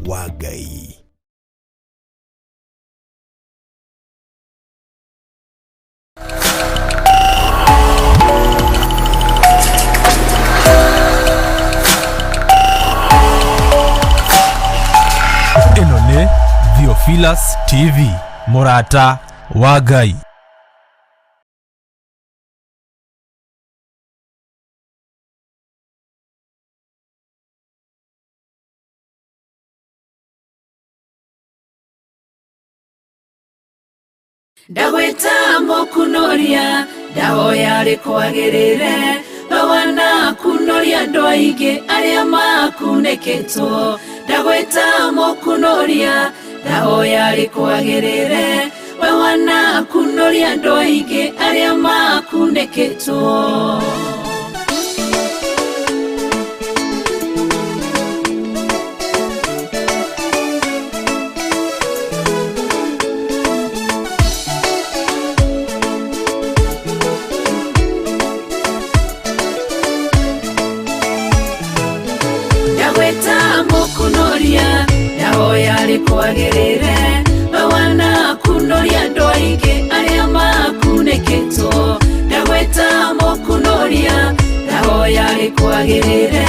wa Ngai. Ĩno nĩ Theophilus TV, mũrata wa Ngai. Ndagwĩta mũkunoria, ndahoya rĩkwagĩrĩre, we wanakunoria andũ aingĩ arĩa makunĩkĩtwo. Ndagwĩta mũkunoria, ndahoya rĩkwagĩrĩre, we wanakunoria andũ aingĩ arĩa makunĩkĩtwo. Ndagwĩta mũkunoria, ndahoya rĩkwagĩrĩre, we wanakunoria andũ aingĩ arĩa makunĩkĩtwo. Ndagwĩta mũkunoria, ndahoya rĩkwagĩrĩre,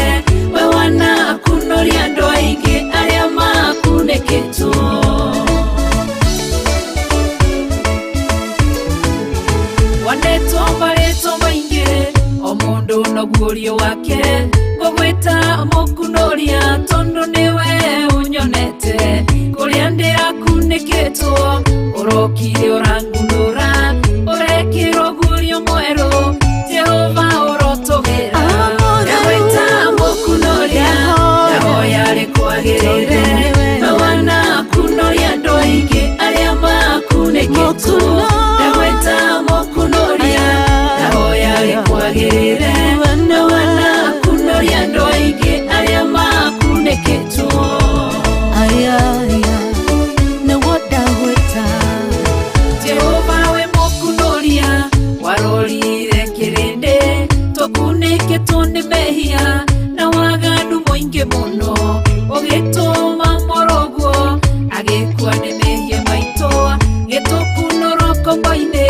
we wanakunoria andũ aingĩ arĩa makunĩkĩtwo. Wanetwo marĩtwa maingĩ, o mũndũ noguo wake, ngũgwĩta mũkunoria tondũ nĩwe ũnyonete. Kũrĩa ndĩrakunĩkĩtwo, ũrokire ũrangunũra, ũrekĩrwo guorio mwerũ, Jehova ũrotũgĩra. Ndagwĩta mũkunoria, ndahoya rĩkwagĩrĩre, we wanakunoria andũ aingĩ arĩa makunĩkĩtwo. Ndagwĩta mũkunoria, ndahoya rĩkwagĩrĩre, we wanakunoria andũ aingĩ arĩa makunĩkĩtwo. Jehova we mũkunoria, warorire kĩrĩndĩ, tũkunĩkĩtwo nĩ mehia na waganu mũingĩ mũno, ũgĩtũma mũrũguo agĩkua nĩ mehia maitũ, gĩtũkunũrwo ngombo-inĩ,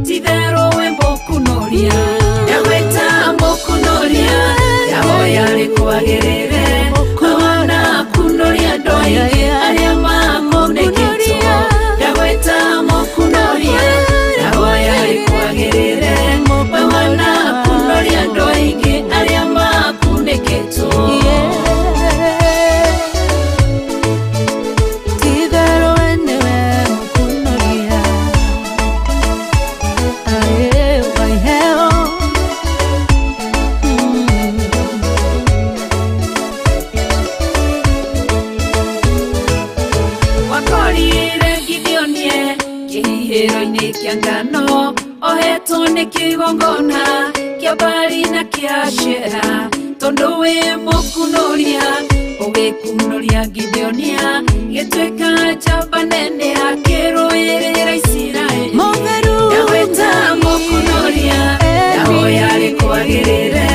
ti-itherũ we mũkunoria. Ndagwĩta mũkunoria, ndahoya rĩkwagĩrĩre, we wanakunoria andũ aingĩ arĩa makunĩkĩtwo. Ndagwĩta mũkunoria, ndahoya rĩkwagĩrĩre, we wanakunoria andũ aingĩ arĩa makunĩkĩtwo. Wakorire Gideonie kĩhihĩro-inĩ kĩa ngano, ohetwo nĩ kĩgongona kĩa Baali na kĩa Ashera, tondũ wĩ mũkunoria, ũgĩkunoria Gideonia, gĩtuĩka njamba nene akĩrũĩrĩra Isiraeli. Ndagwĩta mũkunoria, ndahoya rĩkwagĩrĩre,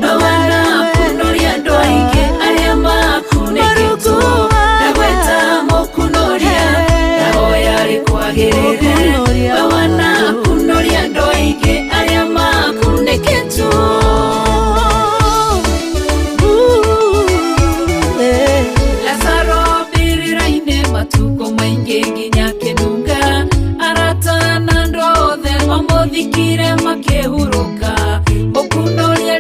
we wanakunoria andũ aingĩ arĩa makunĩkĩtwo. Ndagwĩta mũkunoria, ndahoya rĩkwagĩrĩre, we wanakunoria andũ aingĩ arĩa makunĩkĩtwo. Lazaro mbĩrĩra-inĩ matukũ maingĩ nginya akĩnunga, arata na andũ othe mamũthikire makĩhurũka. Mũkunoria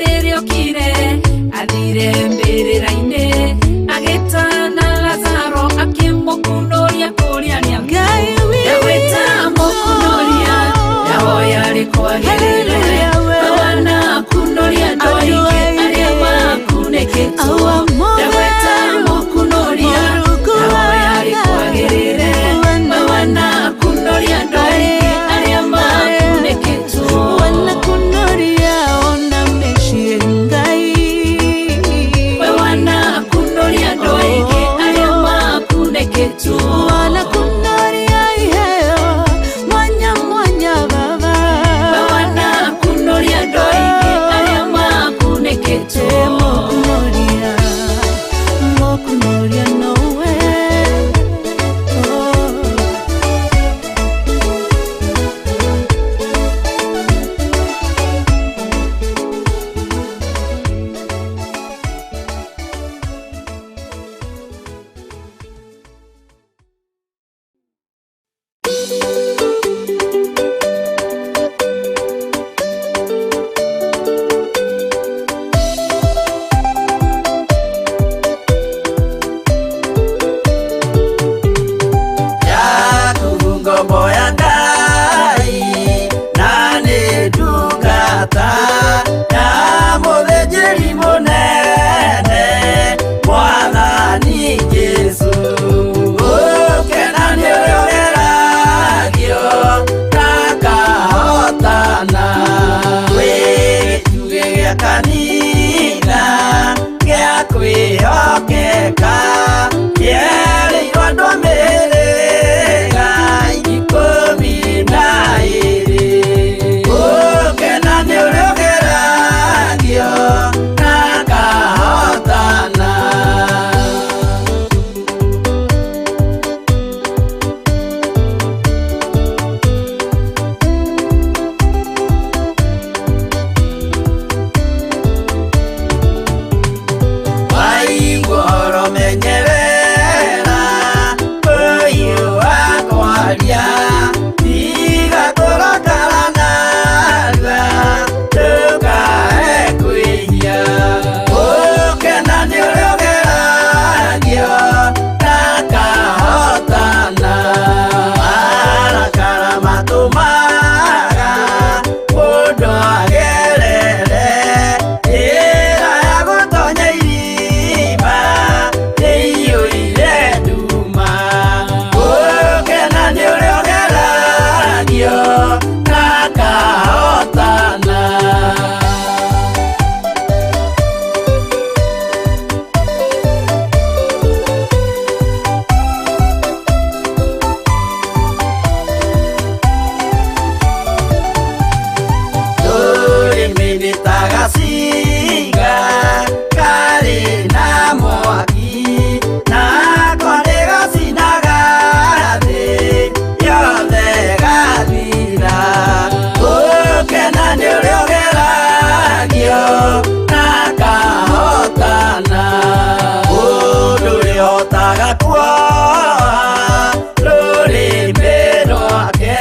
Agakuoha rũrĩmĩ rwake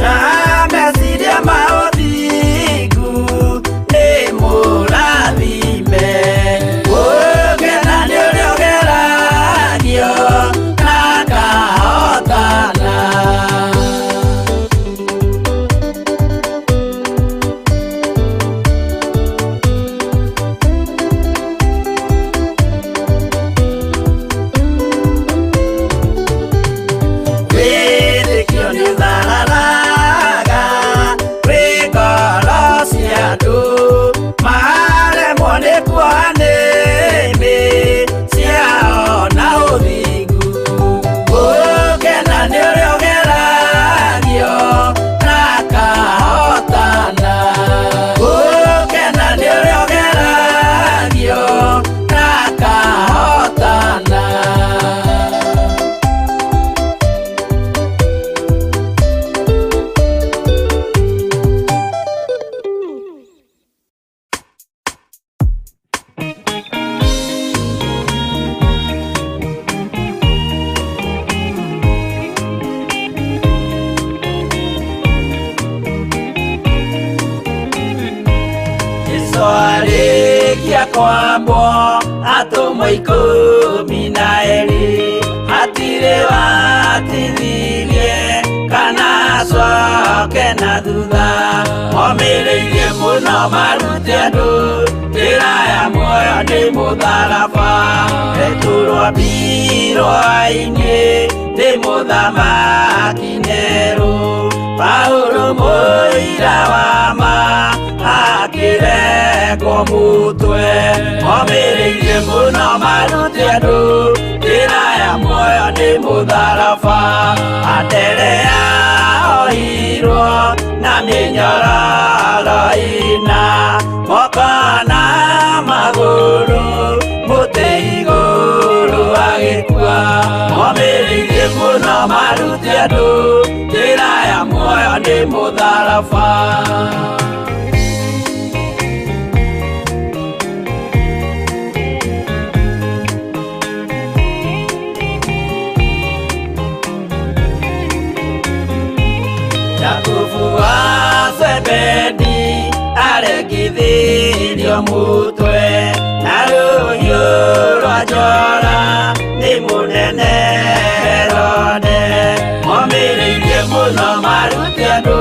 na meciria ma ũthingu nĩ mũrathime. Gũkena nĩ ũrĩa ũgeragio na akahotana. Wĩtĩkio nĩ ũthararaga kwĩ ngoro cia andũ maremwo nĩ kuoha nĩmĩ ciao na ũthingu. Gũkena nĩ ũrĩa ũgeragio na akahotana. Gũkena nĩ ũrĩa ũgeragio na akahotana. Jesũ arĩkia kwambwo atũmwo 12 hatirĩ watithirie kana acoke na thutha. Momĩrĩirie mũno marute andũ njĩra ya muoyo nĩ mũtharaba. Petero ambirwo-inĩ nĩ mũthamaki Nero. Paulo mũira wa ma akĩrekwo mũtwe. Momĩrĩirie mũno marute andũ njĩra ya muoyo nĩ mũtharaba. Anderea ohirwo na mĩnyororo ĩna moko na magũrũ mũtĩ igũrũ agĩkua. Momĩrĩirie mũno marute andũ njĩra ya muoyo nĩ mũtharaba. Jakubu wa Zebedi arekithirio mũtwe na rũhiũ rwa njora nĩ mũnene Herode. Momĩrĩirie mũno marute andũ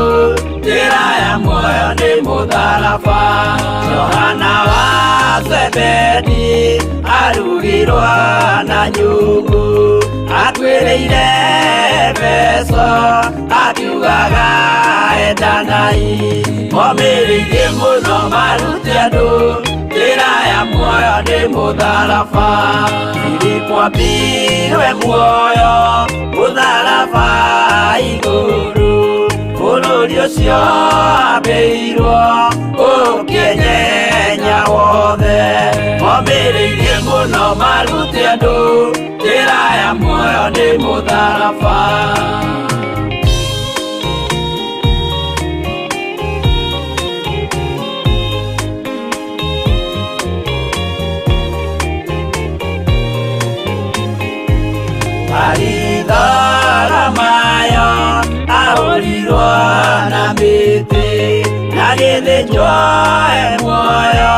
njĩra ya muoyo nĩ mũtharaba. Johana wa Zebedi arugirwo na nyũngũ akuĩrĩire Efeso akiugaga endanai. Momĩrĩirie mũno marute andũ njĩra ya muoyo nĩ mũtharaba. Filipo ambirwe muoyo mũtharaba igũrũ bũrũri ũcio ambĩirwo ũkĩnyenya wothe. Momĩrĩirie mũno marute andũ njĩra ya muoyo nĩ mũtharaba. Baritholomayo ahũrirwo na mĩtĩ na gĩthĩnjwo e muoyo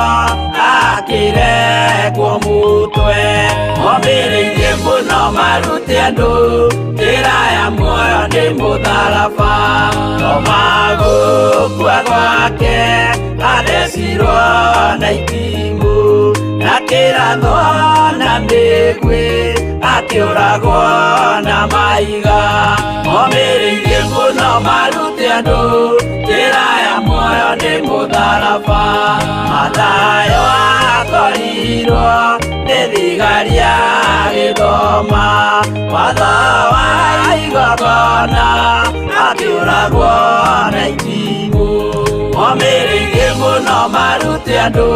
akĩrekwo mũtwe. Momĩrĩirie mũno marute andũ njĩra ya muoyo nĩ mũtharaba. Toma gũkua gwake athecirwo na itimũ na kĩrathwo na mĩguĩ akĩũragwo na mahiga. Momĩrĩirie mũno marute andũ njĩra ya muoyo nĩ mũtharaba. Mathayo akorirwo nĩ thigari agĩthoma watho wa igongona akĩũragwo na itimũ. Momĩrĩirie mũno marute andũ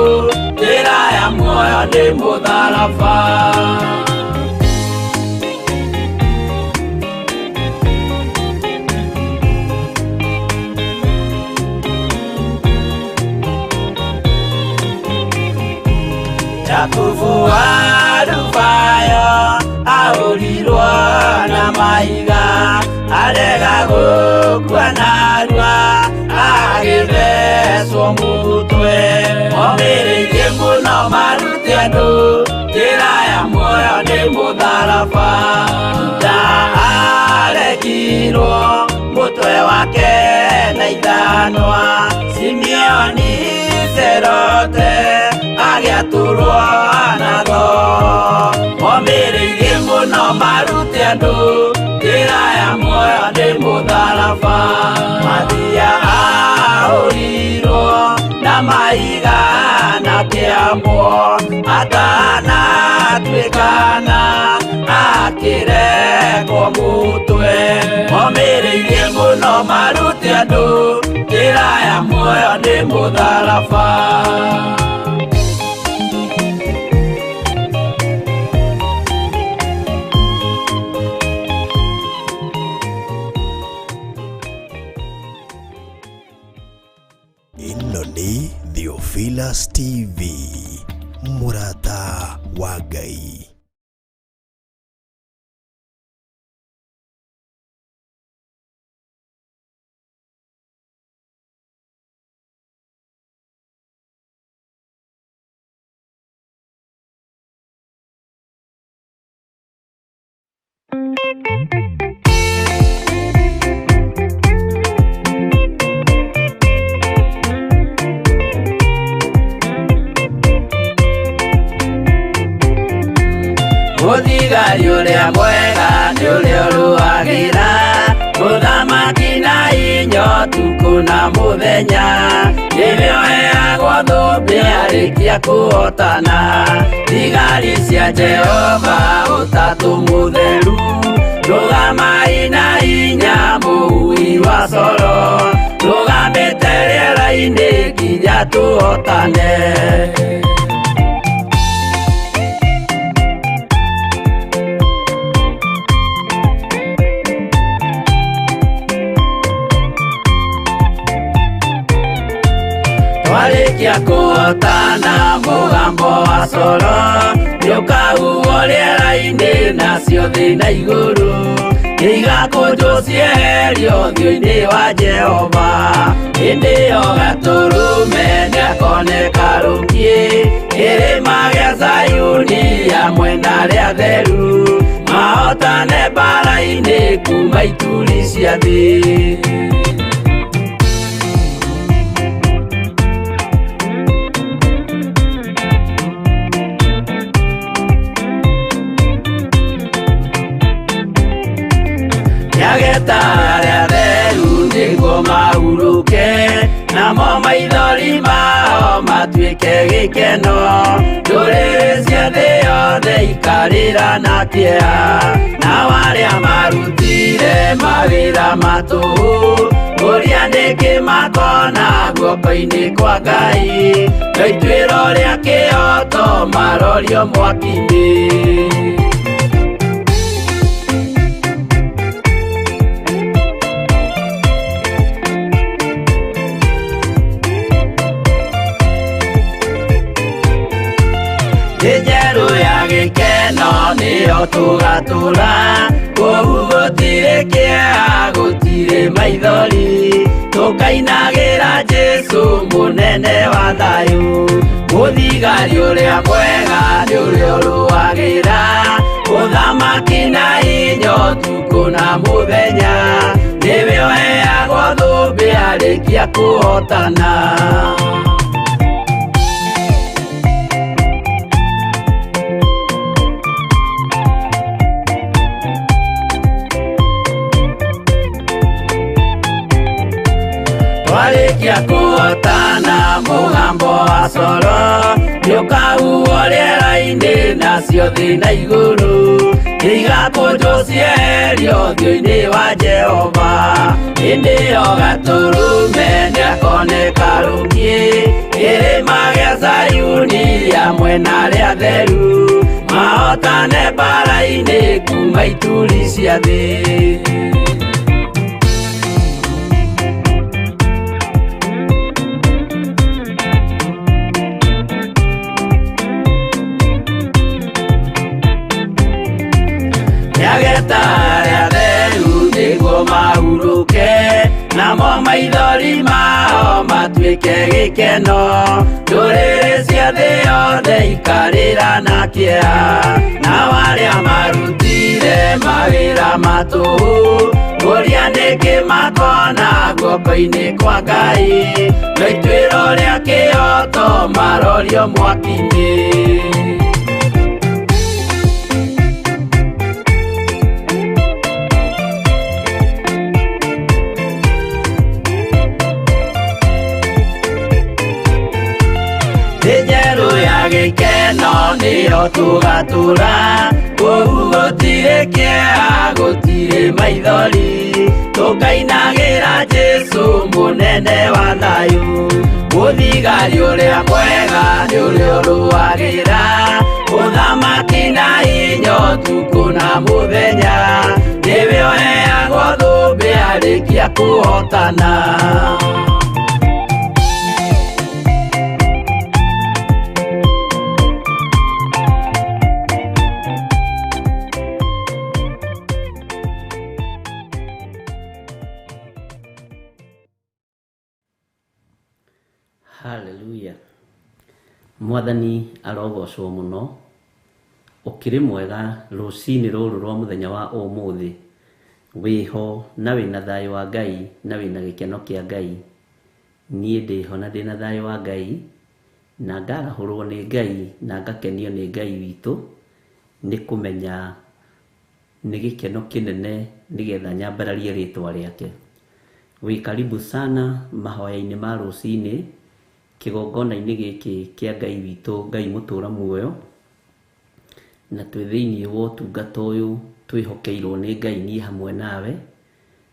njĩra ya muoyo nĩ mũtharaba. Jakubu wa Alufayo. Mũtwe omĩrĩirie mũno marute andũ njĩra ya muoyo nĩ mũtharaba. Juda aregirwo mũtwe wake na ithanwa, Simeoni Zerote agĩatũrwo na thoo. Omĩrĩirie mũno marute andũ njĩra ya muoyo nĩ mũtharaba. Mathia ahũrirwo na mahiga na kĩambo, atanatuĩkana akĩrekwo mũtwe. Omĩrĩirie mũno marute andũ njĩra ya muoyo nĩ mũtharaba. Ĩno nĩ Theophilus TV, mũrata wa Ngai. Mũthigari ũrĩa mwega nĩ ũrĩa ũrũagĩra mũthamaki na inya ũtukũ na mũthenya, nĩwe ũheagwo thũmbĩ arĩkia kũhotana. Thigari cia Jehova ũtatũ mũtheru, rũgamai na hinya mũhui wa coro, rũgamĩte rĩera-inĩ nginya tũhotane. Twarĩkia kũhotana mũgambo wa coro nĩũkahuhwo rĩera-inĩ, nacio thĩ na igũrũ nĩigakũnjwo cieherio ũthiũ-inĩ wa Jehova. Hĩndĩ ĩyo Gatũrũme nĩakoneka rũkiĩ kĩrĩma gĩa Zayuni hamwe na arĩa atheru, mahotane mbaara-inĩ kuma ituri cia thĩ. Nĩageta arĩa atheru nĩguo mahurũke, namo maithori mao matuĩke gĩkeno. Ndũrĩrĩ cia thĩ yothe ikarĩra na kĩeha, nao arĩa marutire mawĩra ma tũhũ ũrĩa nĩkĩ makona guoko-inĩ kwa Ngai. No ituĩro rĩa kĩhooto marorio mwaki-inĩ. Njerũ ya gĩkeno nĩyo tũgatũra, kũu gũtirĩ kĩeha gũtirĩ maithori, tũkainagĩra Jesũ mũnene wa thayũ. Mũthigari ũrĩa mwega nĩ ũrĩa ũrũagĩra ũthamaki na hinya ũtukũ na mũthenya, nĩwe ũheagwo thũmbĩ arĩkia kũhotana. Twarĩkia kũhotana mũgambo wa coro nĩũkahuhwo rĩera-inĩ, nacio thĩ na igũrũ nĩigakũnjwo cieherio ũthiũ-inĩ wa Jehova. Hĩndĩ ĩyo Gatũrũme nĩakoneka rũkiĩ kĩrĩma gĩa Zayuni hamwe na arĩa atheru, mahotane mbaara-inĩ kuma ituri cia thĩ. Nĩageta arĩa atheru nĩguo mahurũke, Namo maithori mao matuĩke gĩkeno ndũrĩrĩ cia thĩ yothe ikarĩra na kĩeha nao arĩa marutire mawĩra matũhũ ngũria nĩkĩ makona guoko-inĩ kwa Ngai no ituĩro rĩa kĩhoto marorio mwaki-inĩ. Njeru ya gĩkeno nĩyo tũgatũra kũu gũtirĩ kĩeha gũtirĩ maithori tũkainagĩra Jesũ mũnene wa thayũ mũthigari ũrĩa mwega nĩ ũrĩa ũrũagĩra ũthamaki na hinya ũtukũ na mũthenya nĩwe ũheagwo thũmbĩ arĩkia kũhotana. Hallelujah. Mwathani arogocwo muno ukiri mwega rucini ruru rwa muthenya wa umuthi wiho na wina thayo wa Ngai na wina gikeno kia Ngai. Nie ndiho na ndina thayo wa Ngai na ngarahurwo ni Ngai na ngakenio ni Ngai witu ni kumenya ni gikeno kinene nigetha nyambararie ritwa riake. Wi karibu sana mahoya-inĩ ma rucini kigongona-inĩ gĩkĩ kĩa Ngai witũ Ngai mũtũra muoyo na twĩ thĩinĩ wa ũtungata ũyũ twĩhokeirwo nĩ Ngai niĩ hamwe nawe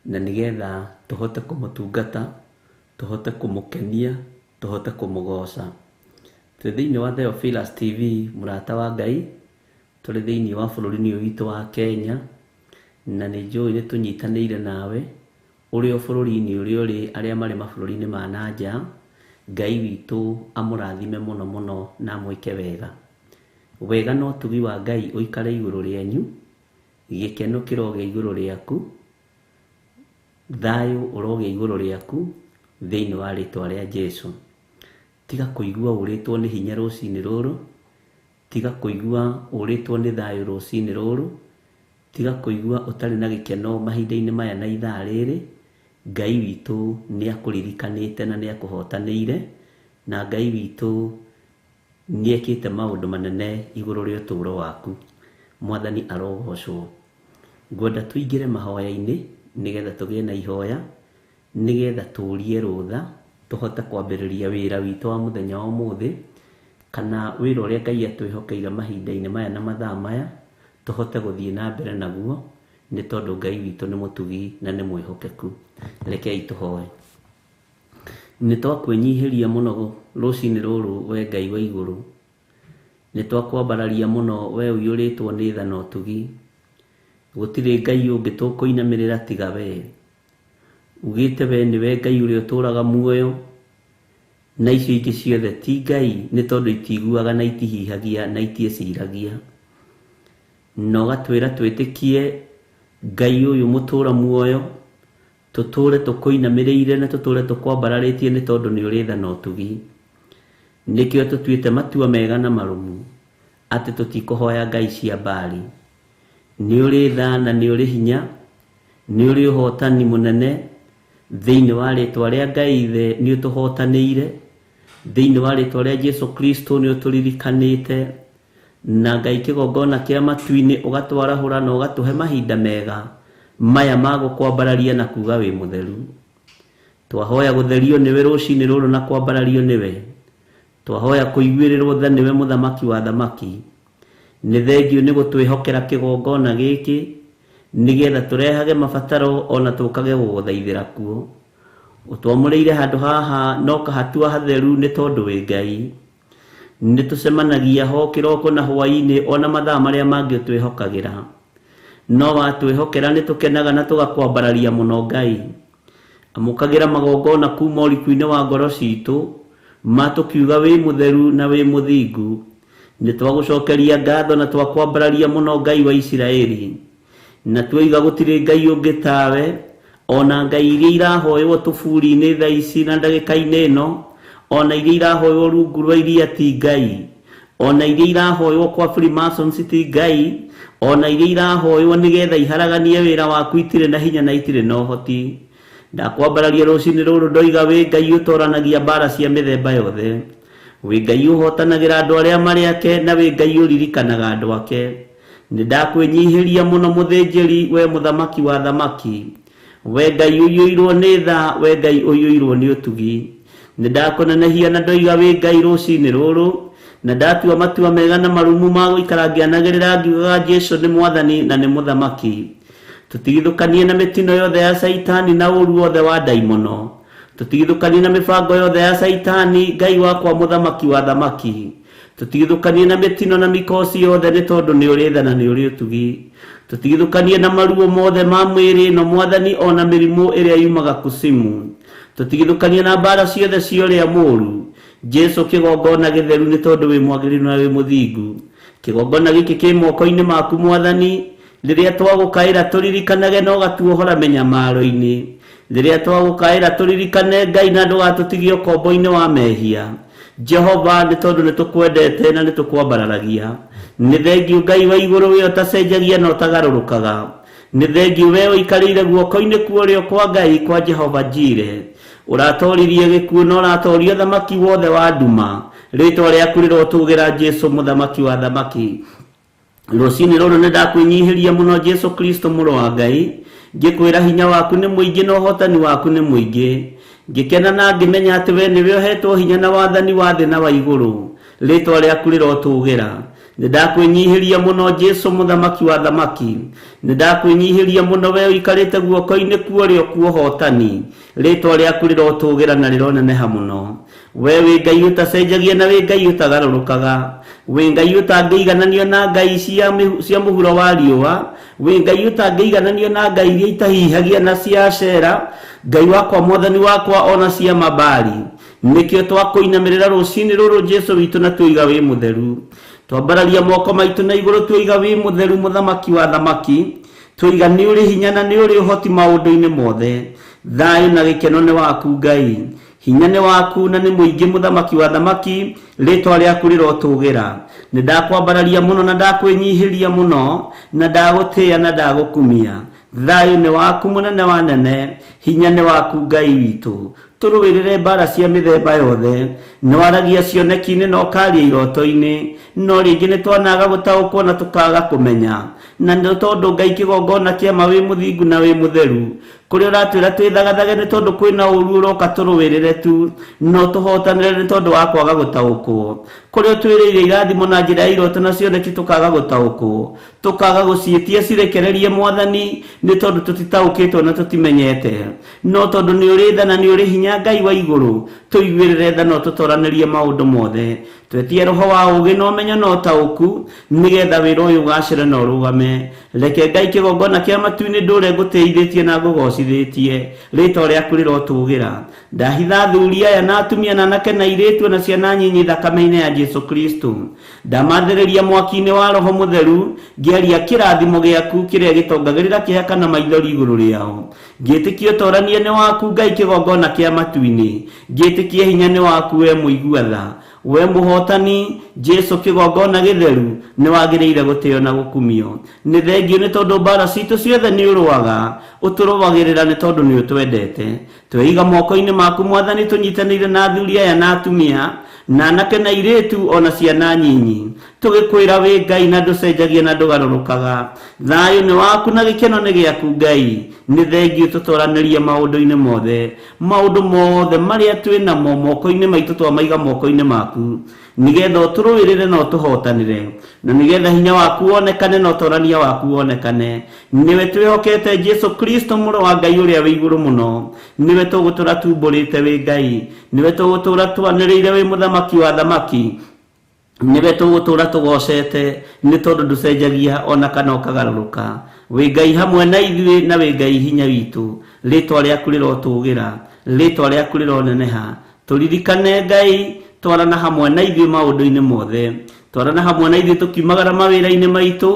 na nĩgetha tũhote kũmũtungata tũhote kũmũkenia tũhote kũmũgoca. Twĩ thĩinĩ wa Theophilus TV mũrata wa Ngai tũrĩ thĩinĩ wa bũrũri-inĩ ũyũ witũ wa Kenya na nĩ njũĩ nĩ tũnyitanĩire nawe ũrĩ o bũrũri-inĩ ũrĩa ũrĩ arĩa marĩ mabũrũri-inĩ ma na nja. Ngai witũ amũrathime mũno mũno na amwĩke wega. Wega na ũtugi wa Ngai ũikare igũrũ rĩanyu, gĩkeno kĩrogĩa igũrũ rĩaku, thayũ ũrogĩa igũrũ rĩaku thĩinĩ wa rĩtwa rĩa Jesũ. Tiga kũigua ũrĩtwo nĩ hinya rũcinĩ rũrũ, tiga kũigua ũrĩtwo nĩ thayũ rũcinĩ rũrũ, tiga kũigua ũtarĩ na gĩkeno mahinda-inĩ maya na ithaa rĩrĩ. Ngai witũ nĩ akũririkanĩte na nĩ akũhotanĩire na Ngai witũ nĩ ekĩte maũndũ manene igũrũ rĩa ũtũũro waku. Mwathani arogocwo. Ngwenda tũingĩre mahoya-inĩ nĩgetha tũgĩe na ihoya nĩgetha tũrie rũtha tũhote kwambĩrĩria wĩra witũ wa mũthenya wa ũmũthĩ kana wĩra ũrĩa Ngai atwĩhokeire mahinda-inĩ maya na mathaa maya tũhote gũthiĩ na mbere naguo nĩ tondũ Ngai witũ nĩ mũtugi na nĩ mwĩhokeku. Rekei tũhoe. Nĩ twakwĩnyihĩria mũno rũcinĩ rũrũ we Ngai wa igũrũ, nĩ twakwambararia mũno we ũiyũrĩtwo nĩ tha na ũtugi. Gũtirĩ Ngai ũngĩ tũkũinamĩrĩra tiga we. Ugĩte we nĩwe Ngai ũrĩa ũtũũraga muoyo na icio ingĩ ciothe ti Ngai nĩ tondũ itiguaga na itihihagia na itiĩciragia. Na ũgatwĩra twĩtĩkie Ngai ũyũ mũtũũra muoyo tũtũũre tũkũinamĩrĩire na tũtũũre tũkwambararĩtie nĩ tondũ nĩ ũrĩ tha na ũtugi. Nĩkĩo tũtuĩte matua mega na marũmu atĩ tũtikũhoya ngai cia Baali. Nĩ ũrĩ tha na nĩ ũrĩ hinya, nĩ ũrĩ ũhotani mũnene thĩinĩ wa rĩtwa rĩa Ngai Ithe nĩ ũtũhotanĩire, thĩinĩ wa rĩtwa rĩa Jesũ Kristo nĩ ũtũririkanĩte, na Ngai kĩgongona kĩa matu-inĩ ũgatwarahũra na ũgatũhe mahinda mega maya ma gũkwambararia na kuga wĩ mũtheru. Twahoya gũtherio nĩwe rũcinĩ rũrũ na kwambarario nĩwe. Twahoya kũiguĩrĩrwo tha nĩwe mũthamaki wa thamaki. Nĩ thengiũ nĩ gũtwĩhokera kĩgongona gĩkĩ nĩgetha tũrehage mabataro ona tũkage gũgũthaithĩra kuo. Ũtwamũrĩire handũ haha na ũkahatua hatheru nĩ tondũ wĩ Ngai. Nĩ tũcemanagia ho kĩroko na hwaĩ-inĩ ona mathaa marĩa mangĩ ũtwĩhokagĩra. No watwĩhokera nĩ tũkenaga na tũgakwambararia mũno Ngai. Amũkagĩra magongona kuma ũriku-inĩ wa ngoro citũ matũkiuga wĩ mũtheru na wĩ mũthingu. Nĩ twagũcokeria ngatho na twakwambararia mũno Ngai wa Isiraeli. Na tuoiga gũtirĩ Ngai ũngĩ tawe Ona ngai iria irahoywo tũburi-inĩ thaa ici na ndagĩka-inĩ ĩno, ona iria irahoywo rungu rwa iria ti ngai, ona iria irahoywo kwa Freemasons ti ngai, ona iria irahoywo nĩgetha iharaganie wĩra waku itirĩ na hinya na itirĩ na ũhoti. Ndakwambararia rũcinĩ rũrũ ndoiga wĩ Ngai ũtoranagia mbara cia mĩthemba yothe, wĩ Ngai ũhotanagĩra andũ arĩa marĩ ake, na wĩ Ngai ũririkanaga andũ ake. Nĩ ndakwĩnyihĩria mũno mũthĩnjĩri, we mũthamaki wa thamaki, we Ngai ũiyũirwo nĩ tha, we Ngai ũiyũirwo nĩ ũtugi. Nĩ ndakũnenehia na ndoiga wĩ Ngai rũcinĩ rũrũ, na ndatua matua mega na marumu ma gũikara ngĩanagĩrĩra ngiugaga Jesu nĩ mwathani na nĩ mũthamaki. Tũtigithũkanie na mĩtino yothe ya Caitani na ũru wothe wa ndaimono. Tũtigithũkanie na mĩbango yothe ya Caitani, Ngai wakwa mũthamaki wa thamaki. Tũtigithũkanie na mĩtino na mĩkosi yothe nĩ tondũ nĩ ũrĩ tha na nĩ ũrĩ ũtugi. Tũtigithũkanie na maruo mothe ma mwĩrĩ ĩno mwathani, ona mĩrimũ ĩrĩa yumaga kusimu. Tũtigithũkanie na mbara ciothe cia ũrĩa mũũru. Jesu kĩgongona gĩtheru nĩ tondũ wĩ mwagĩrĩru na wĩ mũthingu. Kĩgongona gĩkĩ kĩ moko-inĩ maku mwathani, rĩrĩa twagũkaĩra tũririkanage na ũgatuohora mĩnyamaro-inĩ. Rĩrĩa twagũkaĩra tũririkane Ngai na ndũgatũtigie ũkombo-inĩ wa mehia. Jehova nĩ tondũ nĩ tũkwendete na nĩ tũkwambararagia. Nĩ thengiũ Ngai wa igũrũ we ũtacenjagia na ũtagarũrũkaga. Nĩ thengiũ we ũikarĩire guoko-inĩ kwa ũrĩo kwa Ngai kwa Jehova Jire. Ũratoririe gĩkuũ na ũratoria thamaki wothe wa nduma. Rĩtwa rĩaku rĩrotũgĩra Jesu mũthamaki wa thamaki. Rũcinĩ rũrũ nĩ ndakwĩnyihĩria mũno Jesu Kristo mũrũ wa Ngai, ngĩkwĩra hinya waku nĩ mũingĩ na ũhotani waku nĩ mũingĩ. Ngĩkena na ngĩmenya atĩ we nĩwe ũhetwo hinya na wathani wa thĩ na wa igũrũ. Rĩtwa rĩaku rĩrotũgĩra. Nĩ ndakwĩnyihĩria mũno Jesu mũthamaki wa thamaki. Nĩ ndakwĩnyihĩria mũno we ũikarĩte guoko-inĩ kwa ũrĩo kwa ũhotani. Rĩtwa rĩaku rĩrotũgĩra na rĩroneneha mũno. We wĩ Ngai ũtacenjagia na wĩ Ngai ũtagarũrũkaga. Wĩ Ngai ũtangĩigananio na ngai cia mũhuro wa riũa. Wĩ Ngai ũtangĩigananio na ngai iria itahihagia na cia Ashera, Ngai wakwa mwathani wakwa ona cia Mabali. Nĩkĩo twakũinamĩrĩra rũcinĩ rũrũ Jesu witũ na tuiga wĩ mũtheru. Twambararia moko maitũ na igũrũ tuiga wĩ mũtheru mũthamaki wa thamaki. Tuiga nĩ ũrĩ hinya na nĩ ũrĩ ũhoti maũndũ-inĩ mothe. Thayũ na gĩkeno nĩ waku Ngai. Hinya nĩ waku na nĩ mũingĩ mũthamaki wa thamaki, rĩtwa rĩaku rĩrotũgĩra. Nĩ ndakwambararia mũno na ndakwĩnyihĩria mũno, na ndagũtĩĩa na ndagũkumia. Thayũ nĩ waku mũnene wa nene, hinya nĩ waku Ngai witũ. Tũrũĩrĩre mbara cia mĩthemba yothe. Nĩ waragia cioneki-inĩ na ũkaria iroto-inĩ, no rĩngĩ nĩ twanaga gũtaũkwo na tũkaga kũmenya. Na nĩ tondũ Ngai kĩgongona kĩa ma wĩ mũthingu na wĩ mũtheru. Kũrĩa ũratwĩra twĩthagathage nĩ tondũ kwĩna ũru ũroka tũrũĩrĩre tu, no tũhotanĩre nĩ tondũ wa kwaga gũtaũkwo. Kũrĩa ũtwĩrĩire irathimo na njĩra ya iroto na cioneki tũkaga gũtaũkwo, tũkaga gũciĩtia cirekererie mwathani nĩ tondũ tũtitaũkĩtwo na tũtimenyete. No tondũ nĩ ũrĩ tha na nĩ ũrĩ hinya Ngai wa igũrũ, tũiguĩrĩre tha na ũtũtoranĩrie maũndũ mothe. Twetie roho wa ũũgĩ na ũmenyo na ũtaũku nĩgetha wĩra ũyũ ũgacĩre na ũrũgame. Reke Ngai kĩgongona kĩa matu-inĩ ndũre ngũtĩithĩtie na ngũgocithĩtie, rĩtwa rĩaku rĩrotũgĩra. Ndahitha athuri aya na atumia na anake na airĩtu na ciana nyinyi thakame-inĩ ya Jesu Kristo. Ndamathĩrĩria mwaki-inĩ wa Roho Mũtheru, ngĩaria kĩrathimo gĩaku kĩrĩa gĩtongagĩrĩra kĩhaka na maithori igũrũ rĩao. Ngĩtĩkia ũtorania nĩ waku Ngai kĩgongona kĩa matu-inĩ. Ngĩtĩkia hinya nĩ waku we mũigua tha. We mũhotani Jesu kĩgongona gĩtheru nĩ wagĩrĩire gũtĩo na gũkumio. Nĩ thengio nĩ tondũ mbara citũ ciothe nĩ ũrũaga, ũtũrũagĩrĩra nĩ tondũ nĩ ũtwendete. Tweiga moko-inĩ maku mwathani tũnyitanĩire na athuri aya na atumia na anake na airĩtu ona ciana nyinyi. Tũgĩkwĩra wĩ Ngai na ndũcenjagia na ndũgarũrũkaga. Thayũ nĩ waku na gĩkeno nĩ gĩaku Ngai. Nĩ thengio tũtoranĩrie maũndũ-inĩ mothe. Maũndũ mothe marĩa twĩ namo moko-inĩ maitũ twamaiga moko-inĩ maku, nĩgetha ũtũrũĩrĩre na ũtũhotanĩre, na nĩgetha hinya waku wonekane na ũtorania waku wonekane. Nĩwe twĩhokete Jesu Kristo mũrũ wa Ngai ũrĩa wĩ igũrũ mũno. Nĩwe tũgũtũra tumbũrĩte wĩ Ngai. Nĩwe tũgũtũra twanĩrĩire wĩ mũthamaki wa thamaki. Nĩwe tũgũtũra tũgocete nĩ tondũ ndũcenjagia ona kana ũkagarũrũka. Wĩ Ngai hamwe na ithuĩ na wĩ Ngai hinya witũ. Rĩtwa rĩaku rĩrotũgĩra, rĩtwa rĩaku rĩroneneha. Tũririkane Ngai, Twarana hamwe na ithuĩ maũndũ-inĩ mothe. Twarana hamwe na ithuĩ tũkiumagara mawĩra-inĩ maitũ,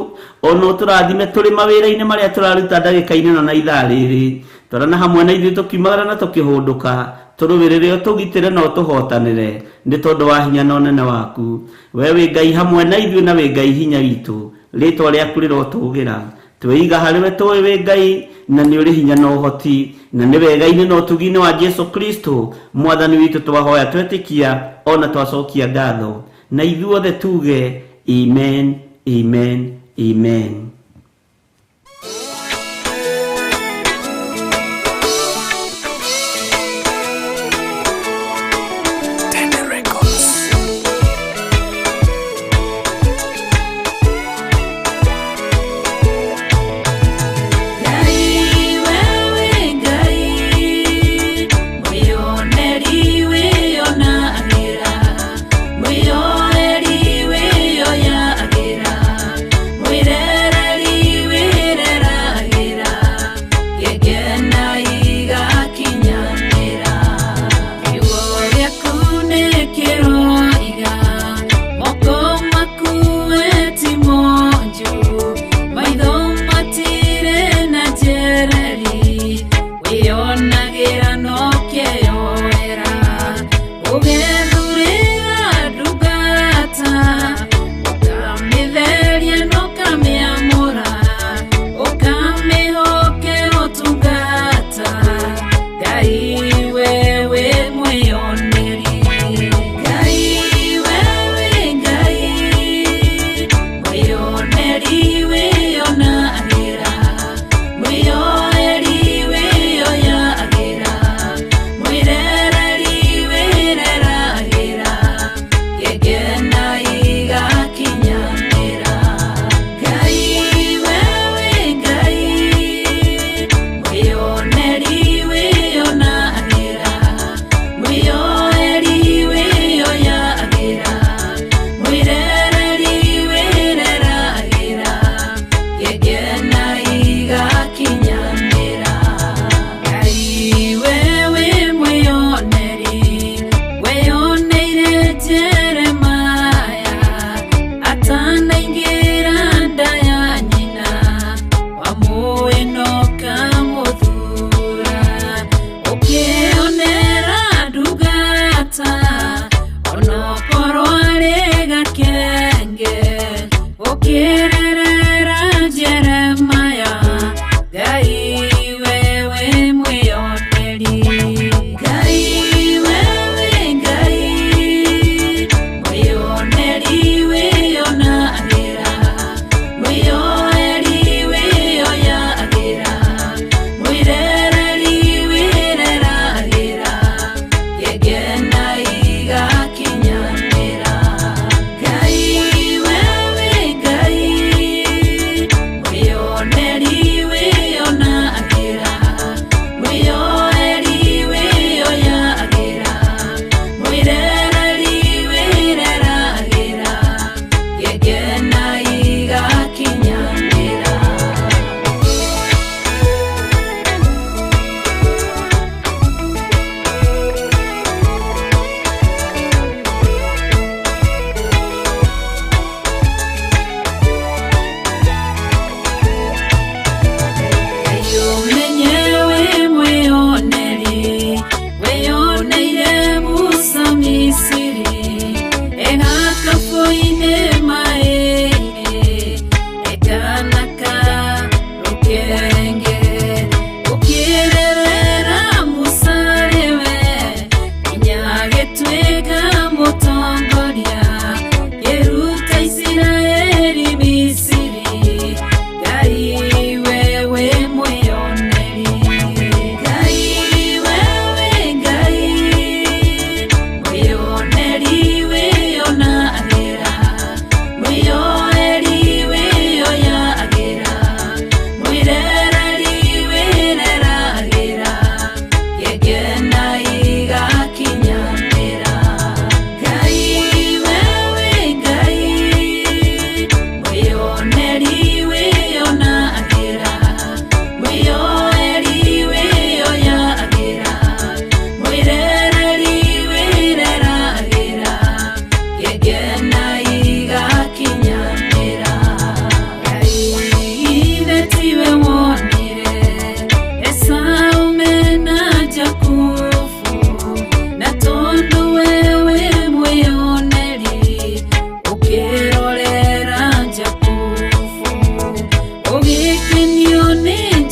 ona ũtũrathime tũrĩ mawĩra-inĩ marĩa tũraruta ndagĩka-inĩ ĩno na ithaa rĩrĩ. Twarana hamwe na ithuĩ tũkiumagara na tũkĩhũndũka, tũrũĩrĩre ũtũgitĩre na ũtũhotanĩre nĩ tondũ wa hinya na ũnene waku. We wĩ Ngai hamwe na ithuĩ na wĩ Ngai hinya witũ, rĩtwa rĩaku rĩrotũgĩra. Twĩiga harĩ we tũĩ wĩ Ngai na nĩ ũrĩ hinya na ũhoti, na nĩ wega-inĩ na ũtugi-inĩ wa Jesu Kristo mwathani witũ twahoya twetĩkia ona twacokia ngatho, na ithuothe tuge amen, amen, amen. Ngai wewe Ngai, mwĩoneri wĩonagĩra, mwĩoeri wĩoyagĩra, mwĩrereri.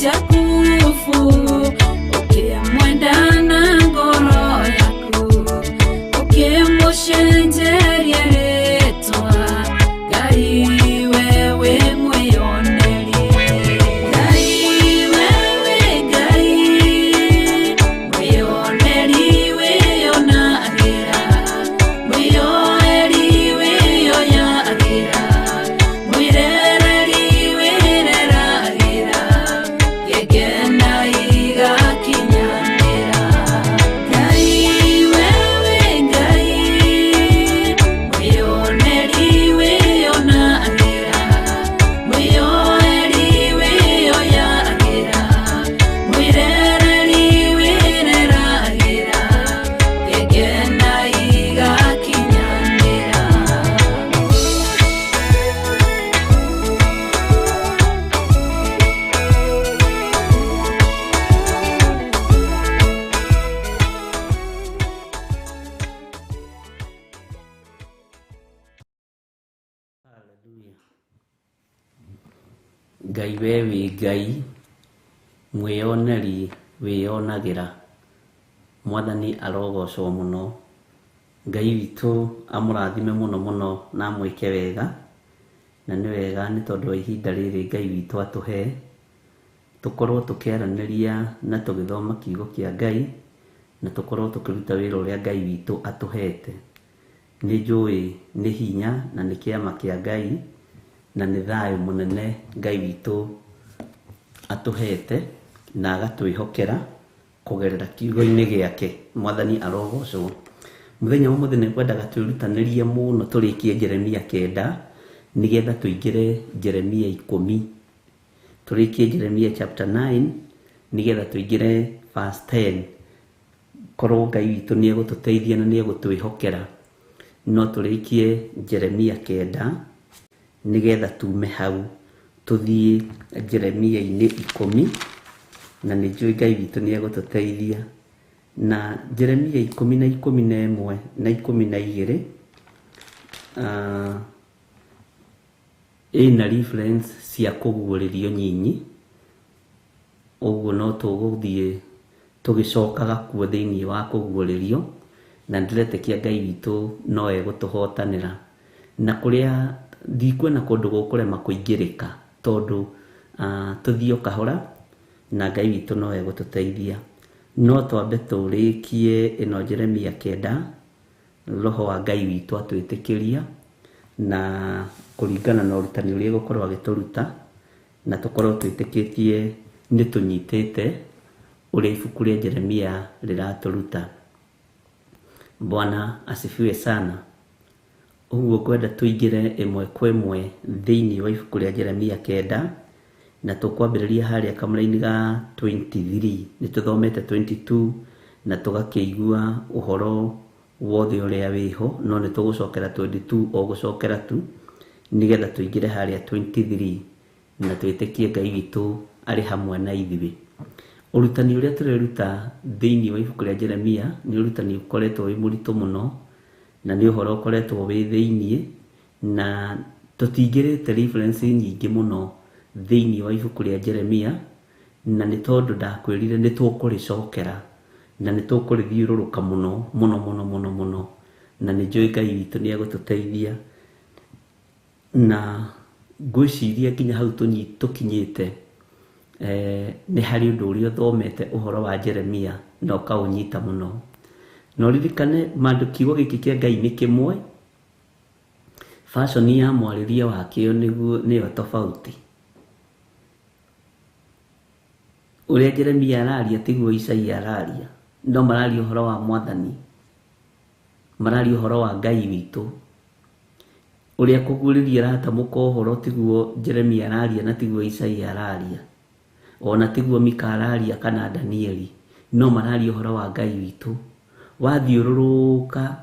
Jakubu ũkĩmwenda na ngoro yaku ũkĩmũcenjeria rĩtwa Ngai wewe mwĩyoneri Ngai wewe Ngai mwĩyoneri wĩyonagĩra mwĩyoeri wĩyoyagĩra mwĩrereri wĩreragĩra gĩkena igakinyanĩra Ngai wewe Ngai mwĩyoneri wĩyonagĩra mwĩyoeri wĩyoyagĩra mwĩrereri wĩreragĩra gĩkena igakinyanĩra. Ngai we wĩ Ngai mwĩyoneri wĩyonagĩra Mwathani arogocwo mũno. Ngai witũ amũrathime mũno mũno na amwĩke wega, na nĩ wega nĩ tondũ wa ihinda rĩrĩ Ngai witũ atũhe tũkorwo tũkĩaranĩria na tũgĩthoma kiugo kĩa Ngai, na tũkorwo tũkĩruta wĩra ũrĩa Ngai witũ atũhete. Nĩ njũĩ nĩ hinya na nĩ kĩama kĩa Ngai na nĩ thayũ mũnene Ngai witũ atũhete na agatwĩhokera kũgerera kiugo-inĩ gĩake. Mwathani arogocwo. Mũthenya wa ũmũthĩ nĩ ngwendaga twĩrutanĩrie mũno tũrĩkie Jeremia 9 nĩgetha tũingĩre Jeremia 10. Tũrĩkie Jeremia chapter 9 nĩgetha tũingĩre verse 10. Korwo Ngai witũ nĩ egũtũteithia na nĩ egũtwĩhokera no tũrĩkie Jeremia 9 nĩgetha tume hau tũthiĩ Jeremia-inĩ 10, na nĩ njũĩ Ngai witũ nĩ egũtũteithia. Na Jeremia 10 na 11 na 12 ĩna reference cia kũguũrĩrio nyinyi, ũguo no tũgũthiĩ tũgĩcokaga kuo thĩinĩ wa kũguũrĩrio, na ndĩretĩkia Ngai witũ no egũtũhotanĩra. Na kũrĩa ndikuona kũndũ gũkũrema kũingĩrĩka tondũ tũthiĩ o kahora na Ngai witũ no egũtũteithia. No twambe tũrĩkie ĩno Jeremia 9, Roho wa Ngai witũ atwĩtĩkĩria na kũringana na ũrutani ũrĩa egũkorwo agĩtũruta, na tũkorwo twĩtĩkĩtie nĩ tũnyitĩte ũrĩa ibuku rĩa Jeremia rĩratũruta. Bwana asifiwe sana. Ũguo ngwenda tũingĩre ĩmwe kwa ĩmwe thĩinĩ wa ibuku rĩa Jeremia 9, na tũkwambĩrĩria harĩa kamũra-inĩ ga 23. Nĩ tũthomete 22 na tũgakĩigua ũhoro wothe ũrĩa wĩho, no nĩ tũgũcokera 22 o gũcokera tu nĩgetha tũingĩre harĩa 23 na twĩtĩkie Ngai witũ arĩ hamwe na ithuĩ. Ũrutani ũrĩa tũreruta thĩinĩ wa ibuku rĩa Jeremia nĩ ũrutani ũkoretwo wĩ mũritũ mũno, na nĩ ũhoro ũkoretwo wĩ thĩinĩ, na tũtingĩrĩte reference nyingĩ mũno thĩinĩ wa ibuku rĩa Jeremia, na nĩ tondũ ndakwĩrire nĩ tũkũrĩcokera na nĩ tũkũrĩthiũrũrũka mũno mũno mũno mũno mũno, na nĩ njũĩ Ngai witũ nĩ egũtũteithia. Na ngwĩciria nginya hau tũkinyĩte nĩ harĩ ũndũ ũrĩa ũthomete ũhoro wa Jeremia na ũkaũnyita mũno. Na ũririkane mandũ kiugo gĩkĩ kĩa Ngai nĩ kĩmwe, fashion ya mwarĩrie wakĩo nĩyo tofauti. Ũrĩa Jeremia araria tiguo Isaia araria, no mararia ũhoro wa Mwathani, mararia ũhoro wa Ngai witũ. Ũrĩa kũguũrĩria aratamũka ũhoro tiguo Jeremia araria na tiguo Isaia araria, ona tiguo Mika araria kana Danieli, no mararia ũhoro wa Ngai witũ. Wathiũrũrũka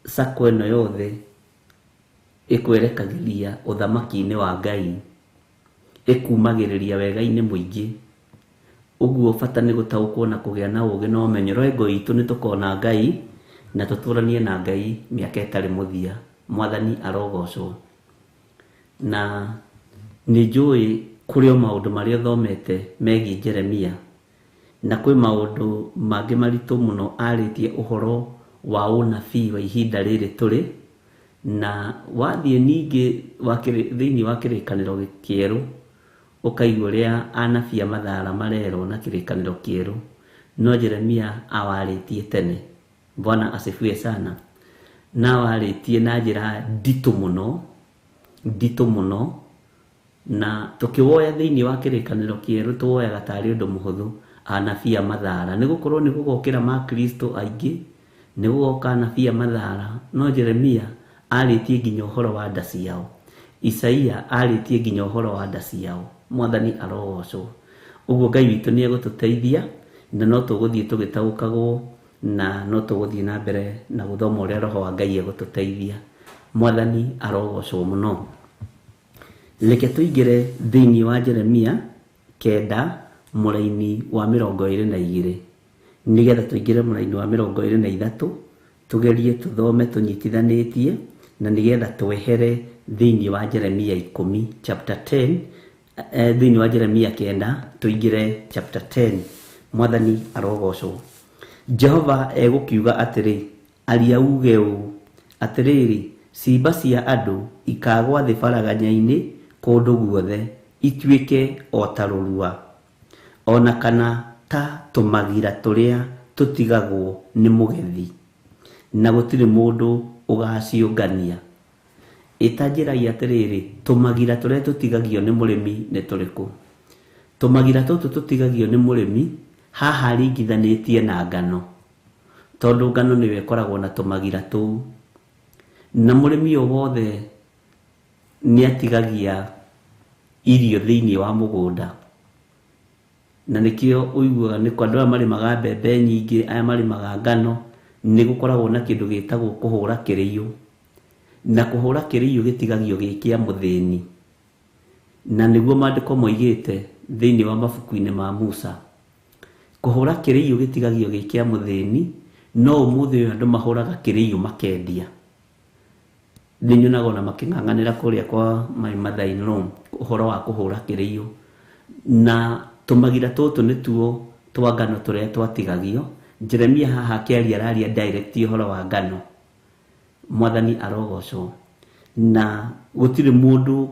sako ĩno yothe ĩkwerekagĩria ũthamaki-inĩ wa Ngai, ĩkumagĩrĩria wega-inĩ mũingĩ. Ũguo bata nĩ gũtaũkwo na kũgĩa na ũũgĩ na ũmenyo. Rengo itũ nĩ tũkona Ngai na tũtũranie na Ngai mĩaka ĩtarĩ mũthia. Mwathani arogocwo. Na nĩ njũĩ Kũrĩ o maũndũ marĩa ũthomete megiĩ Jeremia, na kwĩ maũndũ mangĩ maritũ mũno arĩtie ũhoro wa ũnabii wa ihinda rĩrĩ tũrĩ, na wathiĩ ningĩ thĩinĩ wa kĩrĩkanĩro kĩerũ ũkaigua ũrĩa anabii a mathara marerwo na kĩrĩkanĩro kĩerũ, no Jeremia awarĩtie tene. Bwana asifiwe sana. Na awarĩtie na njĩra nditũ mũno, nditũ mũno, na tũkĩwoya thĩinĩ wa kĩrĩkanĩro kĩerũ tũwoyaga tarĩ ũndũ mũhũthũ anabii a mathara, nĩ gũkorwo nĩ gũgokĩra makristo aingĩ, nĩ gũgoka anabii a mathara, no Jeremia arĩtie nginya ũhoro wa nda ciao, Isaia arĩtie nginya ũhoro wa nda ciao. Mwathani arogocwo. Ũguo Ngai witũ nĩ egũtũteithia, na no tũgũthiĩ tũgĩtaũkagwo, na no tũgũthiĩ na mbere na gũthoma ũrĩa Roho wa Ngai egũtũteithia. Mwathani arogocwo mũno. Reke tũingĩre thĩinĩ wa Jeremia 9 mũraini wa 22, nĩgetha tũingĩre mũraini wa 23, tũgerie tũthome tũnyitithanĩtie, na nĩgetha twehere thĩinĩ wa Jeremia 10 chapter 10, thĩinĩ wa Jeremia 9 tũingĩre chapter 10. Mwathani arogocwo. Jehova egũkiuga atĩrĩ, aria uge ũũ, atĩrĩrĩ, ciimba cia andũ ikagwa thĩ baraganya-inĩ kũndũ guothe, ituĩke o ta rũrua, ona kana ta tũmagira tũrĩa tũtigagwo nĩ mũgethi, na gũtirĩ mũndũ ũgaciũngania. Ĩtanjĩragia atĩrĩrĩ, tũmagira tũrĩa tũtigagio nĩ mũrĩmi nĩ tũrĩkũ? Tũmagira tũtũ tũtigagio nĩ mũrĩmi haha ringithanĩtie na ngano, tondũ ngano nĩyo ĩkoragwo na tũmagira tũu, na mũrĩmi o wothe nĩatigagia irio thĩinĩ wa mũgũnda, na nĩkĩo ũiguaga nĩ andũ aya marĩmaga mbembe nyingĩ, aya marĩmaga ngano, nĩ gũkoragwo na kĩndũ gĩtagwo kũhũra kĩrĩiũ, na kũhũra kĩrĩiũ gĩtigagio gĩ kĩa mũthĩni, na nĩguo maandĩko moigĩte thĩinĩ wa mabuku-inĩ ma Musa. Kũhũra kĩrĩiũ gĩtigagio gĩ kĩa mũthĩni, no ũmũthĩ ũyũ andũ mahũraga kĩrĩiũ makendia. Nĩ nyonaga ona makĩng'ang'anĩra kũrĩa kwa my mother in law ũhoro wa kũhũra kĩrĩiũ, na tũmagira tũtũ nĩtuo twa ngano tũrĩa twatigagio. Jeremia haha akĩaria araria direct ũhoro wa ngano. Mwathani arogocwo. Na gũtirĩ mũndũ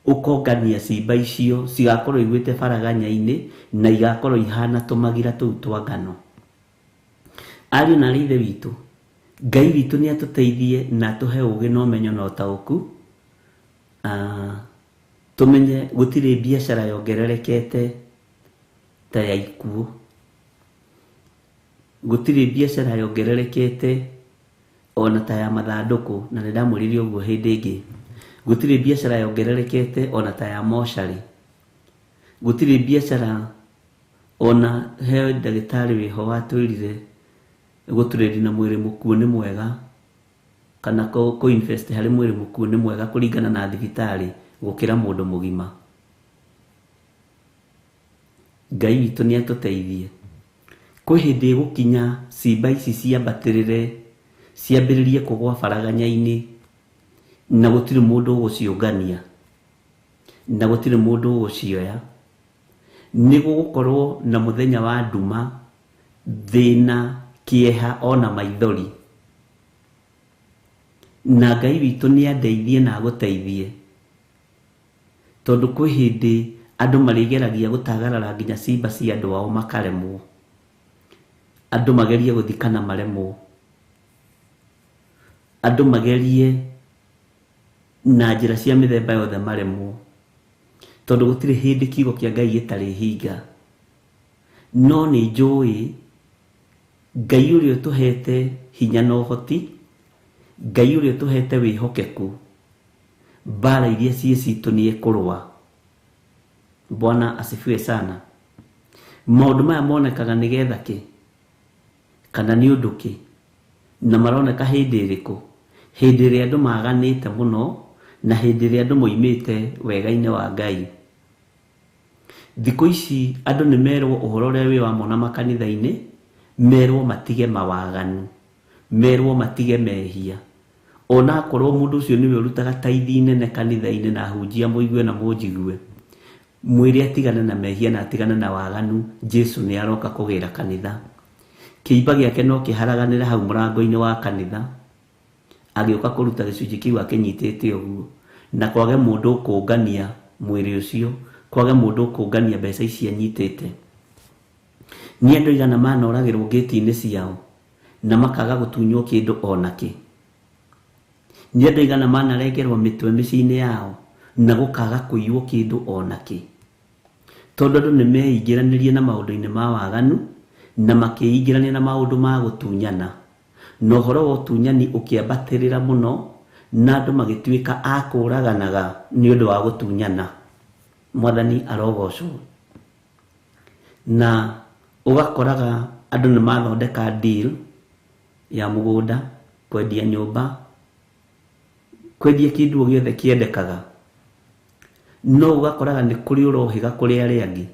ũkongania ciimba icio cigakorwo igwĩte baraganya-inĩ na igakorwo ihana tũmagira tũu twa ngano. Ariũ na aarĩ ithe witũ, Ngai witũ nĩ atũteithie na atũhe ũũgĩ na ũmenyo na ũtaũku, tũmenye gũtirĩ biacara yongererekete ta ya ikuũ, gũtirĩ biacara yongererekete ona ta ya mathandũkũ, na nĩ ndamwĩrire ũguo hĩndĩ ĩngĩ. Gũtirĩ biacara yongererekete ona ta ya mocarĩ, gũtirĩ biacara ona he ndagĩtarĩ wĩho watwĩrire gũtrade na mwĩrĩ mũkuũ nĩ mwega, kana kũ invest harĩ mwĩrĩ mũkuũ nĩ mwega kũringana na thibitarĩ gũkĩra mũndũ mũgima. Ngai witũ nĩ atũteithie. Kwĩ hĩndĩ ĩgũkinya ciimba ici ciambatĩrĩre, ciambĩrĩrie kũgwa baraganya-inĩ, na gũtirĩ mũndũ ũgũciũngania, na gũtirĩ mũndũ ũgũcioya. Nĩ gũgũkorwo na mũthenya wa nduma, thĩna, kĩeha ona maithori. Na Ngai witũ nĩ andeithie na agũteithie, tondũ kwĩ hĩndĩ andũ marĩgeragia gũtagarara nginya ciimba cia andũ ao makaremwo, andũ magerie gũthikana maremwo, andũ magerie na njĩra cia mĩthemba yothe maremwo, tondũ gũtirĩ hĩndĩ kiugo kĩa Ngai gĩtarĩ hinga. No nĩ njũĩ Ngai ũrĩa ũtũhete hinya na ũhoti, Ngai ũrĩa ũtũhete wĩhokeku, mbara iria ciĩ citũ nĩ ekũrũa. Bwana asifiwe sana. Maũndũ maya monekaga nĩgetha kĩ, kana nĩ ũndũ kĩ, na maroneka hĩndĩ ĩrĩkũ? Hĩndĩ ĩrĩa andũ maganĩte mũno, na hĩndĩ ĩrĩa andũ moimĩte wega-inĩ wa Ngai. Thikũ ici andũ nĩ merwo ũhoro ũrĩa wĩ wa mona makanitha-inĩ, merwo matige mawaganu, merwo matige mehia. Ona akorwo mũndũ ũcio nĩwe ũrutaga taithi nene kanitha-inĩ na ahunjia mũigue na mũnjigue, mwĩre atigane na mehia na atigane na waganu. Jesu nĩ aroka kũgĩra kanitha. Kĩimba gĩake no kĩharaganĩre hau mũrango-inĩ wa kanitha agĩũka kũruta gĩcunjĩ kĩu akĩnyitĩte ũguo, na kwage mũndũ ũkũngania mwĩrĩ ũcio, kwage mũndũ ũkũngania mbeca ici anyitĩte. Nĩ andũ aigana manoragĩrwo ngĩti-inĩ ciao na makaga gũtunywo kĩndũ onakĩ? Nĩ andũ aigana manarengerwo mĩtwe mĩciĩ-inĩ yao na gũkaga kũiywo kĩndũ onakĩ? Tondũ andũ nĩ meingĩranĩrie na maũndũ-inĩ ma waganu na makĩingĩrania na maũndũ ma gũtunyana, na ũhoro wa ũtunyani ũkĩambatĩrĩra mũno na andũ magĩtuĩka a kũraganaga nĩ ũndũ wa gũtunyana. Mwathani arogocwo. Na ũgakoraga andũ nĩ mathondeka deal ya mũgũnda, kwendia nyũmba, kwendia kĩndũ o gĩothe kĩendekaga, no ũgakoraga nĩ kũrĩ ũrohĩga kũrĩ arĩa angĩ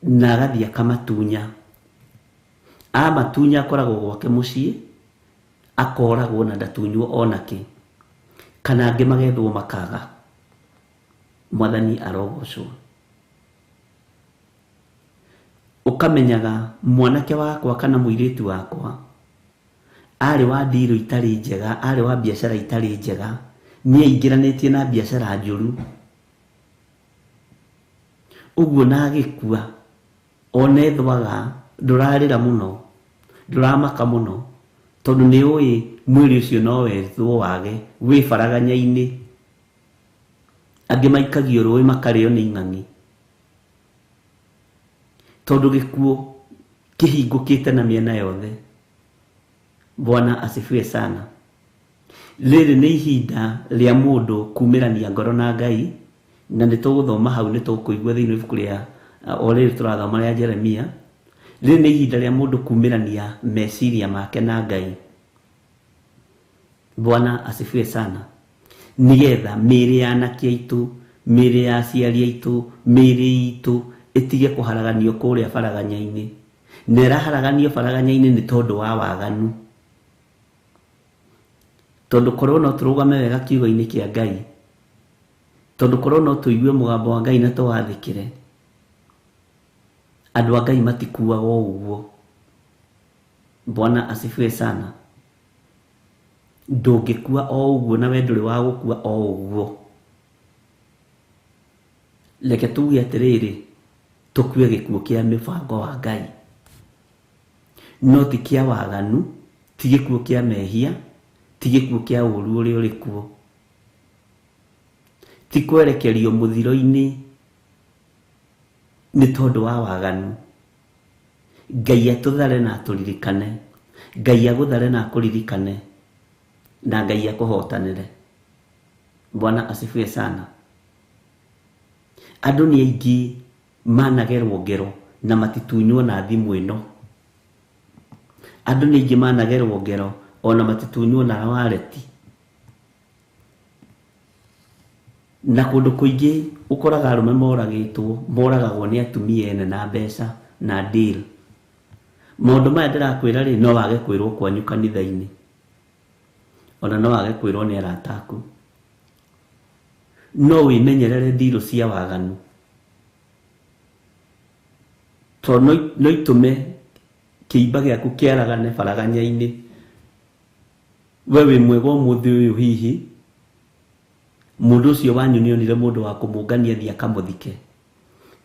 na agathiĩ akamatunya. Amatunya akoragwo gwake mũciĩ, akoragwo na ndatunywo onakĩ, kana angĩ magethwo makaga. Mwathani arogocwo. Ũkamenyaga mwanake wakwa kana mũirĩtu wakwa arĩ wa ndirũ itarĩ njega, arĩ wa biacara itarĩ njega, nĩ aingĩranĩtie na biacara njũru ũguo, na agĩkua ona ethwaga ndũrarĩra mũno, ndũramaka mũno, tondũ nĩ ũĩ mwĩrĩ ũcio no wethwo wage wĩ baraganya-inĩ. Angĩ maikagio rũĩ makarĩo nĩ ing'ang'i, tondũ gĩkuũ kĩhingũkĩte na mĩena yothe. Bwana asifiwe sana. Rĩrĩ nĩ ihinda rĩa mũndũ kumĩrania ngoro na Ngai, na nĩ tũgũthoma hau, nĩ tũkũigua thĩinĩ wa ibuku rĩa o rĩrĩ tũrathoma rĩa Jeremia. Rĩrĩ nĩ ihinda rĩa mũndũ kumĩrania meciria make na Ngai. Bwana asifiwe sana. Nĩgetha mĩĩrĩ ya anake aitũ, mĩĩrĩ ya aciari aitũ, mĩĩrĩ itũ ĩtige kũharaganio kũrĩa baraganya-inĩ. Na ĩraharaganio baraganya-inĩ nĩ tondũ wa waganu. Tondũ korwo no tũrũgame wega kiugo-inĩ kĩa Ngai, tondũ korwo no tũigue mũgambo wa Ngai na tũwathĩkĩre, andũ a Ngai matikuaga o ũguo. Bwana asifiwe sana. Ndũngĩkua o ũguo na we ndũrĩ wa gũkua o ũguo. Reke tuge atĩrĩrĩ, tũkue gĩkuũ kĩa mĩbango wa Ngai, no ti kĩa waganu, ti gĩkuũ kĩa mehia, ti gĩkuũ kĩa ũru ũrĩa ũrĩ kuo, ti kwerekerio mũthiro-inĩ nĩ tondũ wa waganu. Ngai atũthare na atũririkane, Ngai agũthare na akũririkane, na Ngai akũhotanĩre. Bwana asifiwe sana. Andũ nĩ aingĩ managerwo ngero na matitunywo na thimũ ĩno. Andũ nĩ aingĩ managerwo ngero ona matitunywo na wareti. Na kũndũ kũingĩ ũkoraga arũme moragĩtwo, moragagwo nĩ atumia ene na mbeca na deal. Maũndũ maya ndĩrakwĩra rĩ, no wage kwĩrwo kwanyu kanitha-inĩ, ona no wage kwĩrwo nĩ arata aku. No wĩmenyerere ndirũ cia waganu, tondũ no itũme kĩimba gĩaku kĩaragane baraganya-inĩ. We wĩ mwega ũmũthĩ ũyũ, hihi mũndũ ũcio wanyu nĩ onire mũndũ wa kũmũngania thiĩ akamũthike,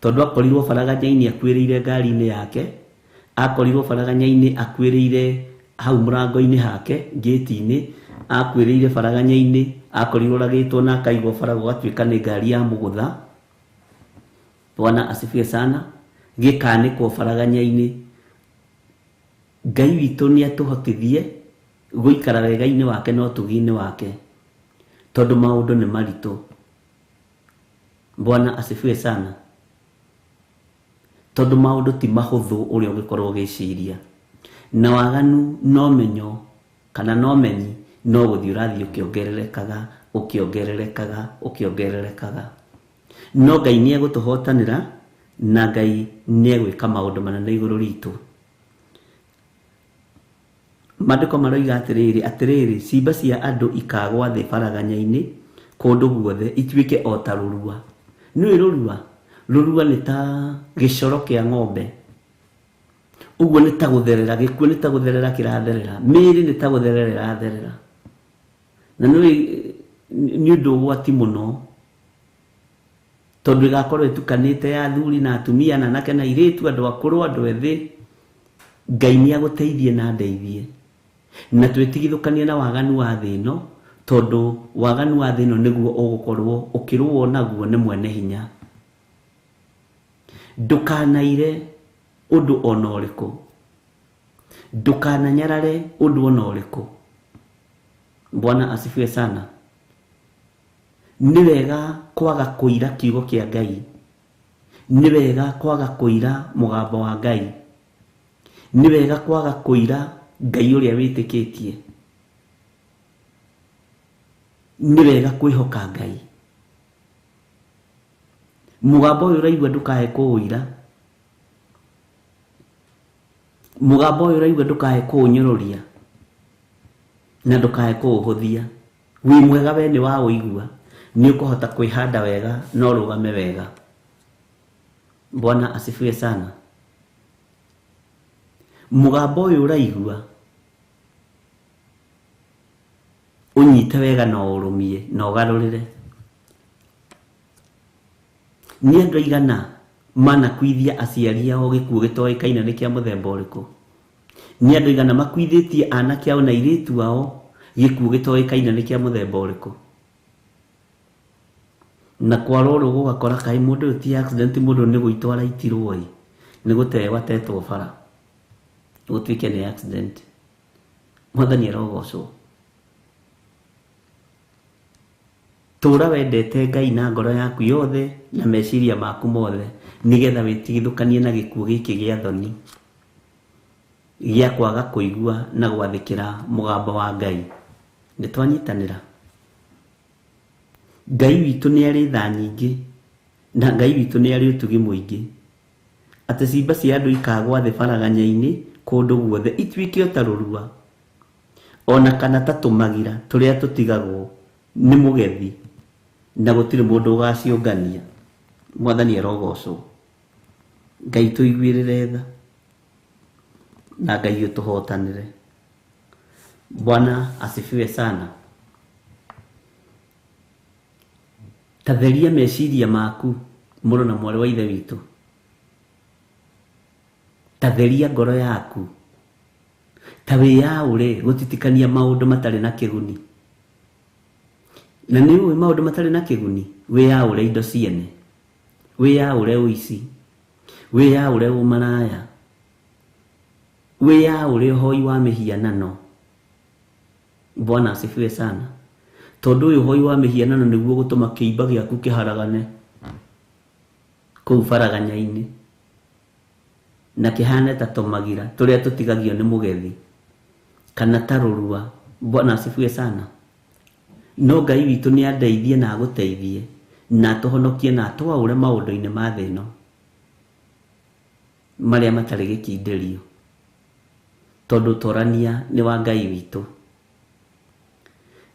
tondũ akorirwo baraganya-inĩ akuĩrĩire ngari-inĩ yake, akorirwo baraganya-inĩ akuĩrĩire hau mũrango-inĩ hake ngĩti-inĩ, akuĩrĩire baraganya-inĩ, akorirwo oragĩtwo na akaigwo bara gũgatuĩka nĩ ngari ya mũgũtha. Bwana asifiwe sana. Gĩkanĩkwo baraganya-inĩ. Ngai witũ nĩ atũhotithie gũikara wega-inĩ wake na ũtugi-inĩ wake, tondũ maũndũ nĩ maritũ. Bwana asifiwe sana. Tondũ maũndũ ti mahũthũ ũrĩa ũngĩkorwo ũgĩciria. Na waganu no menyo kana no menyi no gũthiĩ ũrathiĩ ũkĩongererekaga, ũkĩongererekaga, ũkĩongererekaga. No Ngai nĩ egũtũhotanĩra na Ngai nĩ egwĩka maũndũ manene igũrũ ritũ. Maandĩko maroiga atĩrĩrĩ, atĩrĩrĩ, ciimba cia andũ ikagwa thĩ baraganya-inĩ kũndũ guothe, ituĩke o ta rũrua. Nĩũĩ rũrua? Rũrua nĩ ta gĩcoro kĩa ng'ombe. Ũguo nĩ ta gũtherera, gĩkuũ nĩ ta gũtherera kĩratherera, mĩĩrĩ nĩ ta gũtherera ĩratherera. Na nĩũĩ nĩ ũndũ ũgwati mũno, tondũ ĩgakorwo ĩtukanĩte ya athuri na atumia na anake na airĩtu, andũ akũrũ, andũ ethĩ. Ngai nĩ agũteithie na andeithie, na twĩtigithũkanie na waganu wa thĩ ĩno, tondũ waganu wa thĩ ĩno nĩguo ũgũkorwo ũkĩrũo naguo nĩ mwene hinya. Ndũkanaire ũndũ ona ũrĩkũ, ndũkananyarare ũndũ ona ũrĩkũ. Bwana asifiwe sana. Nĩ wega kwaga kũira kiugo kĩa Ngai, nĩ wega kwaga kũira mũgambo wa Ngai, nĩ wega kwaga kũira Ngai ũrĩa wĩtĩkĩtie, nĩ wega kwĩhoka Ngai. Mũgambo ũyũ ũraigua ndũkae kũũira, mũgambo ũyũ ũraigua ndũkae kũũnyũrũria, na ndũkae kũũhũthia. Wĩ mwega we nĩ waũigua, nĩ ũkũhota kwĩhanda wega na ũrũgame wega. Bwana asifiwe sana. Mũgambo ũyũ ũraigua ũnyite wega na ũrũmie na ũgarũrĩre. Nĩ andũ aigana manakuithia aciari ao gĩkuũ gĩtoĩkaine nĩ kĩa mũthemba ũrĩkũ? Nĩ andũ aigana makuithĩtie anake ao na airĩtu ao gĩkuũ gĩtoĩkaine nĩ kĩa mũthemba ũrĩkũ? Na kwarorwo gũgakora kaĩ mũndũ ũyũ ti accident, mũndũ nĩ gũitwo araitirwo ĩ, nĩ gũteo atetwo bara, gũtuĩke nĩ accident. Mwathani arogocwo. Tũra wendete Ngai na ngoro yaku yothe na meciria maku mothe, nĩgetha wĩtigithũkanie na gĩkuũ gĩkĩ gĩa thoni gĩa kwaga kũigua na gwathĩkĩra mũgambo wa Ngai. Nĩ twanyitanĩra. Ngai witũ nĩ arĩ tha nyingĩ, na Ngai witũ nĩ arĩ ũtugi mũingĩ, atĩ ciimba cia andũ ikagwa thĩ baraganya-inĩ kũndũ guothe, ituĩke o ta rũrua, ona kana ta tũmagira tũrĩa tũtigagwo nĩ mũgethi, na gũtirĩ mũndũ ũgaciũngania. Mwathani arogocwo. Ngai tũiguĩrĩre tha, na Ngai ũtũhotanĩre. Bwana asifiwe sana. Ta theria meciria maku, mũrũ na mwarĩ wa Ithe witũ. Ta theria ngoro yaku. Ta wĩyaũre gũtitikania maũndũ matarĩ na kĩguni. Na nĩ ũĩ maũndũ matarĩ na kĩguni, wĩyaũre indo ciene, wĩyaũre ũici, wĩyaũre ũmaraya, wĩyaũre ũhoi wa mĩhianano. Bwana asifiwe sana. Tondũ ũyũ ũhoi wa mĩhianano nĩguo gũtũma kĩimba gĩaku kĩharagane kũu baraganya-inĩ, na kĩhane ta tũmagira tũrĩa tũtigagio nĩ mũgethi, kana ta rũrua. Bwana asifiwe sana. No Ngai witũ nĩ andeithie na agũteithie, na atũhonokie na atwaũre maũndũ-inĩ ma thĩ ĩno marĩa matarĩ gĩkindĩrio, tondũ ũtorania nĩ wa Ngai witũ.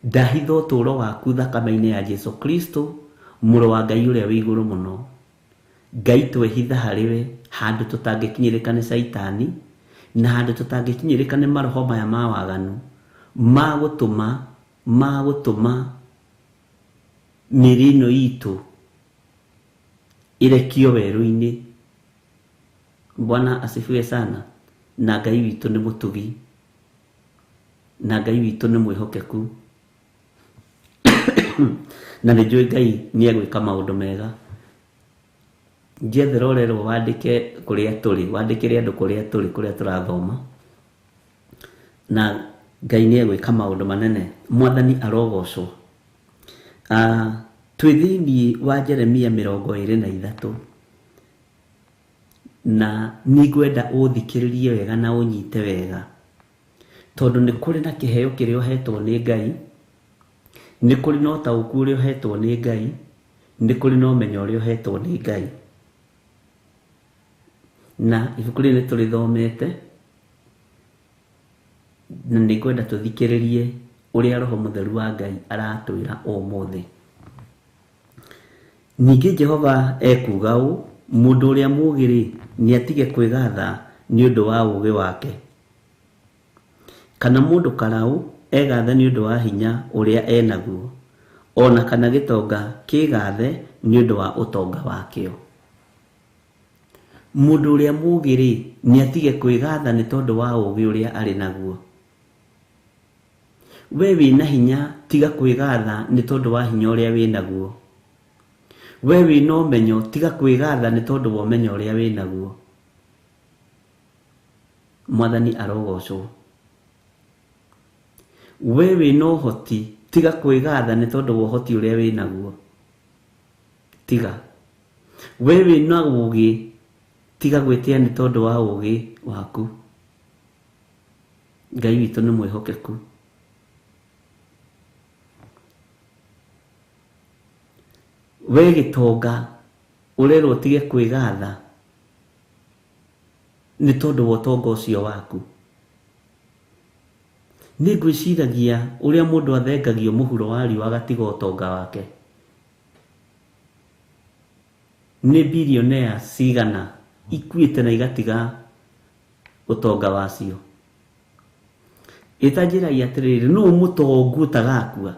Ndahitha ũtũũro waku thakame-inĩ ya Jesu Kristo, mũrũ wa Ngai ũrĩa wĩ igũrũ mũno. Ngai twehitha harĩ we handũ tũtangĩkinyĩrĩka nĩ Caitani, na handũ tũtangĩkinyĩrĩka nĩ maroho maya ma waganu, magũtũma mĩĩrĩ ĩno itũ ĩrekio werũ-inĩ. Bwana asifiwe sana. Na Ngai witũ nĩ mũtugi, na Ngai witũ nĩ mwĩhokeku, na nĩ njũĩ Ngai nĩ egwĩka maũndũ mega. Njethera ũrerwo wandĩke kũrĩa tũrĩ, wandĩkĩre andũ kũrĩa tũrĩ, kũrĩa tũrathoma, na Ngai nĩ egwĩka maũndũ manene. Mwathani arogocwo. Twĩ thĩinĩ wa Jeremia 23, na nĩngwenda ũthikĩrĩrie wega na ũnyite wega, tondũ nĩ kũrĩ na kĩheo kĩrĩa ũhetwo nĩ Ngai, nĩ kũrĩ na ũtaũku ũrĩa ũhetwo nĩ Ngai, nĩ kũrĩ na ũmenyo ũrĩa ũhetwo nĩ Ngai. Na ibuku rĩrĩ nĩ tũrĩthomete, Na nĩ ngwenda tũthikĩrĩrie ũrĩa Roho Mũtheru wa Ngai aratwĩra ũmũthĩ. Ningĩ Jehova ekuuga ũũ, mũndũ ũrĩa mũũgĩ-rĩ, nĩatige kwĩgatha nĩ ũndũ wa ũũgĩ wake, kana mũndũ karaũ egathe nĩ ũndũ wa hinya ũrĩa e naguo, o na kana gĩtonga kĩgathe nĩ ũndũ wa ũtonga wakĩo. Mũndũ ũrĩa mũũgĩ-rĩ, nĩatige kwĩgatha nĩ tondũ wa ũũgĩ ũrĩa arĩ naguo. We wĩna hinya, tiga kwĩgatha nĩ tondũ wa hinya ũrĩa wĩ naguo. We wĩna ũmenyo, tiga kwĩgatha nĩ tondũ wa ũmenyo ũrĩa wĩ naguo. Mwathani arogocwo. We wĩna ũhoti, tiga kwĩgatha nĩ tondũ wa ũhoti ũrĩa wĩ naguo. Tiga. We wĩna ũũgĩ, tiga gwĩtĩa nĩ tondũ wa ũũgĩ waku. Ngai witũ nĩ mwĩhokeku. We gĩtonga ũrerwo ũtige kwĩgatha nĩ tondũ wa ũtonga ũcio waku. Nĩ ngwĩciragia ũrĩa mũndũ athengagio mũhuro wa riũa agatiga ũtonga wake. Nĩ billionaire cigana ikuĩte na igatiga ũtonga wacio. Ĩta njĩrai atĩrĩrĩ, nũ mũtongu ũtagakua?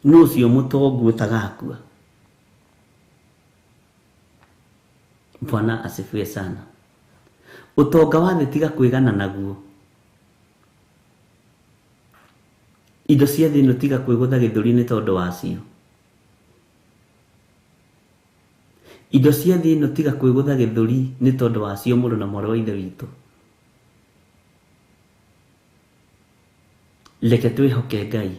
Nũ ũcio mũtongu ũtagakua? Bwana asifiwe sana. Ũtonga wa thĩ tiga kwĩgana naguo. Indo cia thĩ ĩno tiga kwĩgũtha gĩthũri nĩ tondũ wacio. Indo cia thĩ ĩno tiga kwĩgũtha gĩthũri nĩ tondũ wacio, mũrũ na mwarĩ wa Ithe witũ. Reke twĩhoke Ngai.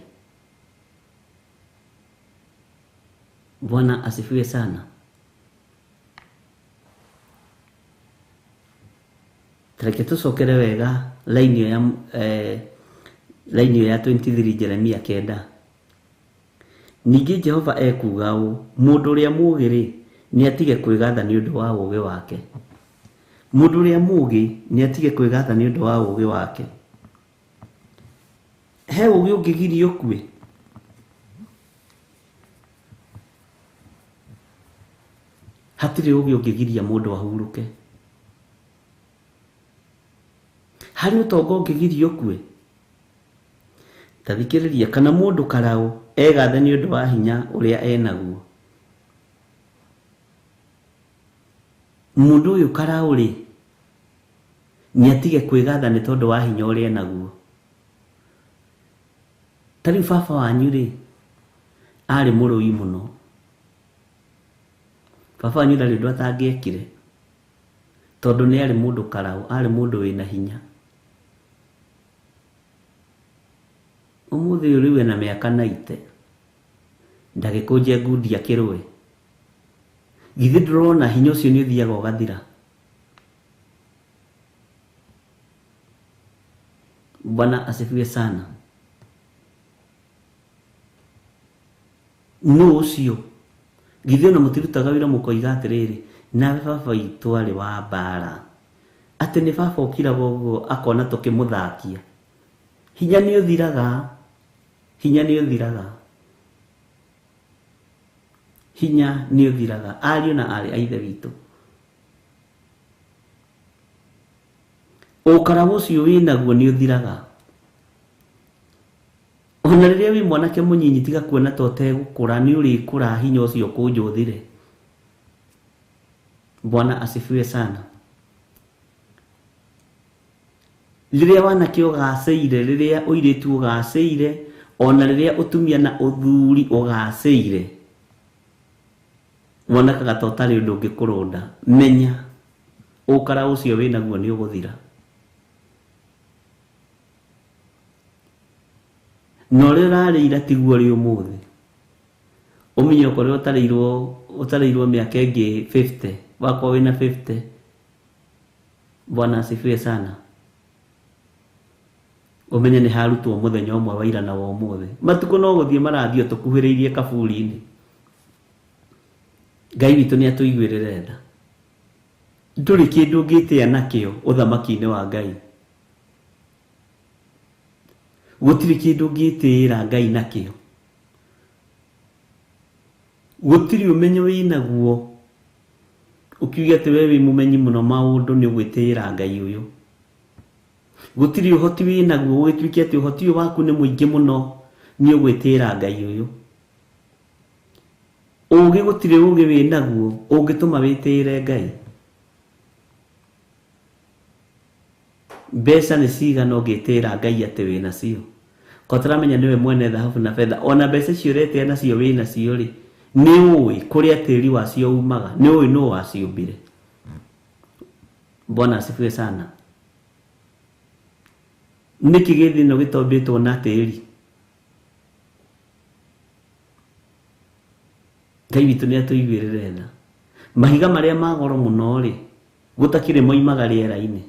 Bwana asifiwe sana. Reke tũcokere wega line ĩyo ya line ĩyo ya 23 Jeremia 9. Ningĩ Jehova ekuuga ũũ, mũndũ ũrĩa mũũgĩ-rĩ, nĩatige kwĩgatha nĩ ũndũ wa ũũgĩ wake. Mũndũ ũrĩa mũũgĩ nĩatige kwĩgatha nĩ ũndũ wa ũũgĩ wake. He ũũgĩ ũngĩgiria ũkue? Hatirĩ ũũgĩ ũngĩgiria mũndũ ahurũke. Harĩ ũtonga ũngĩgiria ũkue? Ta thikĩrĩria, kana mũndũ karaũ egathe nĩ ũndũ wa hinya ũrĩa e naguo. Mũndũ ũyũ karaũ rĩ, nĩatige kwĩgatha nĩ tondũ wa hinya ũrĩa e naguo. Ta rĩu baba wanyu rĩ, arĩ mũrũi mũno. Baba wanyu ndarĩ ũndũ atangĩekire, tondũ nĩ arĩ mũndũ karaũ, arĩ mũndũ wĩna hinya. Ũmũthĩ ũyũ rĩu ena mĩaka 90, ndagĩkũnje ngundi akĩrũe. Githĩ ndũrona hinya ũcio nĩ ũthiaga ũgathira? Bwana asifiwe sana. Nũ ũcio? Githĩ ona mũtirutaga wĩra mũkoiga atĩrĩrĩ, nawe baba witũ arĩ wa mbara. Atĩ nĩ baba ũkiraga ũguo akona tũkĩmũthakia. Hinya nĩ ũthiraga. Hinya nĩ ũthiraga. Hinya nĩ ũthiraga. Ariũ na aarĩ a Ithe witũ, ũkaraũ ũcio wĩnaguo nĩ ũthiraga. Ona rĩrĩa wĩ mwanake mũnyinyi tiga kuona ta ũtegũkũra, nĩ ũrĩkũra hinya ũcio ũkũnja ũthire. Bwana asifiwe sana. Rĩrĩa wanake ũgacĩire, rĩrĩa ũirĩtu ũgacĩire, ona rĩrĩa ũtumia na ũthuri ũgacĩire, wonekaga ta ũtarĩ ũndũ ũngĩkũrũnda. Menya ũkara ũcio wĩnaguo nĩ ũgũthira. Na ũrĩa ũrarĩ ira tiguo ũrĩ ũmũthĩ. Ũmenye okorwo ũtarĩirwo mĩaka ĩngĩ 50, wakorwo wĩna 50. Bwana asifiwe sana. Ũmenye nĩ harutwo mũthenya ũmwe wa ira na wa ũmũthĩ. Matukũ no gũthiĩ marathiĩ tũkuhĩrĩirie kaburi-inĩ. Ngai witũ nĩ atũiguĩrĩre tha. Ndũrĩ kĩndũ ũngĩtĩa nakĩo ũthamaki-inĩ wa Ngai. Gũtirĩ kĩndũ ũngĩtĩĩra Ngai nakĩo. Gũtirĩ ũmenyo wĩnaguo ũkiuge atĩ we wĩ mũmenyi mũno maũndũ nĩ ũgwĩtĩĩra Ngai ũyũ. Gũtirĩ ũhoti wĩnaguo ũgĩtuĩke atĩ ũhoti ũyũ waku nĩ mũingĩ mũno nĩ ũgwĩtĩĩra Ngai ũyũ. Ũgĩ gũtirĩ ũgĩ wĩnaguo ũngĩtũma wĩtĩĩre Ngai. Mbeca nĩ cigana ũngĩtĩĩra Ngai atĩ wĩnacio? Ko tũramenya nĩwe mwene thahabu na betha, ona mbeca icio ũretĩa nacio wĩnacio rĩ, nĩ ũĩ kũrĩa tĩri wacio umaga? Nĩ ũĩ nũ waciũmbire? Bwana asifiwe sana. Nĩkĩ gĩthĩ ĩno gĩtombĩtwo na tĩri? Ngai witũ nĩ atũiguĩrĩre tha. Mahiga marĩa ma goro mũno rĩ, gũtakĩrĩ moimaga rĩera-inĩ.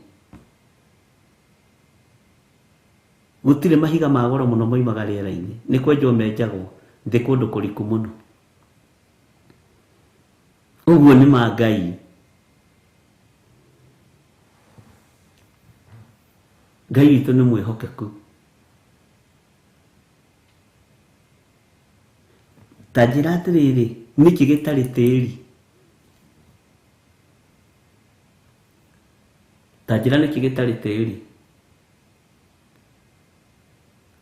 Gũtirĩ mahiga ma goro mũno moimaga rĩera-inĩ, nĩ kwenjwo menjagwo thĩ kũndũ kũriku mũno. Ũguo nĩ ma Ngai. Ngai witũ nĩ mwĩhokeku. Ta njĩra atĩrĩrĩ, nĩkĩ gĩtarĩ tĩri? Ta njĩra nĩkĩ gĩtarĩ tĩri?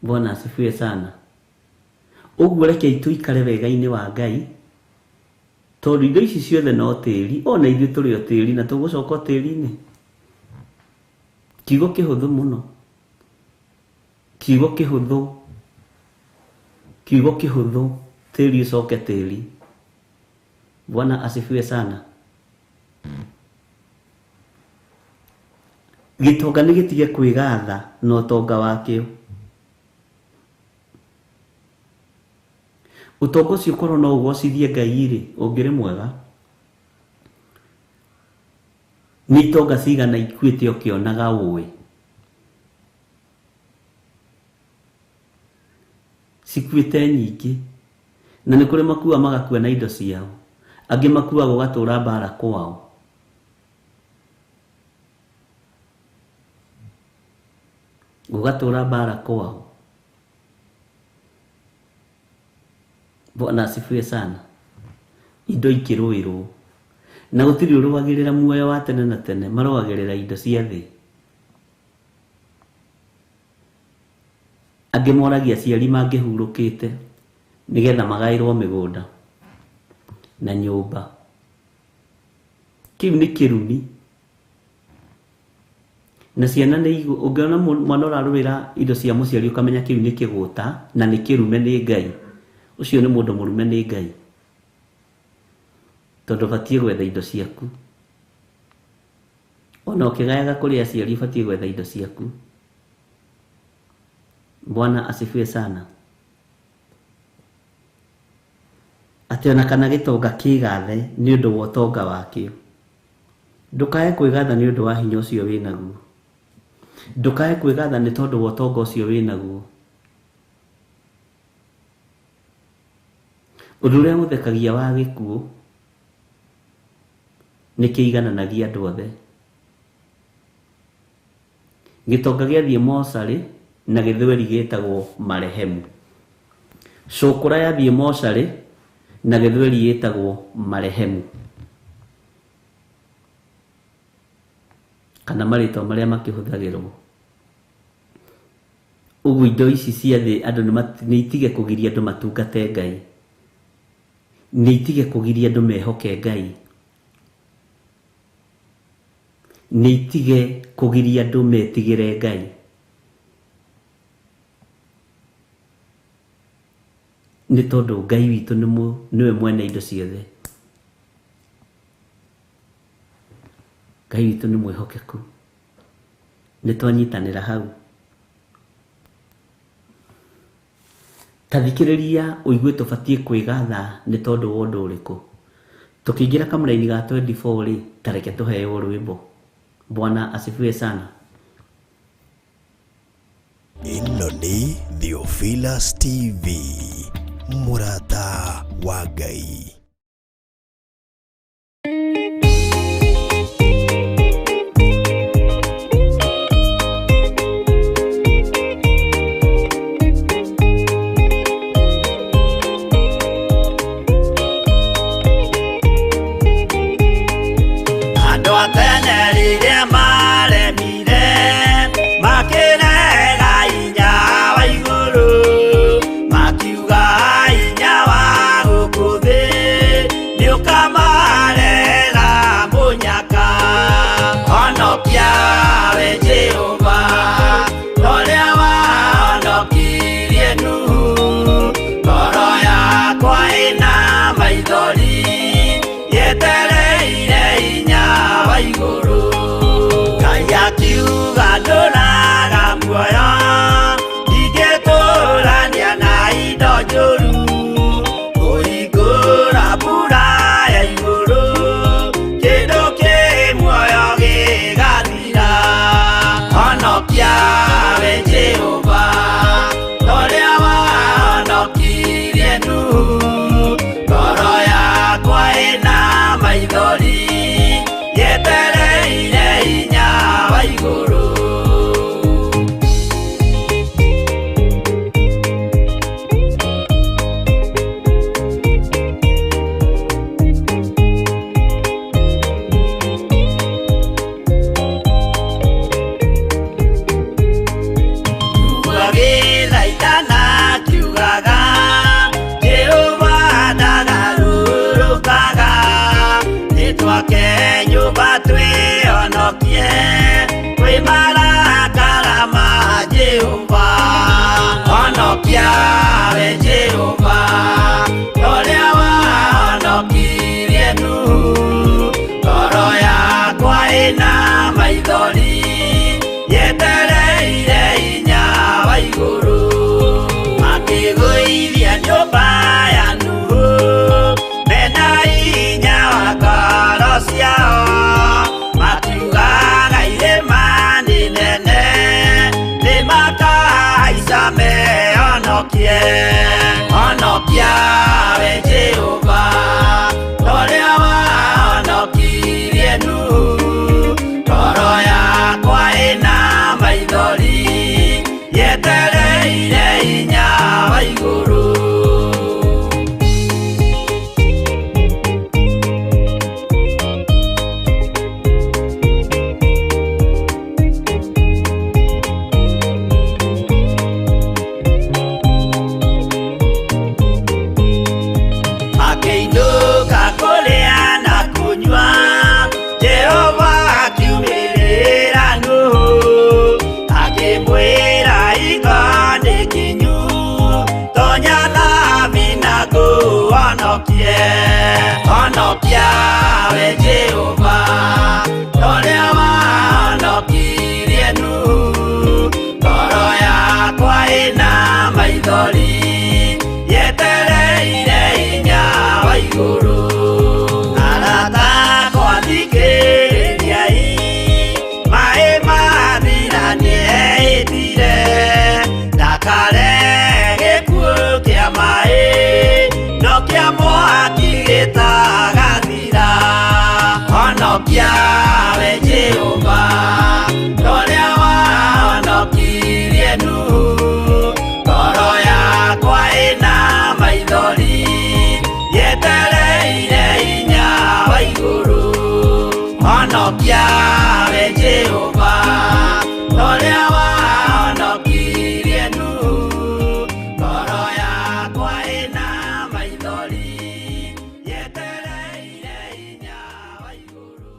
Bwana asifiwe sana. Ũguo rekei tũikare wega-inĩ wa Ngai, tondũ indo ici ciothe no tĩri, ona ithuĩ tũrĩ o tĩri na tũgũcoka o tĩri-inĩ. Kiugo kĩhũthũ mũno. Kiugo kĩhũthũ. Kiugo kĩhũthũ, tĩri ũcoke tĩri. Bwana asifiwe sana. Gĩtonga nĩ gĩtige kwĩgatha na ũtonga wakĩo. Ũtonga ũcio korwo no ũgocithie Ngai rĩ, ũngĩrĩ mwega. Nĩ itonga cigana ikuĩte ũkĩonaga ũĩ? Cikuĩte nyingĩ. Na nĩ kũrĩ makua magakua na indo ciao. Angĩ makuaga ũgatũra mbara kwao. Gũgatũra mbara kwao. Bwana asifiwe sana. Indo ikĩrũĩrwo. Na gũtirĩ ũrũagĩrĩra muoyo wa tene na tene, marũagĩrĩra indo cia thĩ. Angĩ moragia aciari mangĩhurũkĩte nĩgetha magaĩrwo mĩgũnda na nyũmba. Kĩu nĩ kĩrumi. Na ciana nĩ igũ, ũngĩona mwana ũrarũĩra indo cia mũciari ũkamenya kĩu nĩ kĩgũta na nĩ kĩrume nĩ Ngai. Ũcio nĩ mũndũ mũrume nĩ Ngai. Tondũ ũbatiĩ gwetha indo ciaku. Ona ũkĩgayaga kũrĩ aciari ũbatiĩ gwetha indo ciaku. Bwana asifiwe sana. Atĩ ona kana gĩtonga kĩgathe nĩ ũndũ wa ũtonga wakĩo. Ndũkae kwĩgatha nĩ ũndũ wa hinya ũcio wĩnaguo. Ndũkae kwĩgatha nĩ tondũ wa ũtonga ũcio wĩnaguo. Ũndũ ũrĩa ũthekagia wa gĩkuũ nĩ kĩigananagia andũ othe. Gĩtonga gĩathiĩ mocarĩ na gĩthweri gĩtagwo marehemu. Cũkũra yathiĩ mocarĩ na gĩthweri gĩtagwo marehemu. Kana marĩtwa marĩa makĩhũthagĩrwo. Ũguo indo ici cia thĩ andũ nĩ itige kũgiria andũ matungate Ngai. Nĩ itige kũgiria andũ mehoke Ngai. Nĩ itige kũgiria andũ metigĩre Ngai. Nĩ tondũ Ngai witũ nĩwe mwene indo ciothe. Ngai witũ nĩ mwĩhokeku. Nĩ twanyitanĩra hau. Ta thikĩrĩria ũigue tũbatiĩ kwĩgatha nĩ tondũ wa ũndũ ũrĩkũ. Tũkĩingĩra kamũraini ga 24 rĩ, ta reke tũheo rwĩmbo. Bwana asifiwe sana. Ĩno nĩ Theophilus TV, mũrata wa Ngai. maithori yetereire hinya wa igũrũ. Ngai akiuga ndũraga muoyo, ndingĩtũrania na indo njũru, kũhingũra mbura ya igũrũ, kĩndũ kĩ muoyo gĩgathira. Honokia we Jehova, ũrĩa wahonokirie Nuhu, ngoro yakwa ĩna maithori yetereire hinya wa igũrũ. Agĩthaithana akiugaga, Jehova ndagarũrũkaga, nĩtwake nyũmba twĩhonokie kwĩ marakara ma Jehova. Honokia we Jehova, ũrĩa wahonokirie Nuhu, ngoro yakwa ĩna maithori yetereire hinya wa igũrũ. Makĩgũithia nyũmba ya Nuhu mena hinya wa ngoro ciao, makiugaga irĩma nĩ nene, nĩmakahaica mehonokie. Honokia we Jehova, ũrĩa wahonokirie Nuhu, ngoro yakwa ĩna maithori yetereire hinya wa igũrũ. Makĩinũka kũrĩa na kũnyua, Jehova akiumĩrĩra Nuhu, akĩmwĩra hingo nĩ kinyu, tonya thabina ngũhonokie. Honokia we Jehova, ũrĩa wahonokirie Nuhu, ngoro yakwa ĩna maithori yetereire hinya wa igũrũ. Arata akwa thikĩrĩriai, maĩ mathira nĩehĩtire, ndakare gĩkuũ kĩa maĩ, no kĩa mwaki gĩtagathira. Honokia we Jehova, ũrĩa wahonokirie Nuhu, ngoro yakwa ĩna maithori yetereire hinya wa igũrũ. Honokia we Jehova, ũrĩa wahonokirie Nuhu, ngoro yakwa ĩna maithori yetereire hinya wa igũrũ.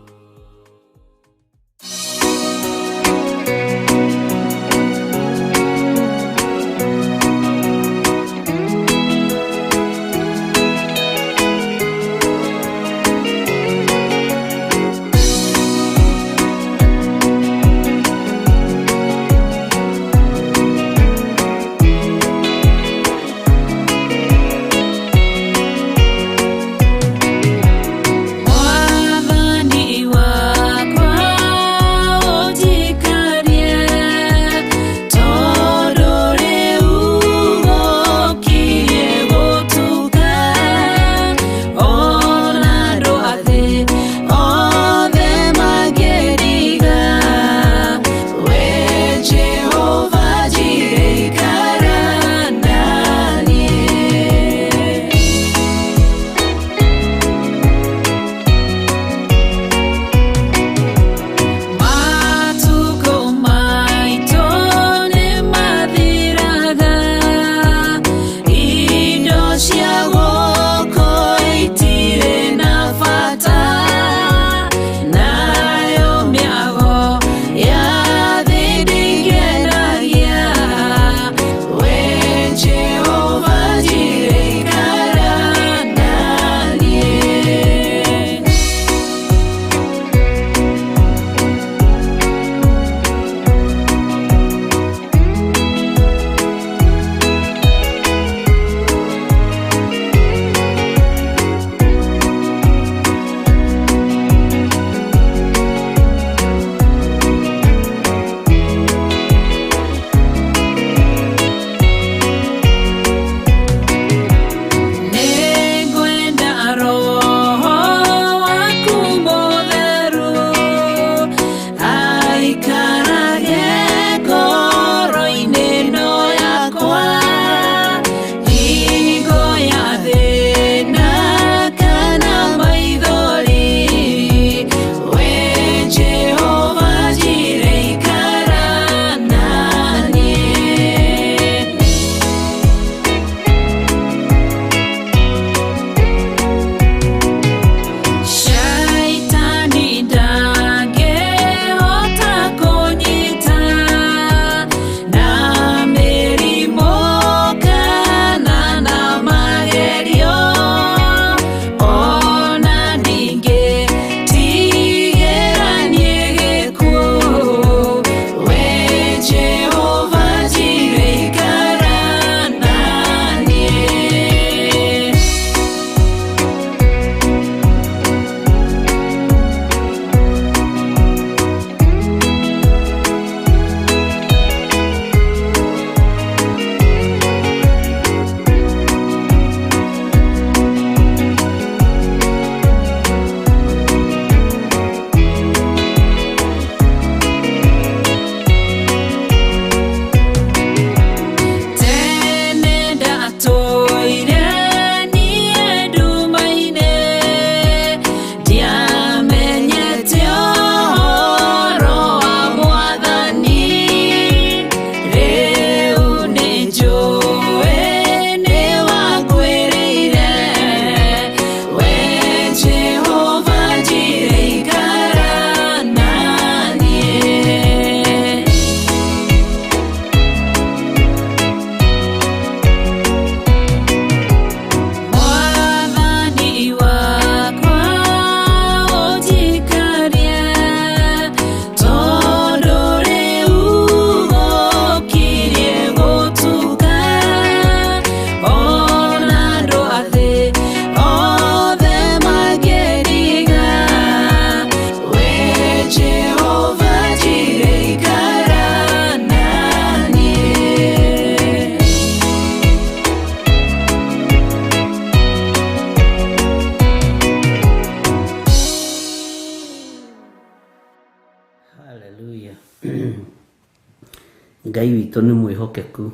Ngai witũ nĩ mwĩhokeku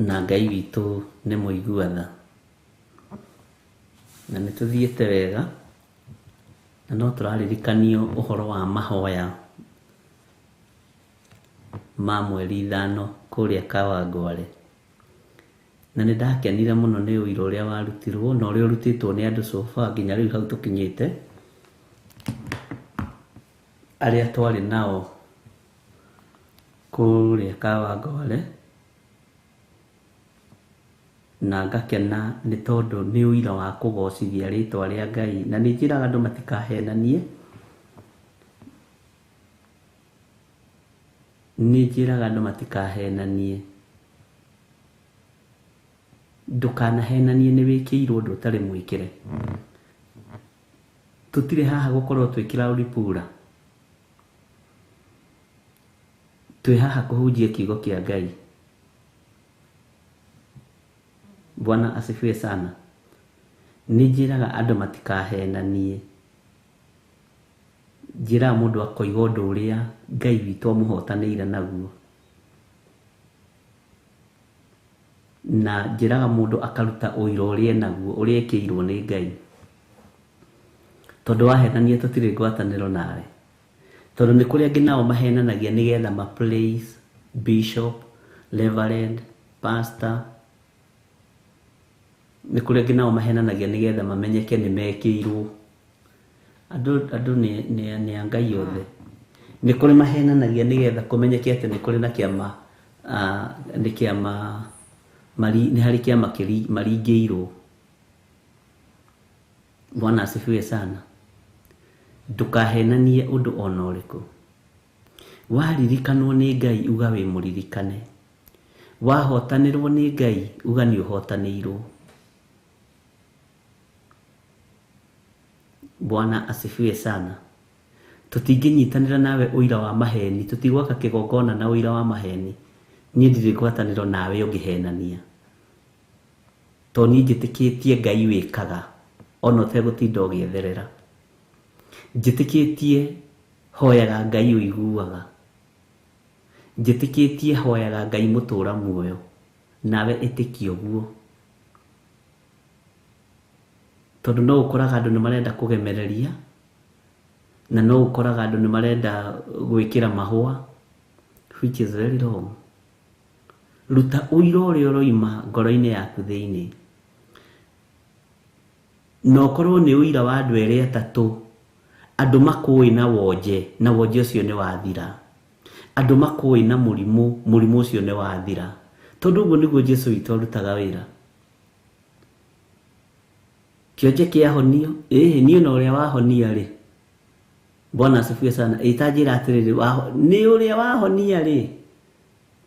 na Ngai witũ nĩ mũigua tha. Na nĩ tũthiĩte wega na no tũraririkanio ũhoro wa mahoya ma mweri 5 kũrĩa Kawangware. Na nĩ ndakenire mũno nĩ ũira ũrĩa warutirwo na ũrĩa ũrutĩtwo nĩ andũ so far nginya rĩu hau tũkinyĩte, arĩa twarĩ nao kũrĩa Kawangware, na ngakena nĩ tondũ nĩ ũira wa kũgocithia rĩtwa rĩa Ngai. Na nĩ njĩraga andũ matikahenanie, nĩ njĩraga andũ matikahenanie, ndũkanahenanie nĩ wĩkĩirwo ũndũ ũtarĩ mwĩkĩre. Tũtirĩ haha gũkorwo twĩ cloud pura, twĩ haha kũhunjia kiugo kĩa Ngai. Bwana asifiwe sana. Nĩ njĩraga andũ matikahenanie, njĩraga mũndũ akoiga ũndũ ũrĩa Ngai witũ amũhotanĩire naguo, na njĩraga mũndũ akaruta ũira ũrĩa enaguo, ũrĩa ekĩirwo nĩ Ngai. Tondũ wahenania tũtirĩ ngwatanĩro nawe. Tondũ nĩ kũrĩ angĩ nao mahenanagia nĩgetha ma place bishop, reverend, pastor. Nĩ kũrĩ angĩ nao mahenanagia nĩgetha mamenyeke nĩ mekĩirwo. Andũ nĩ a Ngai othe. Nĩ kũrĩ mahenanagia nĩgetha kũmenyeke atĩ nĩ kũrĩ na kĩama, nĩ kĩama nĩ harĩ kĩama maringĩirwo. Bwana asifiwe sana. Ndũkahenanie ũndũ ona ũrĩkũ. Waririkanwo nĩ Ngai uga wĩ mũririkane. Wahotanĩrwo nĩ Ngai uga nĩ ũhotanĩirwo. Bwana asifiwe sana. Tũtingĩnyitanĩra nawe ũira wa maheni, tũtigwaka kĩgongona na ũira wa maheni. Niĩ ndirĩ ngwatanĩro nawe ũngĩhenania. Tondũ niĩ njĩtĩkĩtie Ngai wĩkaga ona ũtegũtinda ũgĩetherera. Njĩtĩkĩtie hoyaga Ngai ũiguaga. Njĩtĩkĩtie hoyaga Ngai mũtũra muoyo. Nawe ĩtĩkia ũguo. Tondũ no ũkoraga andũ nĩ marenda kũgemereria, na no ũkoraga andũ nĩ marenda gwĩkĩra mahũa, which is very wrong. Ruta ũira ũrĩa ũroima ngoro-inĩ yaku thĩinĩ. Na ũkorwo nĩ ũira wa andũ erĩ atatũ, andũ makũĩ na wonje, na wonje ũcio nĩ wathira. Andũ makũĩ na mũrimũ, mũrimũ ũcio nĩ wathira. Tondũ ũguo nĩguo Jesũ witũ arutaga wĩra. Kĩonje kĩahonio, ĩĩ niĩ na ũrĩa wahonia rĩ. Bwana asifiwe sana. Ĩ ta njĩra atĩrĩrĩ, nĩ ũrĩa wahonia rĩ,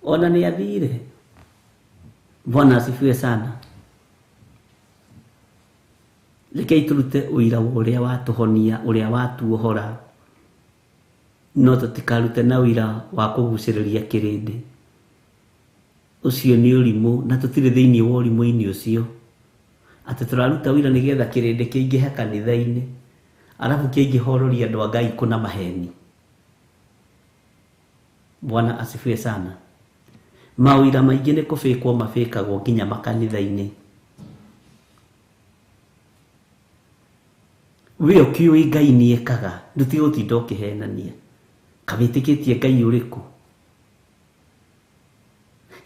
ona nĩ athire. Bwana asifiwe sana. Rekei tũrute ũira wa ũrĩa watũhonia, ũrĩa watuohora, no tũtikarute na ũira wa kũgucĩrĩria kĩrĩndĩ. Ũcio nĩ ũrimũ, na tũtirĩ thĩinĩ wa ũrimũ-inĩ ũcio. Atĩ tũraruta ũira nĩgetha kĩrĩndĩ kĩingĩhe kanitha-inĩ, arabu kĩingĩha ũroria andũ a Ngai kũna maheni. Bwana asifiwe sana. Maũira maingĩ nĩ kũbĩkwo mabĩkagwo nginya makanitha-inĩ. We ũkĩũĩ Ngai nĩ ekaga, ndũtige gũtinda ũkĩhenania. Kamĩtĩkĩtie Ngai ũrĩkũ?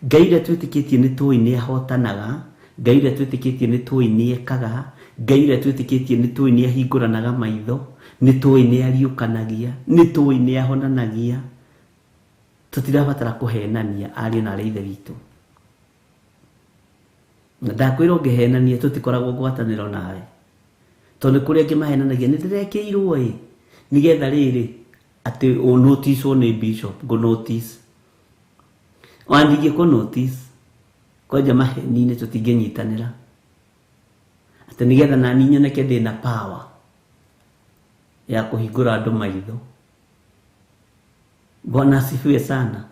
Ngai ũrĩa twĩtĩkĩtie nĩ tũĩ nĩ ahotanaga, Ngai ũrĩa twĩtĩkĩtie nĩ tũĩ nĩ ekaga, Ngai ũrĩa twĩtĩkĩtie nĩ tũĩ nĩ ahingũranaga maitho, nĩ tũĩ nĩ ariũkanagia, nĩ tũĩ nĩ ahonanagia. Tũtirabatara kũhenania ariũ na arĩ ithe witũ. Na ndakwĩra ũngĩhenania tũtikoragwo ngwatanĩro nawe. Tondũ nĩ kũrĩ angĩ mahenanagia nĩ ndĩrekĩirwo ĩ, nĩgetha rĩrĩ atĩ ũnoticwo nĩ bishop, ngũ notice. Ona ndingĩkũ notice, kwanja maheni-inĩ tũtingĩnyitanĩra. Atĩ nĩgetha nani nyoneke ndĩna power ya kũhingũra andũ maitho. Bwana asifiwe sana.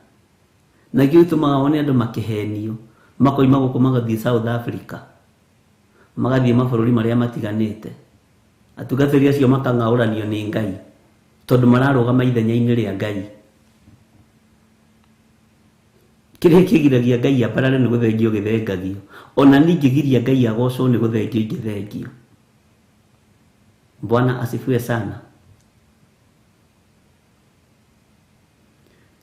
Na kĩu gĩtũmaga wone andũ makĩhenio, makoima gũkũ magathiĩ South Africa, magathiĩ mabũrũri marĩa matiganĩte. Atungatĩri acio makang'aũranio nĩ Ngai, tondũ mararũgama ithenya-inĩ rĩa Ngai. Kĩrĩa kĩgiragia Ngai ambarare nĩ gũthengio gĩthengagio. Ona niĩ ingĩgiria Ngai agocwo nĩ gũthengio ingĩthengio. Bwana asifiwe sana.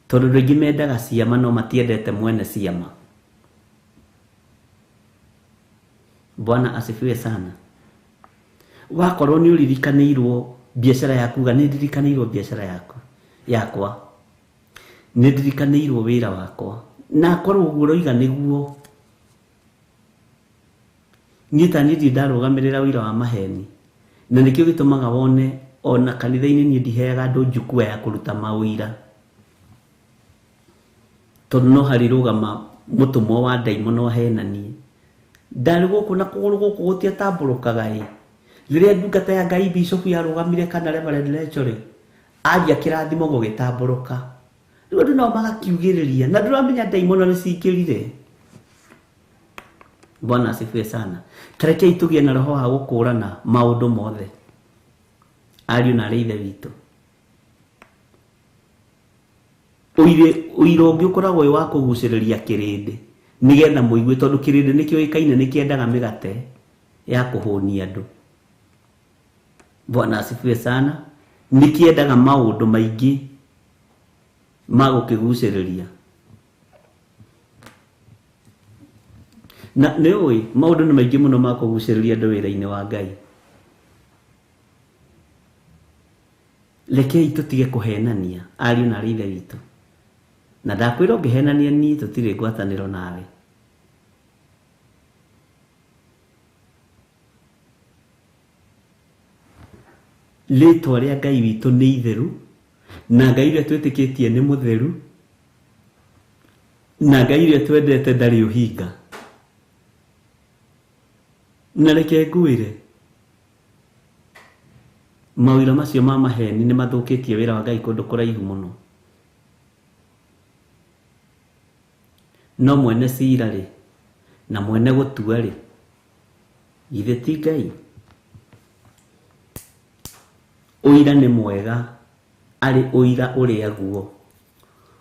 Tondũ andũ aingĩ mendaga ciama no matiendete mwene ciama. Bwana asifiwe sana. Wakorwo nĩ ũririkanĩirwo biacara yaku, uga nĩ ndirikanĩirwo biacara yaku yakwa, nĩ ndirikanĩirwo wĩra wakwa, na akorwo ũguo ũroiga nĩguo. Niĩ ta niĩ ndirĩ ndarũgamĩrĩra wĩra wa maheni, na nĩkĩo gĩtũmaga wone ona kanitha-inĩ niĩ ndiheaga andũ njukua ya kũruta mawĩra, tondũ no harĩ rũgama mũtũmwo wa ndaimono ahenanie. Ndarĩ gũkũ na kũgũrũ gũkũ gũtiatambũrũkaga ĩ. Rĩrĩa ndungata ya Ngai Bishop yarũgamire kana Reverend Rachel rĩ, aria kĩrathimo gũgĩtambũrũka. Rĩu andũ nao magakiugĩrĩria na ndũramenya ndaimono nĩ cingĩrire. Bwana asifiwe sana. Tarekei tũgĩe na roho wa gũkũrana maũndũ mothe, ariũ na arĩ ithe witũ. Ũira ũngĩ ũkoragwo wĩ wa kũgucĩrĩria kĩrĩndĩ nĩgetha mũigue, tondũ kĩrĩndĩ nĩkĩũĩkaine nĩkĩendaga mĩgate ya kũhũnia andũ. Bwana asifiwe sana. Nĩkĩendaga maũndũ maingĩ ma gũkĩgucĩrĩria. Na nĩ ũĩ maũndũ nĩ maingĩ mũno ma kũgucĩrĩria andũ wĩra-inĩ wa Ngai. Rekei tũtige kũhenania ariũ na arĩ ithe witũ. Na ndakwĩra ũngĩhenania niĩ tũtirĩ ngwatanĩro nawe. Rĩtwa rĩa Ngai witũ nĩ itheru, na Ngai ũrĩa twĩtĩkĩtie nĩ mũtheru, na Ngai ũrĩa twendete ndarĩ ũhinga. Na reke ngwĩre, mawĩra macio ma maheni nĩ mathũkĩtie wĩra wa Ngai kũndũ kũraihu mũno. No mwene cira rĩ, na mwene gũtua rĩ, githĩ ti Ngai? Ũira nĩ mwega arĩ ũira ũrĩa guo,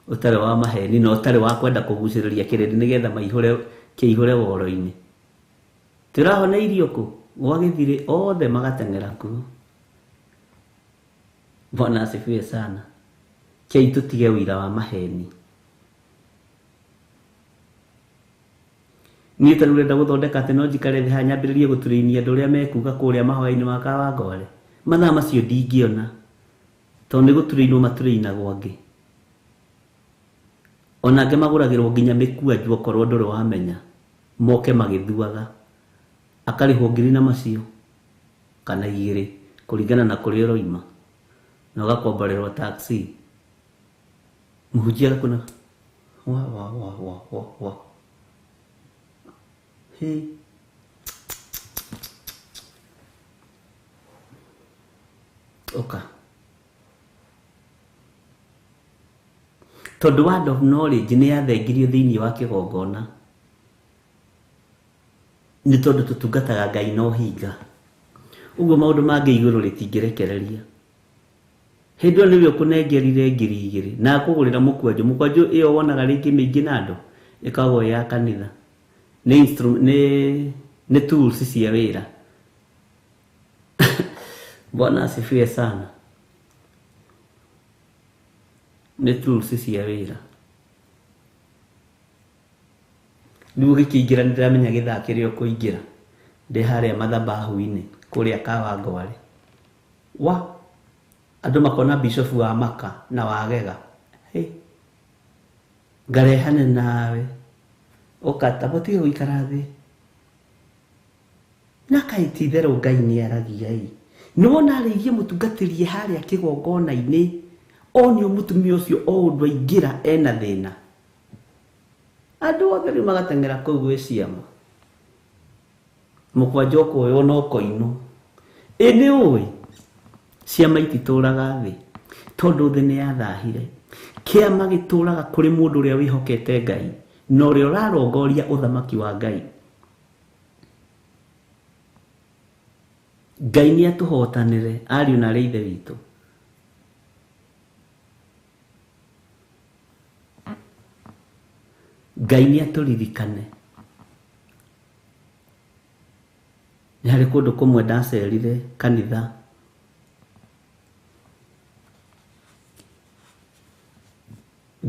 ũtarĩ wa maheni na ũtarĩ wa kwenda kũgucĩrĩria kĩrĩndĩ nĩgetha maihũre kĩihũre woro-inĩ. Tũrahoneirio kũ? Gwa gĩthirĩ othe magateng'era kuo. Bwana asifiwe sana. Kei tũtige ũira wa maheni. Niĩ ta rĩu ũrenda gũthondeka atĩ no njikare thĩ haha nyambĩrĩrie gũturĩinia andũ ũrĩa mekuga kũrĩa mahoya-inĩ ma Kawangware. Mathaa macio ndingĩona, tondũ nĩ gũturĩinwo maturĩinagwo angĩ. Ona angĩ magũragĩrwo nginya mĩkwanjũ okorwo ndũrĩ wamenya, moke magĩthuaga. Akarĩhwo ngiri na macio kana igĩrĩ kũringana na kũrĩa ũroima, na ũgakomborerwo taxi. Mũhunjia agakũna wa wa wa wa wa wa. Hey. Oka. Tondũ word of knowledge nĩ yathengirio thĩinĩ wa kĩgongona, nĩ tondũ tũtungataga Ngai na ũhinga. Ũguo maũndũ mangĩ igũrũ rĩtingĩrekereria. Hĩndĩ ĩyo nĩwe ũkũnengerire ngiri igĩrĩ na akũgũrĩra mũkwanjũ. Mũkwanjũ ĩyo wonaga rĩngĩ mĩingĩ na andũ ĩkoragwo ĩ ya kanitha. Nĩ instrument, nĩ tools cia wĩra. Bwana asifiwe sana. Nĩ tools cia wĩra. Rĩu ũgĩkĩingĩra nĩ ndĩramenya gĩthaa kĩrĩa ũkũingĩra. Ndĩ harĩa mathabahu-inĩ kũrĩa Kawangware. Wa andũ makona bishop wa maka na wagega. Hey. Ngarehane nawe. Ũkata mũtige gũikara thĩ. Na kaĩ ti itherũ Ngai nĩ aragia ĩ. Nĩ wona arĩirie mũtungatĩri harĩa kĩgongona-inĩ, onio mũtumia ũcio o ũndũ aingĩra ena thĩna. Andũ othe rĩu magateng'era kũu gwĩ ciama. Mũkwanja ũkoywo na ũkoinwo. Ĩ nĩ ũĩ ciama ititũraga thĩ, tondũ thĩ nĩ yathahire. Kĩama gĩtũraga kũrĩ mũndũ ũrĩa wĩhokete Ngai na ũrĩa ũrarongoria ũthamaki wa Ngai. Ngai nĩ atũhotanĩre ariũ na arĩ ithe witũ. Ngai nĩ atũririkane. Nĩ harĩ kũndũ kũmwe ndacerire kanitha,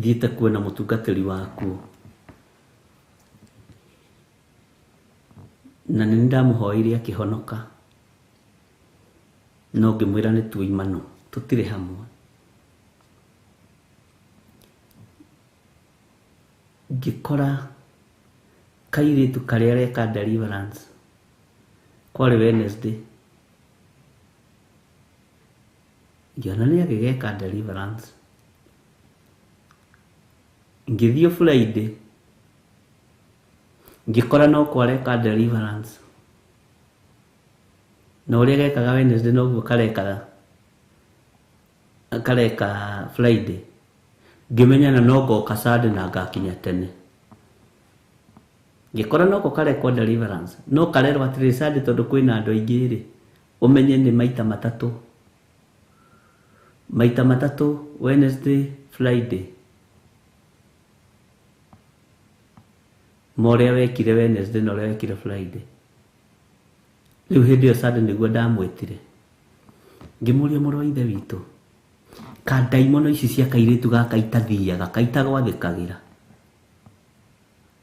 thiĩte kuona mũtungatĩri wakuo, na nĩ ndamũhoeire akĩhonoka, no ngĩmwĩra nĩ tuimano tũtirĩ hamwe. Ngĩkora kairĩtu karĩa areka deliverance, kwarĩ Wednesday, ngĩona nĩ agĩgeka deliverance. Ngĩthiĩ Friday, ngĩkora no kwareka deliverance, na ũrĩa gekaga Wednesday noguo kareka Friday. Ngĩmenya na no ngoka Sunday na ngakinya tene. Ngĩkora noko karekwo deliverance, no karerwo atĩrĩ Sunday tondũ kwĩna andũ aingĩ rĩ, ũmenye nĩ maita matatũ, maita matatũ, Wednesday, Friday, ma ũrĩa wekire Wednesday na ũrĩa wekire Friday. Rĩu hĩndĩ ĩyo Sunday nĩguo ndamwĩtire, ngĩmũria mũrũ wa ithe witũ, ka ndaimono ici cia kairĩtu gaka itathiaga kaitagwathĩkagĩra,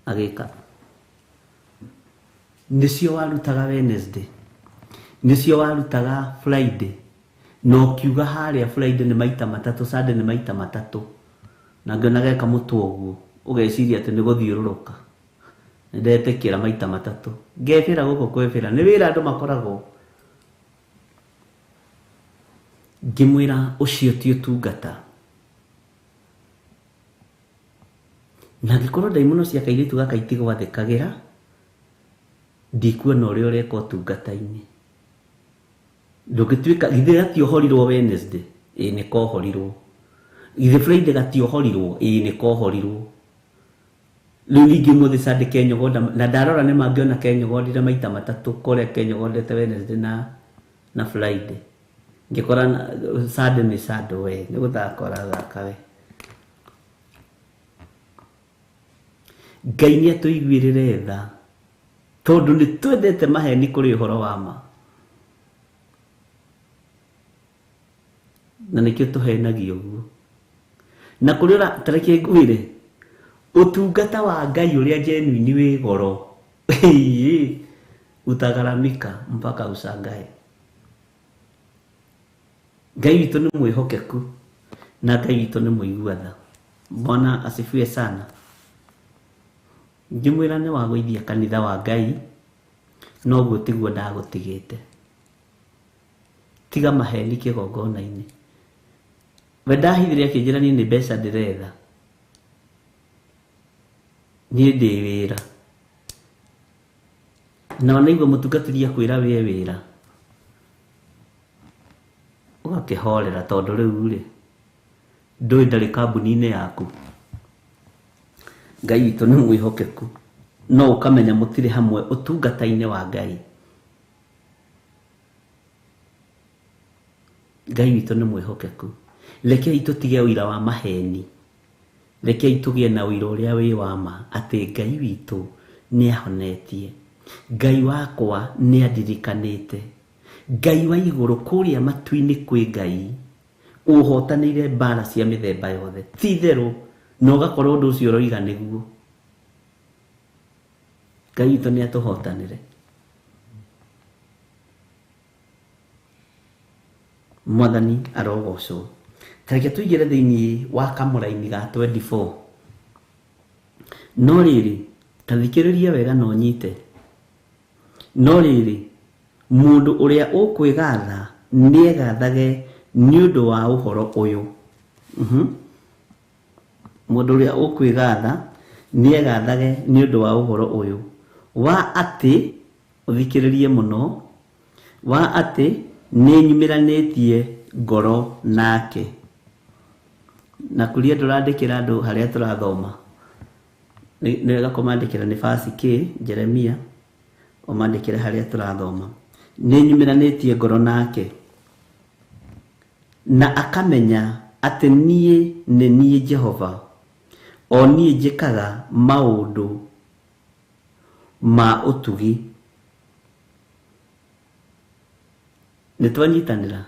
agĩka nĩcio warutaga Wednesday, nĩcio warutaga Friday, na ũkiuga harĩa Friday nĩ maita matatũ, Sunday nĩ maita matatũ, na ngĩona geka mũtwe ũguo ũgeciria atĩ nĩ gũthiũrũrũka. Nĩndetĩkĩra maita matatũ, ngebĩra gũkũ kwĩbĩra nĩ wĩra andũ makoragwo. Ngĩmwĩra ũcio ti ũtungata, na angĩkorwo ndaimono cia kairĩtu gaka itigwathĩkagĩra, ndikuona ũrĩa ũreka ũtungata-inĩ. Ndũngĩtuĩka githĩ gatiohorirwo Wednesday? Ĩĩ nĩ kohorirwo. Githĩ Friday gatiohorirwo? Ĩĩ nĩ kohorirwo. Rĩu ningĩ ũmũthĩ Sunday kenyogonda, na ndarora nĩ mangĩona kenyogondire maita matatũ kũrĩa kenyogondete Wednesday na Friday. Ngĩkora Sunday nĩ Sunday we, nĩ gũthaka ũrathaka we. Ngai nĩ atũiguĩrĩre tha, tondũ nĩ twendete maheni kũrĩ ũhoro wa ma, na nĩkĩo tũhenagia ũguo. Na kũrĩ ũra, ta reke ngwĩre, ũtungata wa Ngai ũrĩa genuine wĩ goro, utagaramika mpaka ushangae. Ngai witũ nĩ mwĩhokeku na Ngai witũ nĩ mũigua tha. Bwana asifiwe sana. Ngĩmwĩra nĩ wagũithia kanitha wa Ngai, noguo tiguo ndagũtigĩte. Tiga maheni kĩgongona-inĩ. We ndahithire akĩnjĩra niĩ nĩ mbeca ndĩretha, niĩ ndĩ wĩra. Na wanaigua mũtungatĩri akwĩra wĩe wĩra, ũgakĩhorera tondũ rĩu rĩ ndũĩ ndarĩ kambuni-inĩ yaku. Ngai witũ nĩ mwĩhokeku, no ũkamenya mũtirĩ hamwe ũtungata-inĩ wa Ngai. Ngai witũ nĩ mwĩhokeku. Rekei tũtige ũira wa maheni, rekei tũgĩe na ũira ũrĩa wĩ wa ma, atĩ Ngai witũ nĩ ahonetie, Ngai wakwa nĩ andirikanĩte, Ngai wa igũrũ kũrĩa matu-inĩ kwĩ Ngai ũhotanĩire mbara cia mĩthemba yothe, ti itherũ, na ũgakorwo ũndũ ũcio ũroiga nĩguo. Ngai witũ nĩ atũhotanĩre. Mwathani arogocwo. Ta reke tũingĩre thĩinĩ wa kamũraini ga 24. No rĩrĩ, ta thikĩrĩria wega na ũnyite. No rĩrĩ, mũndũ ũrĩa ũkwĩgatha nĩegathage nĩ ũndũ wa ũhoro ũyũ. Mũndũ ũrĩa ũkwĩgatha nĩegathage nĩ ũndũ wa ũhoro ũyũ, wa atĩ, ũthikĩrĩrie mũno, wa atĩ nĩnyumĩranĩtie ngoro nake. Na kũrĩa ndũrandĩkĩra andũ harĩa tũrathoma, nĩ wega kũmandĩkĩra nĩ verse K, Jeremia, ũmandĩkĩre harĩa tũrathoma. Nĩnyumĩranĩtie ngoro nake, na akamenya atĩ niĩ nĩ niĩ Jehova, O niĩ njĩkaga maũndũ ma ũtugi. Nĩ twanyitanĩra?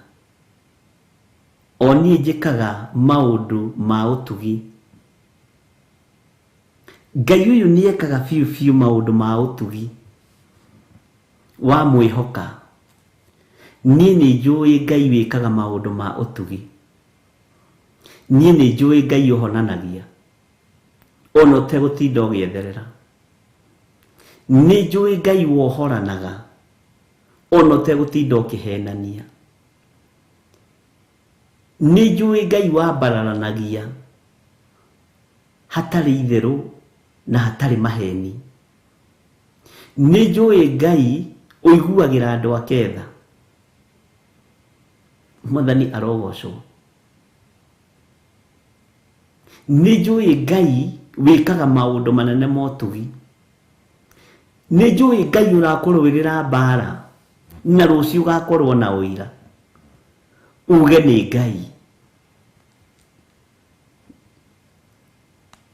O niĩ njĩkaga maũndũ ma ũtugi. Ngai ũyũ nĩ ekaga biũ biũ maũndũ ma ũtugi. Wa mwĩhoka. Niĩ nĩ njũĩ Ngai wĩkaga maũndũ ma ũtugi. Niĩ nĩ njũĩ Ngai ũhonanagia ona ũtegũtinda ũgĩetherera. Nĩ njũĩ Ngai wohoranaga ona ũtegũtinda ũkĩhenania. Nĩ njũĩ Ngai wambararanagia hatarĩ itherũ na hatarĩ maheni. Nĩ njũĩ Ngai ũiguagĩra andũ ake tha. Mwathani arogocwo. Nĩ njũĩ Ngai wĩkaga maũndũ manene ma ũtugi. Nĩ njũĩ Ngai ũrakũrũĩrĩra mbara na rũciũ ũgakorwo na ũira. Uge nĩ Ngai.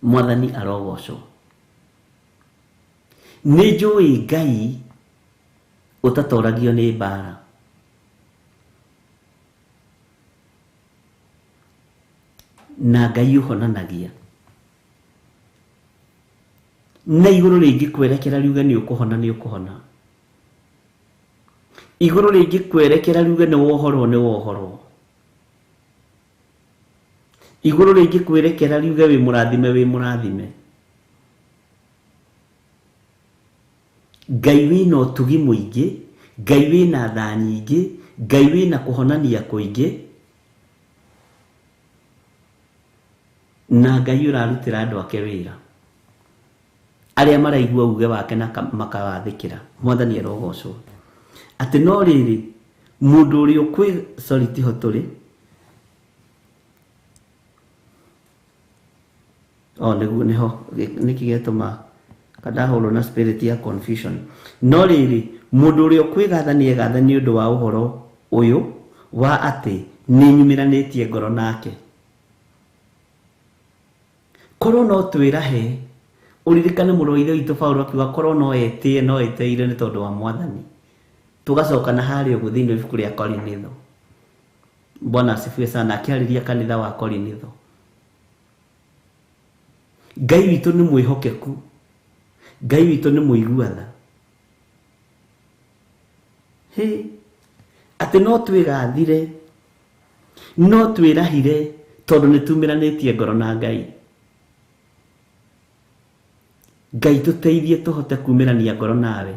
Mwathani arogocwo. Nĩ njũĩ Ngai ũtatoragio nĩ mbara. Na Ngai ũhonanagia. Na igũrũ rĩngĩ kwerekera riuge nĩ ũkũhona nĩ ũkũhona. Igũrũ rĩngĩ kwerekera riuge nĩ wohorwo nĩ wohorwo. Igũrũ rĩngĩ kwerekera riuge wĩ mũrathime wĩ mũrathime. Ngai wĩna ũtugi mũingĩ, Ngai wĩna tha nyingĩ, Ngai wĩna kũhonania kũingĩ, na Ngai ũrarutĩra andũ ake wĩra. Arĩa maraigua uge wake na makawathĩkĩra. Mwathani arogocwo. Atĩ no rĩrĩ, mũndũ ũrĩa ũkwĩ sorry tiho tũrĩ. O nĩguo nĩho nĩkĩ gĩatũma kandahũrwo na spirit ya confusion. No rĩrĩ, mũndũ ũrĩa ũkwĩgatha nĩ egatha nĩ ũndũ wa ũhoro ũyũ wa atĩ nĩ nyumĩranĩtie ngoro nake. Korwo no twĩrahe, ũririkane mũrũ wa ithe witũ Paũlũ akiuga korwo no etĩe no eteire nĩ tondũ wa Mwathani. Tũgacoka na harĩa ũguo thĩinĩ wa ibuku rĩa Korinitho. Bwana asifiwe sana, akĩarĩria kanitha wa Korinitho. Ngai witũ nĩ mwĩhokeku. Ngai witũ nĩ mũigua tha. Hĩ, atĩ no twĩgathire, no twĩrahire tondũ nĩ tumĩranĩtie ngoro na Ngai. Ngai tũteithie tũhote kumĩrania ngoro nawe.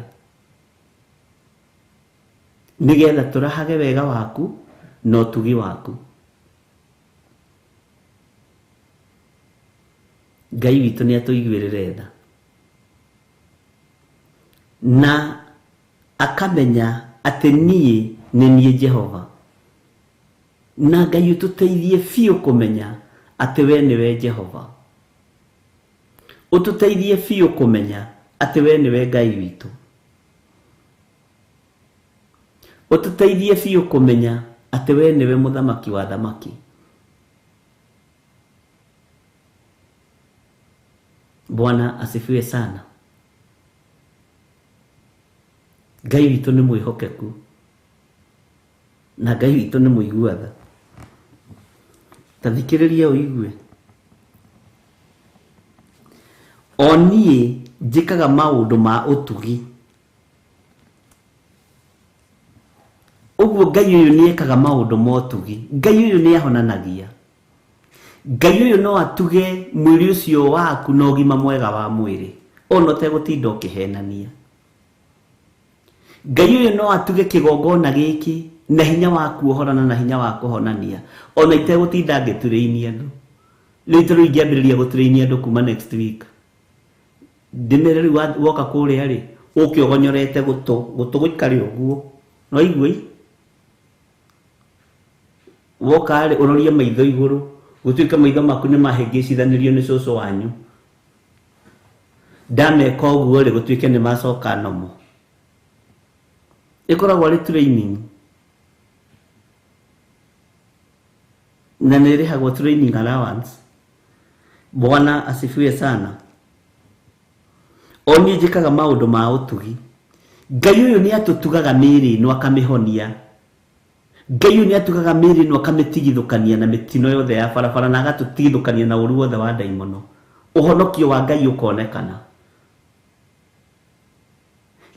Nĩgetha tũrahage wega waku na ũtugi waku. Ngai witũ nĩ atũiguĩrĩre tha. Na akamenya atĩ niĩ nĩ niĩ Jehova. Na Ngai ũtũteithie biũ kũmenya atĩ we nĩwe Jehova. Ũtũteithie biũ kũmenya atĩ we nĩwe Ngai witũ. Ũtũteithie biũ kũmenya atĩ we nĩwe mũthamaki wa thamaki. Bwana asifiwe sana. Ngai witũ nĩ mwĩhokeku. Na Ngai witũ nĩ mũigua tha. Ta thikĩrĩria ũigue. O niĩ njĩkaga maũndũ ma ũtugi. Ũguo Ngai ũyũ nĩ ekaga maũndũ ma ũtugi. Ngai ũyũ nĩ ahonanagia. Ngai ũyũ no atuge mwĩrĩ ũcio waku na ũgima mwega wa mwĩrĩ ona ũtegũtinda ũkĩhenania. Ngai ũyũ no atuge kĩgongona gĩkĩ na hinya wa kuohorana na hinya wa kũhonania ona itegũtinda ngĩturĩinia andũ. Rĩu ta rĩu ingĩambĩrĩria gũturĩinia andũ kuma next week. Ndĩmere rĩu woka kũrĩa rĩ, ũke ũgonyorete gũtũ, gũtũ gũikare ũguo. No igua woka rĩ ũrorie maitho igũrũ, gũtuĩke maitho maku nĩ mahĩngĩcithanĩrio nĩ cũcũ wanyu. Ndameka ũguo rĩ gũtuĩke nĩ macoka nomo. Ĩkoragwo arĩ training. Na nĩ ĩrĩhagwo training allowance. Bwana asifiwe sana. O niĩ njĩkaga maũndũ ma ũtugi. Ngai ũyũ nĩ atũtugaga mĩĩrĩ ĩno akamĩhonia. Ngai ũyũ nĩ atugaga mĩĩrĩ ĩno akamĩtigithũkania na mĩtino yothe ya barabara na agatũtigithũkania na ũru wothe wa ndaimono. Ũhonokio wa Ngai ũkonekana.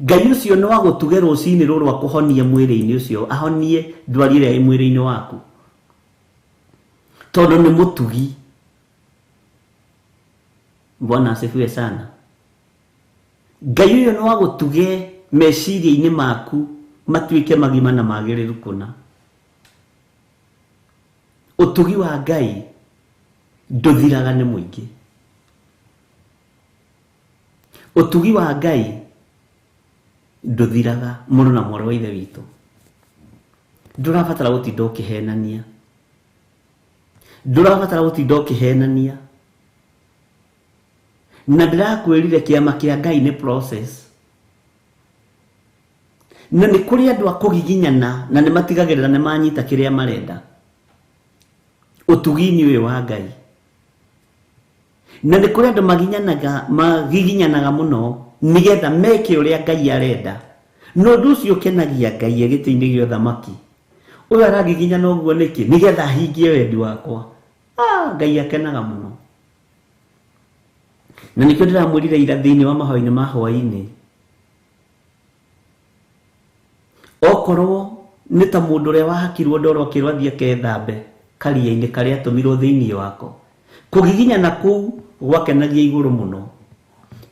Ngai ũcio no agũtuge rũcinĩ rũrũ akũhonie mwĩrĩ-inĩ ũcio, ahonie ndwari ĩrĩa ĩ mwĩrĩ-inĩ waku, tondũ nĩ mũtugi. Bwana asifiwe sana. Ngai ũyũ no agũtuge meciria-inĩ maku matuĩke magima na magĩrĩru kũna. Ũtugi wa Ngai ndũthiraga nĩ mũingĩ. Ũtugi wa Ngai ndũthiraga mũno na mwarĩ wa ithe witũ. Ndũrabatara gũtinda ũkĩhenania. Ndũrabatara gũtinda ũkĩhenania. Na ndĩrakwĩrire kĩama kĩa Ngai nĩ process. Na nĩ kũrĩ andũ a kũgiginyana na nĩ matigagĩrĩra nĩ manyita kĩrĩa marenda. Ũtugi-inĩ ũyũ wa Ngai. Na nĩ kũrĩ andũ magiginyanaga mũno nĩgetha meke ũrĩa Ngai arenda. Na ũndũ ũcio ũkenagia Ngai e gĩtĩ-inĩ gĩa ũthamaki. Ũyũ aragiginyana ũguo nĩkĩ? Nĩgetha ahingie wendi wakwa. Ngai akenaga mũno. Na nĩkĩo ndĩramwĩrire ira thĩinĩ wa mahoya-inĩ ma hwaĩ-inĩ. Okorwo nĩ ta mũndũ ũrĩa wahakirwo ndoro akĩrwo athiĩ akethambe karia-inĩ karĩa atũmirwo thĩinĩ wako. Kũgiginyana kũu gwakenagia igũrũ mũno.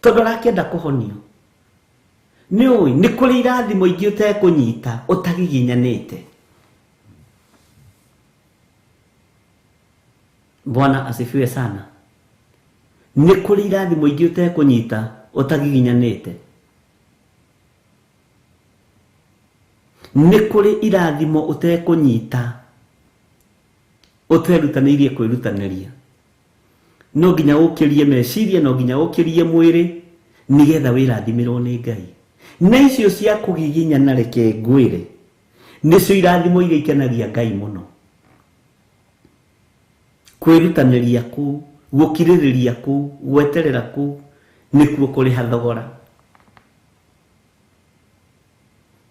Tondũ arakĩenda kũhonio. Nĩ ũĩ, nĩ kũrĩ irathimo ingĩ ũtekũnyita ũtagiginyanĩte. Bwana asifiwe sana. Nĩ kũrĩ irathimo ingĩ ũtekũnyita ũtagiginyanĩte. Nĩ kũrĩ irathimo ũtekũnyita ũterutanĩirie kwĩrutanĩria. No nginya ũkĩrie meciria, no nginya ũkĩrie mwĩrĩ nĩgetha wĩrathimĩrwo nĩ Ngai. Na icio cia kũgiginyana reke ngwĩre, nĩcio irathimo iria ikenagia Ngai mũno. Kwĩrutanĩria kũu, gũkirĩrĩria kũu, gweterera kũu nĩkuo kũrĩha thogora.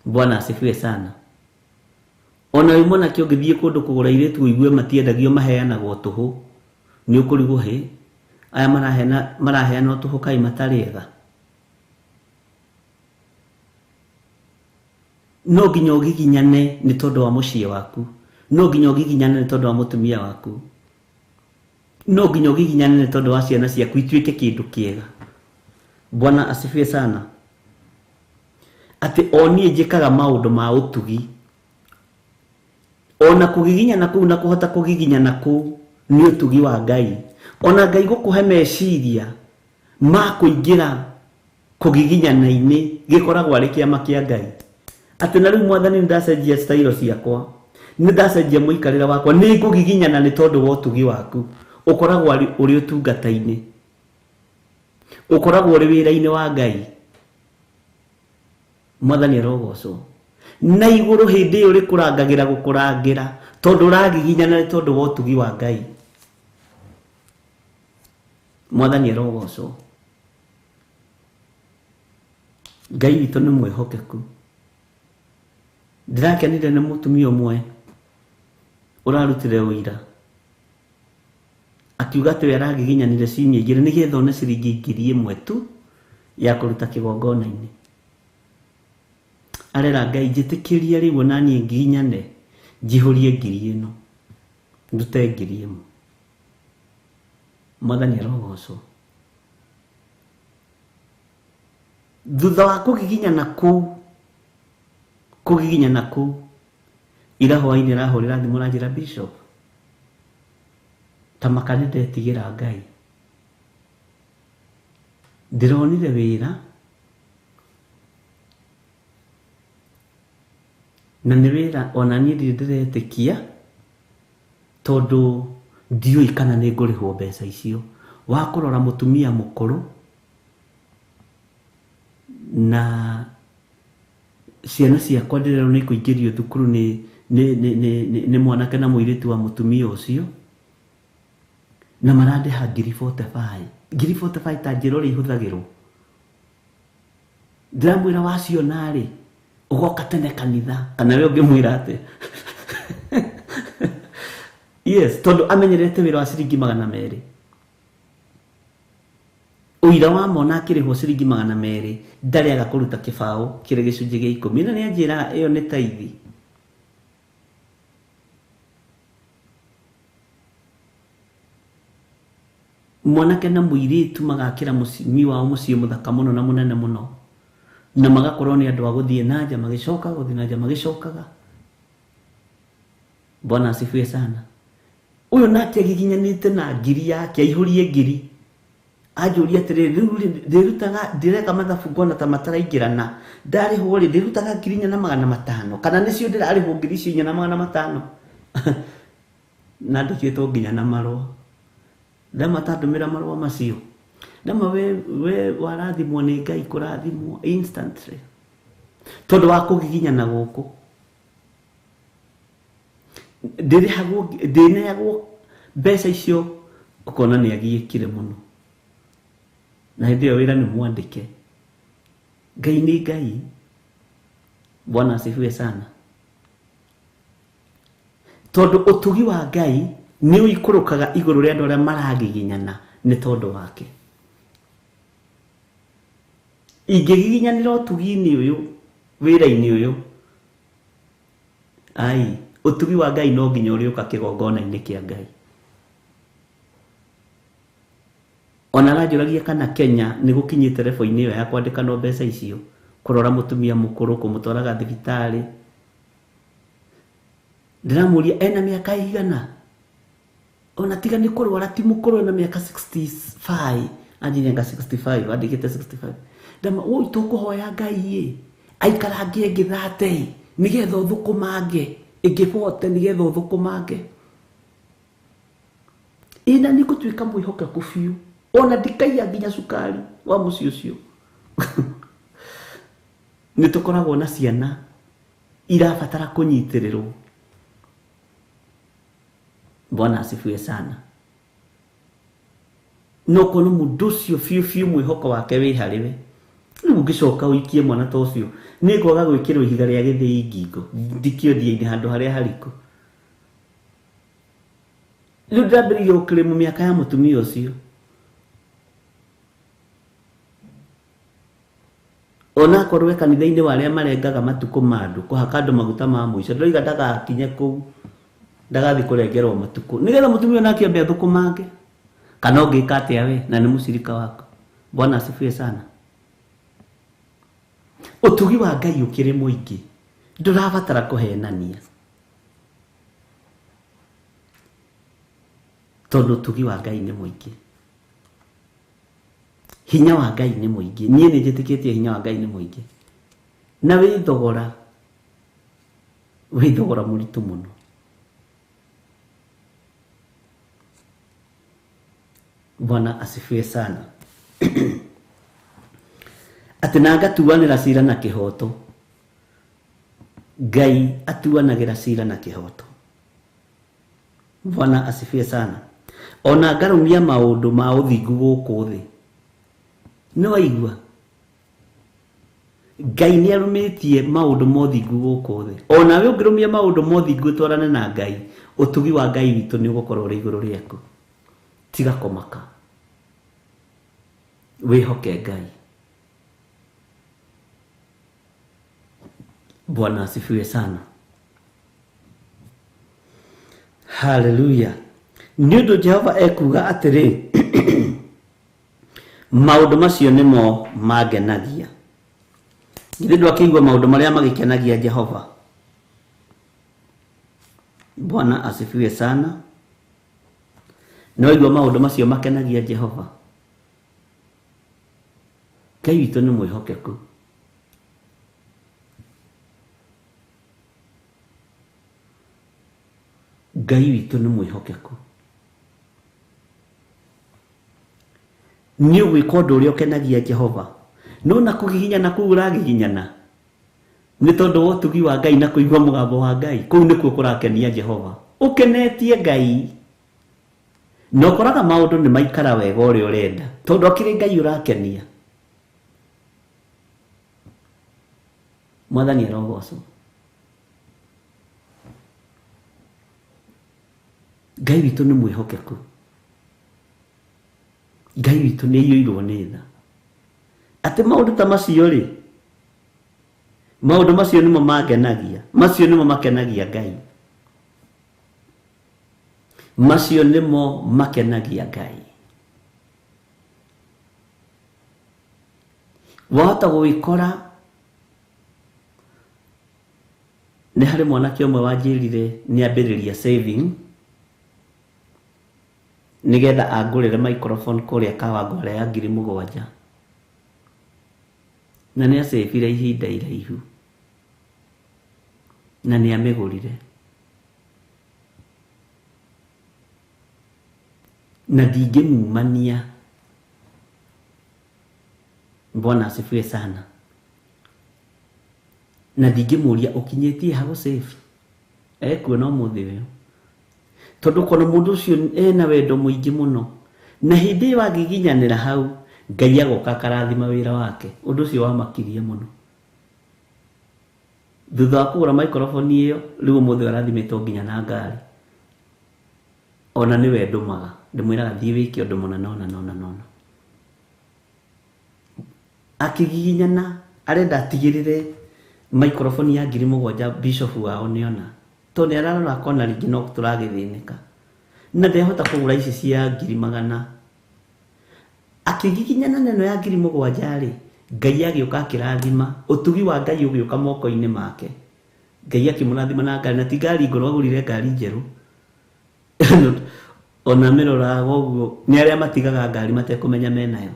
Bwana asifiwe sana. Ona wĩ mwanake ũngĩthiĩ kũndũ kũgũra airĩtu ũigue matiendagio maheanagwo tũhũ, nĩ ũkũrigwo hĩ, aya maraheana tũhũ kaĩ matarĩ ega. No nginya ũgiginyane nĩ tondũ wa mũciĩ waku, no nginya ũgiginyane nĩ tondũ wa mũtumia waku, no nginya ũgiginyane nĩ tondũ wa ciana ciaku ituĩke kĩndũ kĩega. Bwana asifiwe sana. Atĩ o niĩ njĩkaga maũndũ ma ũtugi. Ona kũgiginyana kũu na kũhota kũgiginyana kũu nĩ ũtugi wa Ngai. Ona Ngai gũkũhe meciria ma kũingĩra kũgiginyana-inĩ gĩkoragwo arĩ kĩama kĩa Ngai. Atĩ na rĩu mwathani nĩ ndacenjia style ciakwa, nĩ ndacenjia mũikarĩre wakwa, nĩ ngũgiginyana nĩ tondũ wa ũtugi waku. Ũkoragwo ũrĩ ũtungata-inĩ, ũkoragwo ũrĩ wĩra-inĩ wa Ngai. Mwathani arogocwo. Na igũrũ hĩndĩ ĩyo rĩkũrangagĩra gũkũrangĩra tondũ ũragiginyana nĩ tondũ wa ũtugi wa Ngai. Mwathani arogocwo. Ngai witũ nĩ mwĩhokeku. Ndĩrakenire nĩ mũtumia ũmwe ũrarutire ũira akiuga atĩ we aragiginyanire ciumia igĩrĩ nĩgetha one ciringi 1,000 tu ya kũruta kĩgongona-inĩ. Arera Ngai njĩtĩkĩrie rĩu ona niĩ ngiginyane njihũrie 1,000 ĩno, ndute 1,000. Mwathani arogocwo. Thutha wa kũgiginyana kũu, ira hwaĩ-inĩ arahũrĩra thimũ aranjĩra, Bishop, ta maka nĩ ndetigĩra Ngai. Ndĩronire wĩra na nĩ wĩra ona niĩ ndirĩ ndĩretĩkia tondũ ndiũĩ kana nĩ ngũrĩhwo mbeca icio. Wa kũrora mũtumia mũkũrũ na ciana ciakwa ndĩrerwo nĩ kũingĩrio thukuru nĩ mwanake na mũirĩtu wa mũtumia ũcio. Na marandĩha 45,000. 45,000 ta njĩra ũrĩa ihũthagĩrwo. Ndĩramwĩra waciona rĩ, ũgoka tene kanitha, kana we ũngĩmwĩra atĩa? Yes, tondũ amenyerete wĩra wa ciringi 200. Ũira wa mona akĩrĩhwo ciringi 200 ndarĩaga kũruta kĩbaũ kĩrĩ gĩcunjĩ gĩa 10. Na nĩanjĩraga ĩyo nĩ taithi. Mwanake na mũirĩtu magakĩra mũciĩ wao mũciĩ mũthaka mũno na mũnene mũno, na magakorwo nĩ andũ a gũthiĩ na nja magĩcokaga, gũthiĩ na nja magĩcokaga. Bwana asifiwe sana. Ũyũ nake agiginyanĩte na ngiri yake, aihũrie ngiri. Anjũria atĩrĩrĩ, rĩu rĩ, ndĩrutaga, ndĩreka mathabu ngona ta mataraingĩrana. Ndarĩhwo rĩ, ndĩrutaga 4,500, kana nĩcio ndĩrarĩhwo 4,500. Nandĩkĩtwo nginya na marũa. Ndama tandũmĩra marũa macio. Ndama we warathimwo nĩ Ngai kũrathimwo instantly. Tondũ wa kũgiginyana gũkũ. Ndĩrĩhagwo, ndĩneagwo mbeca icio, ũkona nĩ agiĩkire mũno. Na hĩndĩ ĩyo wĩra nĩ mwandĩke. Ngai nĩ Ngai. Bwana asifiwe sana. Tondũ ũtugi wa Ngai nĩ ũikũrũkaga igũrũ rĩa andũ arĩa maragiginyana nĩ tondũ wake. Ingĩgiginyanĩra ũtugi-inĩ ũyũ, wĩra-inĩ ũyũ, ai, ũtugi wa Ngai no nginya ũrĩũka kĩgongona-inĩ kĩa Ngai. Ona aranjũragia kana Kenya nĩ gũkinyĩte rebo-inĩ ĩyo ya kwandĩkanwo mbeca icio, kũrora mũtumia mũkũrũ, kũmũtwaraga thibitarĩ. Ndĩramũria ena mĩaka ĩigana? Ona tiga nĩ kũrwara ti mũkũrũ, ena mĩaka 65. Anjĩrie anga 65, andĩkĩte 65. Ndama, oi, tũkũhoya Ngai ĩ, aikarange ĩngĩ 30, nĩgetha ũthũkũmange, ĩngĩ 40, nĩgetha ũthũkũmange. Ĩ na nĩ ngũtuĩka mwĩhokeku biũ, ona ndikaiya nginya cukari wa mũciĩ ũcio. Nĩ tũkoragwo na ciana irabatara kũnyitĩrĩrwo. Bwana asifiwe sana. No kono mũndũ ũcio biũ biũ mwĩhoko wake wĩ harĩ we. Rĩu ũngĩcoka ũikie mwana ta ũcio, nĩ ngwaga gwĩkĩrwo ihiga rĩa gĩthĩi ngingo, ndikio ndia-inĩ handũ harĩa harikũ. Rĩu ndĩrambĩrĩirie gũkĩrĩmwo mĩaka ya mũtumia ũcio. Ona akorwo e kanitha-inĩ wa arĩa marengaga matukũ ma andũ, kũhaka andũ maguta ma mũico, ndĩroiga ndagakinye kũu, ndagathiĩ kũrengerwo matukũ, nĩgetha mũtumia ũyũ nake ambe athũkũmange. Kana ũngĩka atĩa we, na nĩ mũcirika waku. Bwana asifiwe sana. Ũtugi wa Ngai ũkĩrĩ mũingĩ, ndũrabatara kũhenania, tondũ ũtugi wa Ngai nĩ mũingĩ, hinya wa Ngai nĩ mũingĩ. Niĩ nĩ njĩtĩkĩtie hinya wa Ngai nĩ mũingĩ, na wĩ thogora, wĩ thogora mũritũ mũno. Bwana asifiwe sana. Atĩ na ngatuanĩra cira na kĩhoto. Ngai atuanagĩra cira na kĩhoto. Bwana asifiwe sana. Ona ngarũmia maũndũ ma ũthingu gũkũ thĩ. Nĩ waigua? Ngai nĩ arũmĩtie maũndũ ma ũthingu gũkũ thĩ. Ona we ũngĩrũmia maũndũ ma ũthingu ũtwarane na Ngai, ũtugi wa Ngai witũ nĩ ũgũkorwo ũrĩ igũrũ rĩaku. Tiga kũmaka. Wĩhoke Ngai. Bwana asifiwe sana. Haleluya. Nĩ ũndũ Jehova ekuuga atĩrĩ, maũndũ macio nĩmo mangenagia. Githĩ ndwakĩigua maũndũ marĩa magĩkenagia Jehova? Bwana asifiwe sana. Nĩ waigua maũndũ macio makenagia Jehova? Ngai witũ nĩ mwĩhokeku. Ngai witũ nĩ mwĩhokeku. Nĩ ũgwĩka ũndũ ũrĩa ũkenagia Jehova. No na kũgiginyana kũu ũragiginyana, nĩ tondũ wa ũtugi wa Ngai na kũigua mũgambo wa Ngai, kũu nĩkuo kũrakenia Jehova. Ũkenetie Ngai. Na ũkoraga maũndũ nĩ maikara wega ũrĩa ũrenda tondũ akĩrĩ Ngai ũrakenia. Mwathani arogocwo. Ngai witũ nĩ mwĩhokeku. Ngai witũ nĩ aiyũirwo nĩ tha. Atĩ maũndũ ta macio rĩ, maũndũ macio nĩmo mangenagia, macio nĩmo makenagia Ngai, macio nĩmo makenagia Ngai. Wahota gwĩkora nĩ harĩ mwanake ũmwe wanjĩrire nĩ ambĩrĩria saving nĩgetha angũrĩre microphone kũrĩa Kawangware ya 7,000 na nĩ acĩbire ihinda iraihu na nĩ amĩgũrire na ndingĩmumania. Bwana asifiwe sana. Na ndingĩmũria ũkinyĩtie ha gũsave, ekuona ũmũthĩ ũyũ tondũ kona mũndũ ũcio ena wendo mũingĩ mũno, na hĩndĩ ĩyo angĩginyanĩra hau Ngai agoka akarathima wĩra wake. Ũndũ ũcio wamakirie mũno. Thutha wa kũgũra microphone ĩyo rĩu ũmũthĩ arathimĩtwo nginya na ngari. Ona nĩwe ndũmaga, ndĩmwĩraga thiĩ wĩke ũndũ mũna nona nona nona. Akĩgiginyana arenda atigĩrĩre microphone ya 7,000 bishop wao nĩona, tondũ nĩ ararora akona rĩngĩ no tũragĩthĩnĩka na ndehota kũgũra ici cia 100,000. Akĩgiginyana na ĩno ya 7,000 rĩ, Ngai agĩũka akĩrathima, ũtugi wa Ngai ũgĩũka moko-inĩ make. Ngai akĩmũrathima na ngari, na ti ngari ngũrũ, agũrire ngari njerũ. Ona mĩroraga ũguo nĩ arĩa matigaga ngari matekũmenya menayo.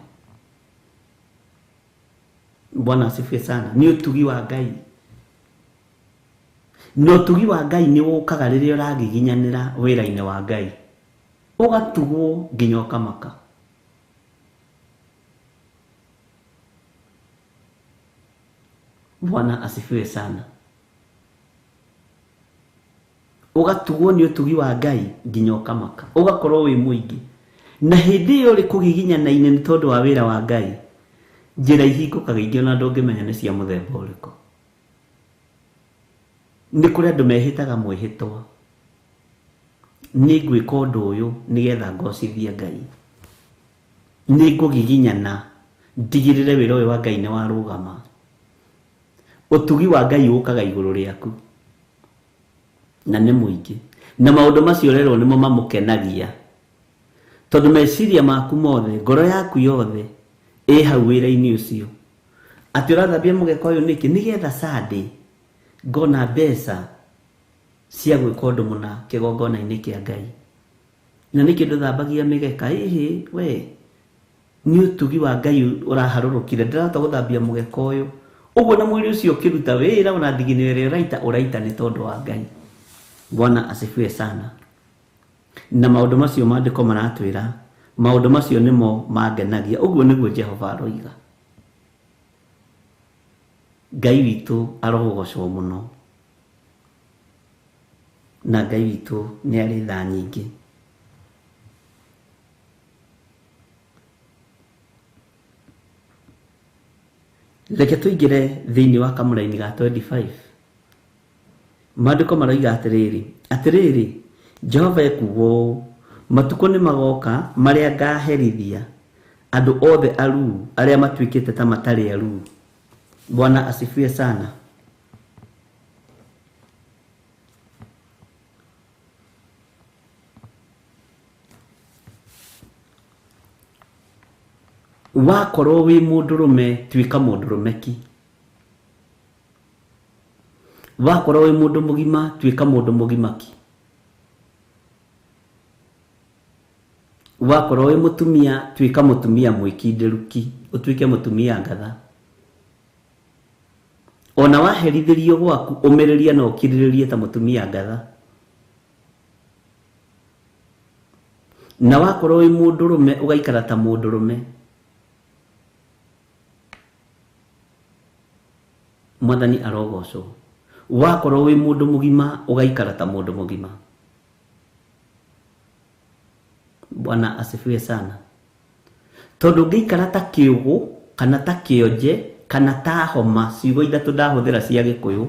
Bwana asifiwe sana. Nĩ ũtugi wa Ngai. Na ũtugi wa Ngai nĩ ũkaga rĩrĩa ũragiginyanĩra wĩra-inĩ wa Ngai, ũgatugwo nginya ũkamaka. Bwana asifiwe sana. Ũgatugwo nĩ ũtugi wa Ngai nginya ũkamaka, ũgakorwo wĩ mũingĩ. Na hĩndĩ ĩyo ũrĩ kũgiginyana-inĩ nĩ tondũ wa wĩra wa Ngai, njĩra ihingũkaga ingĩ ona ndũngĩmenya nĩ cia mũthemba ũrĩkũ. Nĩ kũrĩ andũ mehĩtaga mwĩhĩtwa, nĩ ngwĩka ũndũ ũyũ nĩgetha ngocithie Ngai, nĩ ngũgiginyana ndigĩrĩre wĩra ũyũ wa Ngai nĩ warũgama. Ũtugi wa Ngai ũkaga igũrũ rĩaku na nĩ mũingĩ, na maũndũ macio rero nĩmo mamũkenagia, tondũ meciria maku mothe, ngoro yaku yothe ĩ hau wĩra-inĩ ũcio. Atĩ ũrathambia mũgeka ũyũ nĩkĩ? Nĩgetha Sunday ngona mbeca cia gwĩka ũndũ mũna kĩgongona-inĩ kĩa Ngai. Na nĩkĩ ndũthambagia mĩgeka? Ĩhĩ we, nĩ ũtugi wa Ngai ũraharũrũkire, ndĩrahota gũthambia mũgeka ũyũ ũguo, na mwĩrĩ ũcio ũkĩruta wĩra ona thigino ĩrĩa ũraita ũraita nĩ tondũ wa Ngai. Bwana asifiwe sana. Na maũndũ macio maandĩko maratwĩra, maũndũ macio nĩmo mangenagia. Ũguo nĩguo Jehova aroiga. Ngai witũ arogocwo mũno, na Ngai witũ nĩ arĩ tha nyingĩ. Reke tũingĩre thĩinĩ wa kamũraini ga 25. Maandĩko maroiga atĩrĩrĩ, atĩrĩrĩ, Jehova ekuuga ũũ, matukũ nĩ magoka marĩa ngaherithia andũ othe aruu arĩa matuĩkĩte ta matarĩ aruu. Bwana asifiwe sana. Wakorwo wĩ mũndũrũme, tuĩka mũndũrũme ki. Wakorwo wĩ mũndũ mũgima, tuĩka mũndũ mũgima ki. Wakorwo wĩ mũtumia, tuĩka mũtumia mwĩkindĩru ki, ũtuĩke mũtumia ngatha. Ona waherithĩrio gwaku, ũmĩrĩrie na ũkirĩrĩrie ta mũtumia ngatha. Na wakorwo wĩ mũndũrũme, ũgaikara ta mũndũrũme. Mwathani arogocwo. Wakorwo wĩ mũndũ mũgima, ũgaikara ta mũndũ mũgima. Bwana asifiwe sana. Tondu ngĩikara ta kĩũgũ kana ta kĩonje kana ta homa, ciugo ithatũ ndahũthĩra cia Gĩkũyũ,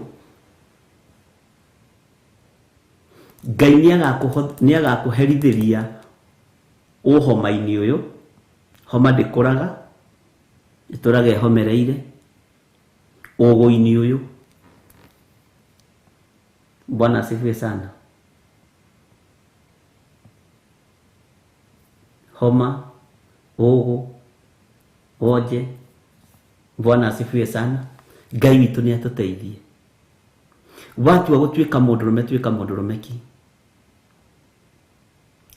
Ngai nĩagakũherithĩria ũhoma-inĩ ũyũ. Homa ndĩkũraga, ĩtũraga ĩhomereire ũgũ-inĩ ũyũ. Bwana asifiwe sana. Homa, ũgũ, wonje. Bwana asifiwe sana. Ngai witũ nĩ atũteithie. Watua gũtuĩka mũndũrũme, tuĩka mũndũrũme ki.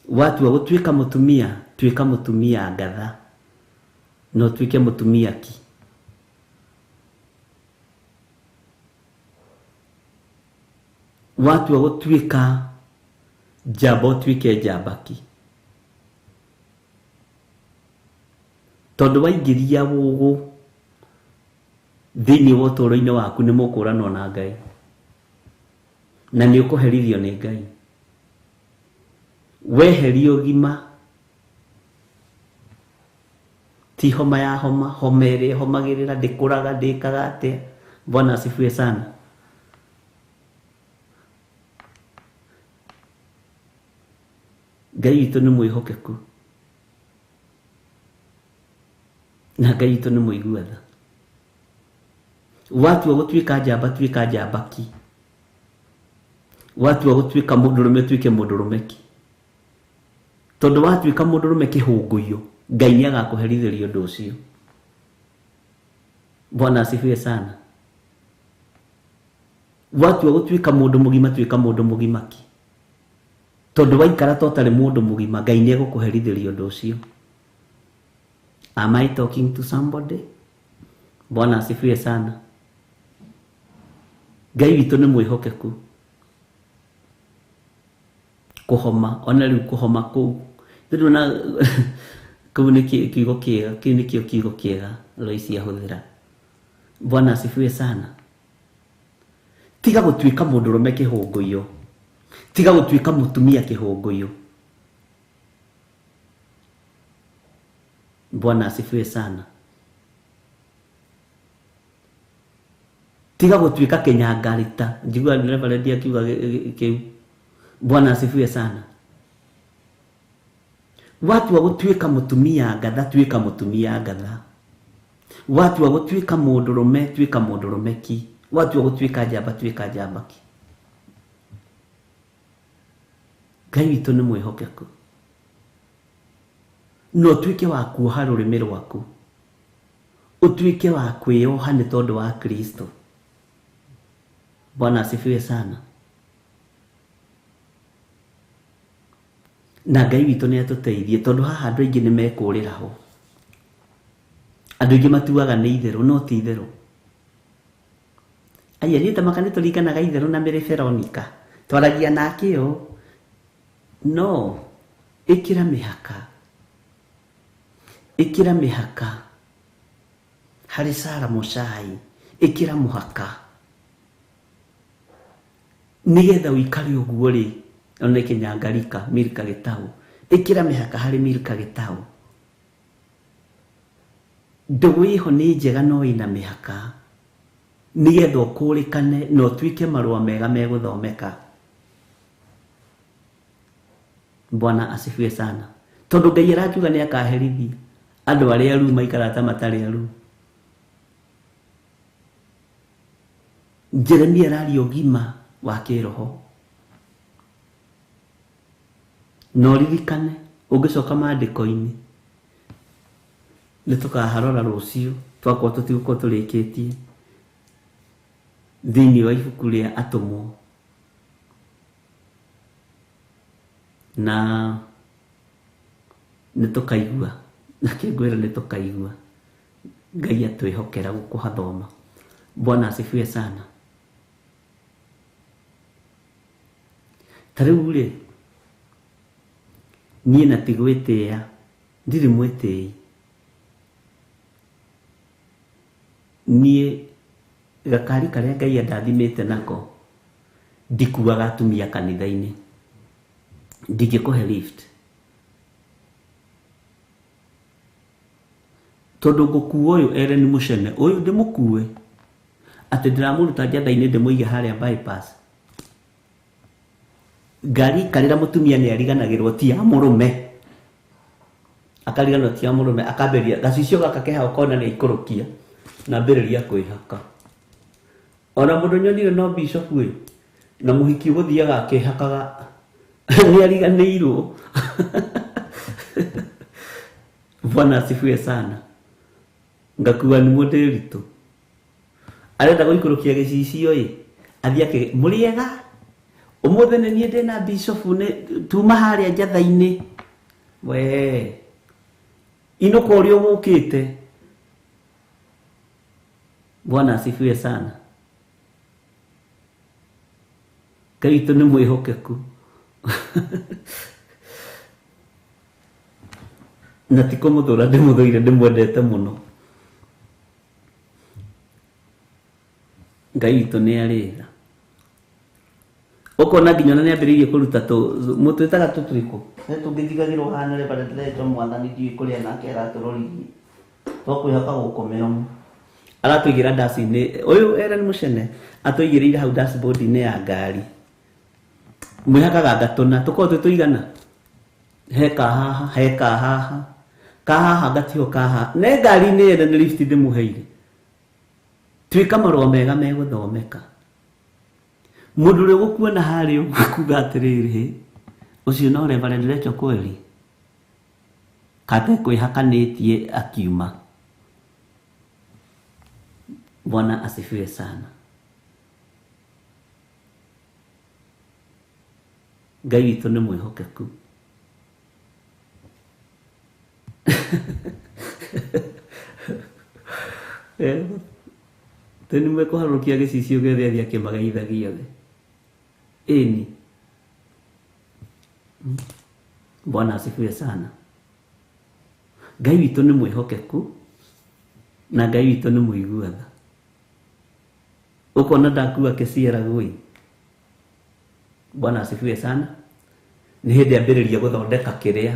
Watua gũtuĩka mũtumia, tuĩka mũtumia ngatha, na ũtuĩke mũtumia ki. Watua gũtuĩka njamba, ũtuĩke njamba ki. Tondũ waingĩria ũgũ thĩinĩ wa ũtũũro-inĩ waku, nĩ mũkũranwo na Ngai na nĩ ũkũherithio nĩ Ngai. Weherio ũgima, ti homa ya homa, homa ĩrĩa ĩhomagĩrĩra, ndĩkũraga, ndĩkaga atĩa. Bwana asifiwe sana. Ngai witũ nĩ mwĩhokeku na Ngai witũ nĩ mũigua tha. Watua gũtuĩka njamba, tuĩka njamba ki. Watua gũtuĩka mũndũrũme, tuĩke mũndũrũme ki. Tondũ watuĩka mũndũrũme kĩhũngũiyo, Ngai nĩ agakũherithĩria ũndũ ũcio. Bwana asifiwe sana. Watua gũtuĩka mũndũ mũgima, tuĩka mũndũ mũgima ki. Tondũ waikara ta ũtarĩ mũndũ mũgima, Ngai nĩ egũkũherithĩria ũndũ ũcio. Am I talking to somebody? Bwana asifiwe sana. Ngai witũ nĩ mwĩhokeku. Kũhoma, ona rĩu kũhoma kũu ndĩrona kũu nĩ kiugo kĩega, kĩu nĩkĩo kiugo kĩega Loisi ahũthĩra. Bwana asifiwe sana. Tiga gũtuĩka mũndũrũme kĩhũngũiyo, tiga gũtuĩka mũtumia kĩhũngũiyo. Bwana asifiwe sana. Tiga gũtuĩka kĩnyangarita, njigua Reverend akiuga kĩu. Bwana asifiwe sana. Watua gũtuĩka mũtumia ngatha, tuĩka mũtumia ngatha. Watua gũtuĩka mũndũrũme, tuĩka mũndũrũme ki. Watua gũtuĩka njamba, tuĩka njamba ki. Ngai witũ nĩ mwĩhokeku. No ũtuĩke wa kuoha rũrĩmĩ rwaku, ũtuĩke wa kwĩyoha nĩ tondũ wa Kristo. Bwana asifiwe sana. Na Ngai witũ nĩ atũteithie, tondũ haha andũ aingĩ nĩ mekũrĩra ho. Andũ aingĩ matuaga nĩ itherũ, no ti itherũ. Aya niĩ ta maka nĩ tũringanaga itherũ na Mary Veronica, twaragia nake ũũ. No ĩkĩra mĩhaka, ĩkĩra mĩhaka harĩ Sarah Mũcai, ĩkĩra mũhaka nĩgetha ũikare ũguo rĩ. Ona kĩnyangarika Milka Gĩtaũ, ĩkĩra mĩhaka harĩ Milka Gĩtaũ. Ndũgũ ĩho nĩ njega no ĩna mĩhaka, nĩgetha ũkũrĩkane na ũtuĩke marũa mega megũthomeka. Bwana asifiwe sana. Tondũ Ngai arakiuga nĩ akaherithia andũ arĩa aruu maikaraga ta matarĩ aruu. Jeremia araria ũgima wa kĩroho. Na ũririkane ũngĩcoka maandĩko-inĩ, nĩ tũkaharora rũciũ twakorwo tũtigũkorwo tũrĩkĩtie thĩinĩ wa ibuku rĩa Atũmwo. Na nĩ tũkaigua, na kĩngwĩra nĩ tũkaigua Ngai atwĩhokera gũkũhathoma. Bwana asifiwe sana. Ta rĩu rĩ, niĩ na ti gwĩtĩĩa, ndirĩ mwĩtĩi. Niĩ gakari karĩa Ngai andathimĩte nako, ndikuaga atumia kanitha-inĩ. Ndingĩkũhe lift. Tondũ ngũkua ũyũ Ellen Muchene, ũyũ ndĩmũkue atĩ ndĩramũruta njatha-inĩ ndĩmũige harĩa bypass. Ngari ikarĩra mũtumia nĩ ariganagĩrwo ti ya mũrũme. Akariganĩrwo ti ya mũrũme, akambĩrĩria gacicio gaka keha ũkona nĩ aikũrũkia na ambĩrĩria kwĩhaka. Ona mũndũ nyonire no bishop ĩ, na mũhiki ũgũthiaga akĩhakaga nĩ ariganĩirwo. Bwana asifiwe sana. Ngakua nĩ mũndĩritũ. Arenda gũikũrũkia gĩcicio ĩ, athiĩ akĩ mũrĩega ũmũthĩ nĩ niĩ ndĩna bishop nĩ tuma harĩa njatha-inĩ. We inũka ũrĩa ũgũkĩte. Bwana asifiwe sana. Ngai witũ nĩ mwĩhokeku. Na ti kũmũthũra ndĩmũthũire, ndĩmwendete mũno. Ngai witũ nĩ arĩ tha. Ũkona nginya ona nĩ ambĩrĩirie kũruta mũtwĩtaga tũtwĩkũ. Nĩ tũngĩthigagĩrwo haha nĩ Reverend Leto mwathani ndiũĩ kũrĩa nake aratũroririe. Twakwĩhoka gũkũ mĩromo. Aratũigĩra daci-inĩ. Ũyũ Ellen Muchene atũigĩrĩire hau dashboard-inĩ ya ngari. Mwĩhakaga ngatũna, tũkorwo twĩ tũigana. He ka haha, he ka haha. Ka haha ngatiho ka haha. Ne ngari-inĩ yene nĩ lift ndĩmũheire. Tuĩka marũa mega megũthomeka. Mũndũ ũrĩa ũgũkuona harĩa ũguo kuga atĩrĩrĩ, ũcio no Reverend Rachel kweli. Kate kwĩhakanĩtie akiuma. Bwana asifiwe sana. Ngai witũ nĩ mwĩhokeku. Tene mekũharũrũkia gĩcicio gĩothe athiĩ akĩmageithagia othe. Ĩni. Bwana asifiwe sana. Ngai witũ nĩ mwĩhokeku na Ngai witũ nĩ mũigua tha. Ũkona ndakua kĩciara gũi. Bwana asifiwe sana. Nĩ hĩndĩ ambĩrĩria gũthondeka kĩrĩa.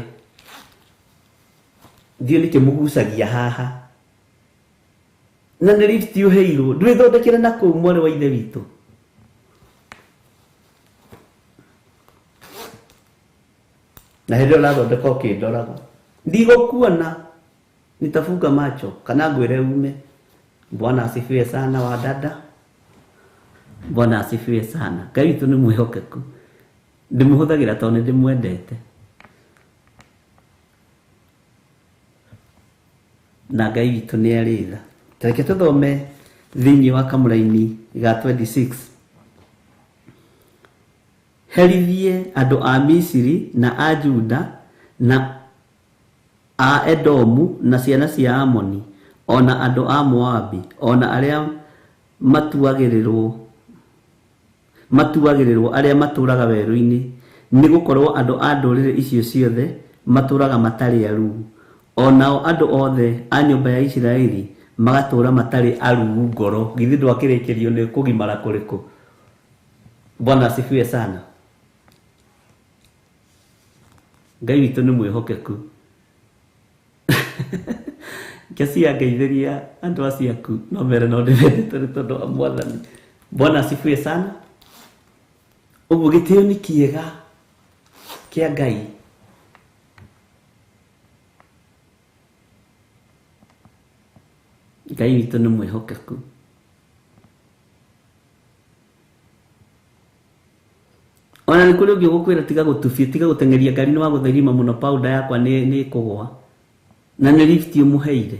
Ndiũ nĩkĩ mũgucagia haha. Na nĩ lift ũheirwo, ndwĩthondekere na kũu mwarĩ wa ithe witũ. Na hĩndĩ ĩyo ũrathondeka ũkĩndoraga. Ndigũkuona, nitafunga macho kana ngwĩre ume. Bwana asifiwe sana wa dada. Bwana asifiwe sana. Ngai witũ nĩ mwĩhokeku. Ndĩmũhũthagĩra tondũ nĩ ndĩmwendete. Na Ngai witũ nĩ arĩ tha. Tareke tũthome thĩinĩ wa kamũraini ga 26. Herithie andũ a Misiri na a Juda na a Edomu na ciana cia Amoni ona andũ a Moabi ona arĩa matuagĩrĩrwo arĩa matũraga werũ-inĩ, nĩ gũkorwo andũ a ndũrĩrĩ icio ciothe matũraga matarĩ aruu, onao andũ othe a nyũmba ya Isiraeli magatũra matarĩ aruu ngoro. Githĩ ndwakĩrĩkĩrio nĩ kũgimara kũrĩkũ? Bwana asifiwe sana. Ngai witũ nĩ mwĩhokeku. Kesi angeithĩria andũ acio aku no mere no ndĩmendete nĩ tondũ wa Mwathani. Bwana asifiwe sana. Ũguo gĩtĩo nĩ kĩega kĩa Ngai. Ngai witũ nĩ mwĩhokeku. Ona nĩ kũrĩ ũngĩ ũgũkwĩra tiga gũtubia, tiga gũteng'eria ngari nĩ wagũtherima mũno, powder yakwa nĩ ĩkũgũa. Na nĩ lift ũmũheire.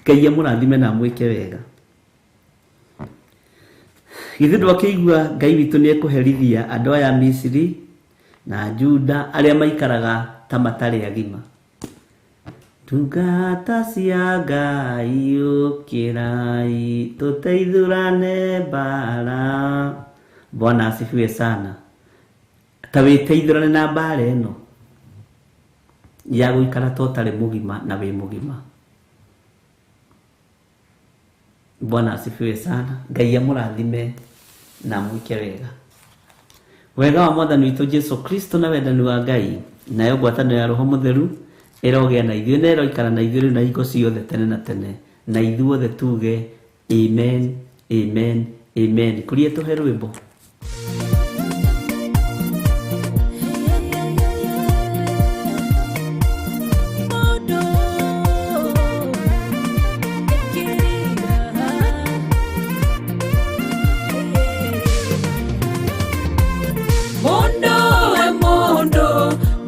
Ngai amũrathime na amwĩke wega. Githĩ ndwakĩigua Ngai witũ nĩ ekũherithia andũ aya Misiri na Juda arĩa maikaraga ta matarĩ agima. Ndungata cia Ngai ũkĩrai tũteithũrane mbara. Bwana asifiwe sana. Ta wĩteithũrane na mbara ĩno ya gũikara ta ũtarĩ mũgima na wĩ mũgima. Bwana asifiwe sana. Ngai amũrathime na amwĩke wega. Wega wa Mwathani witũ Jesu Kristo na wendani wa Ngai nayo ngwatanĩro ya Roho Mũtheru ĩrogĩa na ithuĩ na ĩroikara na ithuĩ rĩu na hingo ciothe tene na tene, na ithuothe tuge amen, amen, amen. Kũria tũhe rwĩmbo. Mundu we mundu,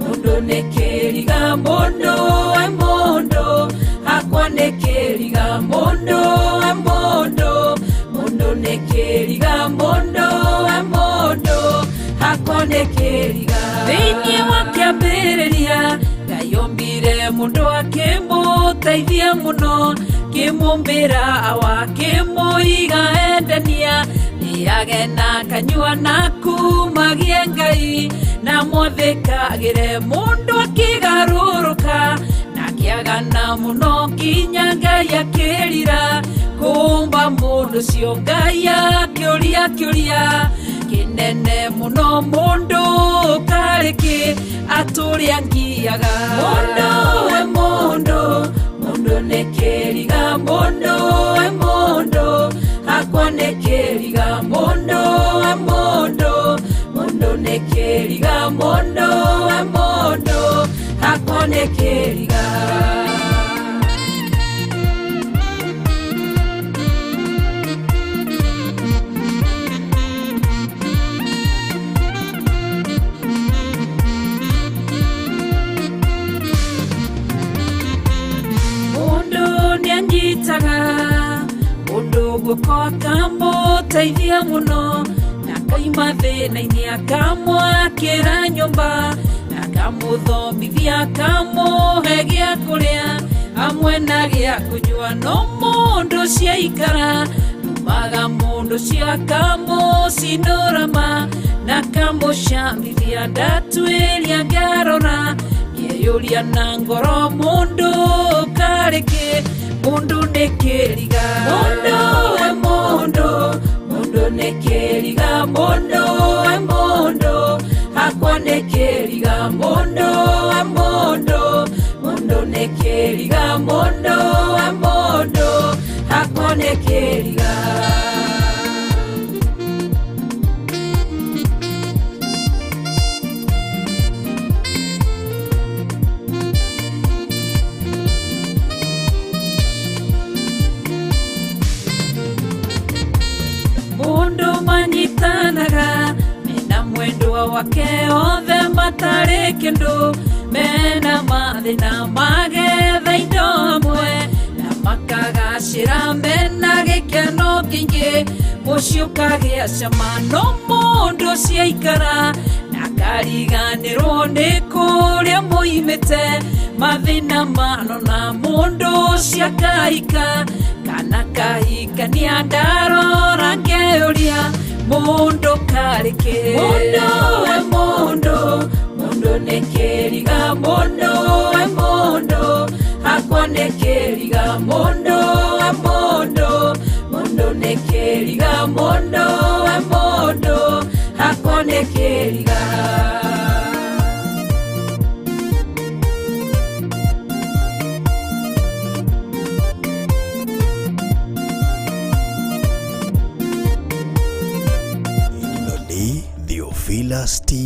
mundu nĩ kĩriga, mundu we mundu, hakwa nĩ kĩriga, mundu we mundu, mundu nĩ kĩriga, mundu we mundu, hakwa nĩ kĩriga. Thĩinĩ wa kĩambĩrĩria Ngai ombire mũndũ akĩmũteithia mũno, kĩmũmbĩra awa akĩmũiga endania, nĩage na kanyua na kumagie Ngai, na mwathĩkagĩre mũndũ akĩgarũrũka, na akĩagana mũno nginya Ngai akĩrira kũmba mũndũ ũcio. Ngai akĩũria kĩũria kĩnene mũno, mũndũ karĩ kĩ atũrĩa ngiaga. Mũndũ we mũndũ, mũndũ nĩ kĩriga, mũndũ we mũndũ, hakwa nĩ kĩriga, mũndũ we mũndũ, mũndũ nĩ kĩriga, mũndũ we mũndũ, hakwa nĩ kĩriga. Mundu nĩanyitaga mundu guoko akamũteithia mũno, na akaima thĩna-inĩ akamwakĩra nyũmba, na akamũthomithia akamũhe gĩa kũrĩa hamwe na gĩa kũnyua. No mũndũ ũcio aikara umaga mũndũ ũcio akamũcinũrama na akamũcamithia, ndatuĩria ngarora ngeyũria na ngoro, mũndũ karĩ kĩ, mũndũ nĩ kĩriga. Mũndũ we mũndũ, mũndũ nĩ kĩriga, mũndũ we mũndũ, hakwa nĩ kĩriga, mũndũ we mũndũ, mũndũ nĩ kĩriga, mũndũ we mũndũ, hakwa nĩ kĩriga. Mundu manyitanaga mena mwendwa wake othe matarĩ kĩndũ, mena mathĩna magetha indo hamwe, na makagacĩra mena gĩkeno kĩingĩ, mũciĩ ũkagĩa cama. No mũndũ ũcio aikara na akariganĩrwo nĩ kũrĩa moimĩte, mathĩna manona mũndũ ũcio akahika kana kahikania, ndarora ngeyũria mũndũ karĩ kĩ. Mũndũ we mũndũ, mũndũ nĩ kĩriga, mũndũ we mũndũ, hakwa nĩ kĩriga, mũndũ we mũndũ, mũndũ nĩ kĩriga, mũndũ we mũndũ, hakwa nĩ kĩriga. Ĩno nĩ Theophilus TV.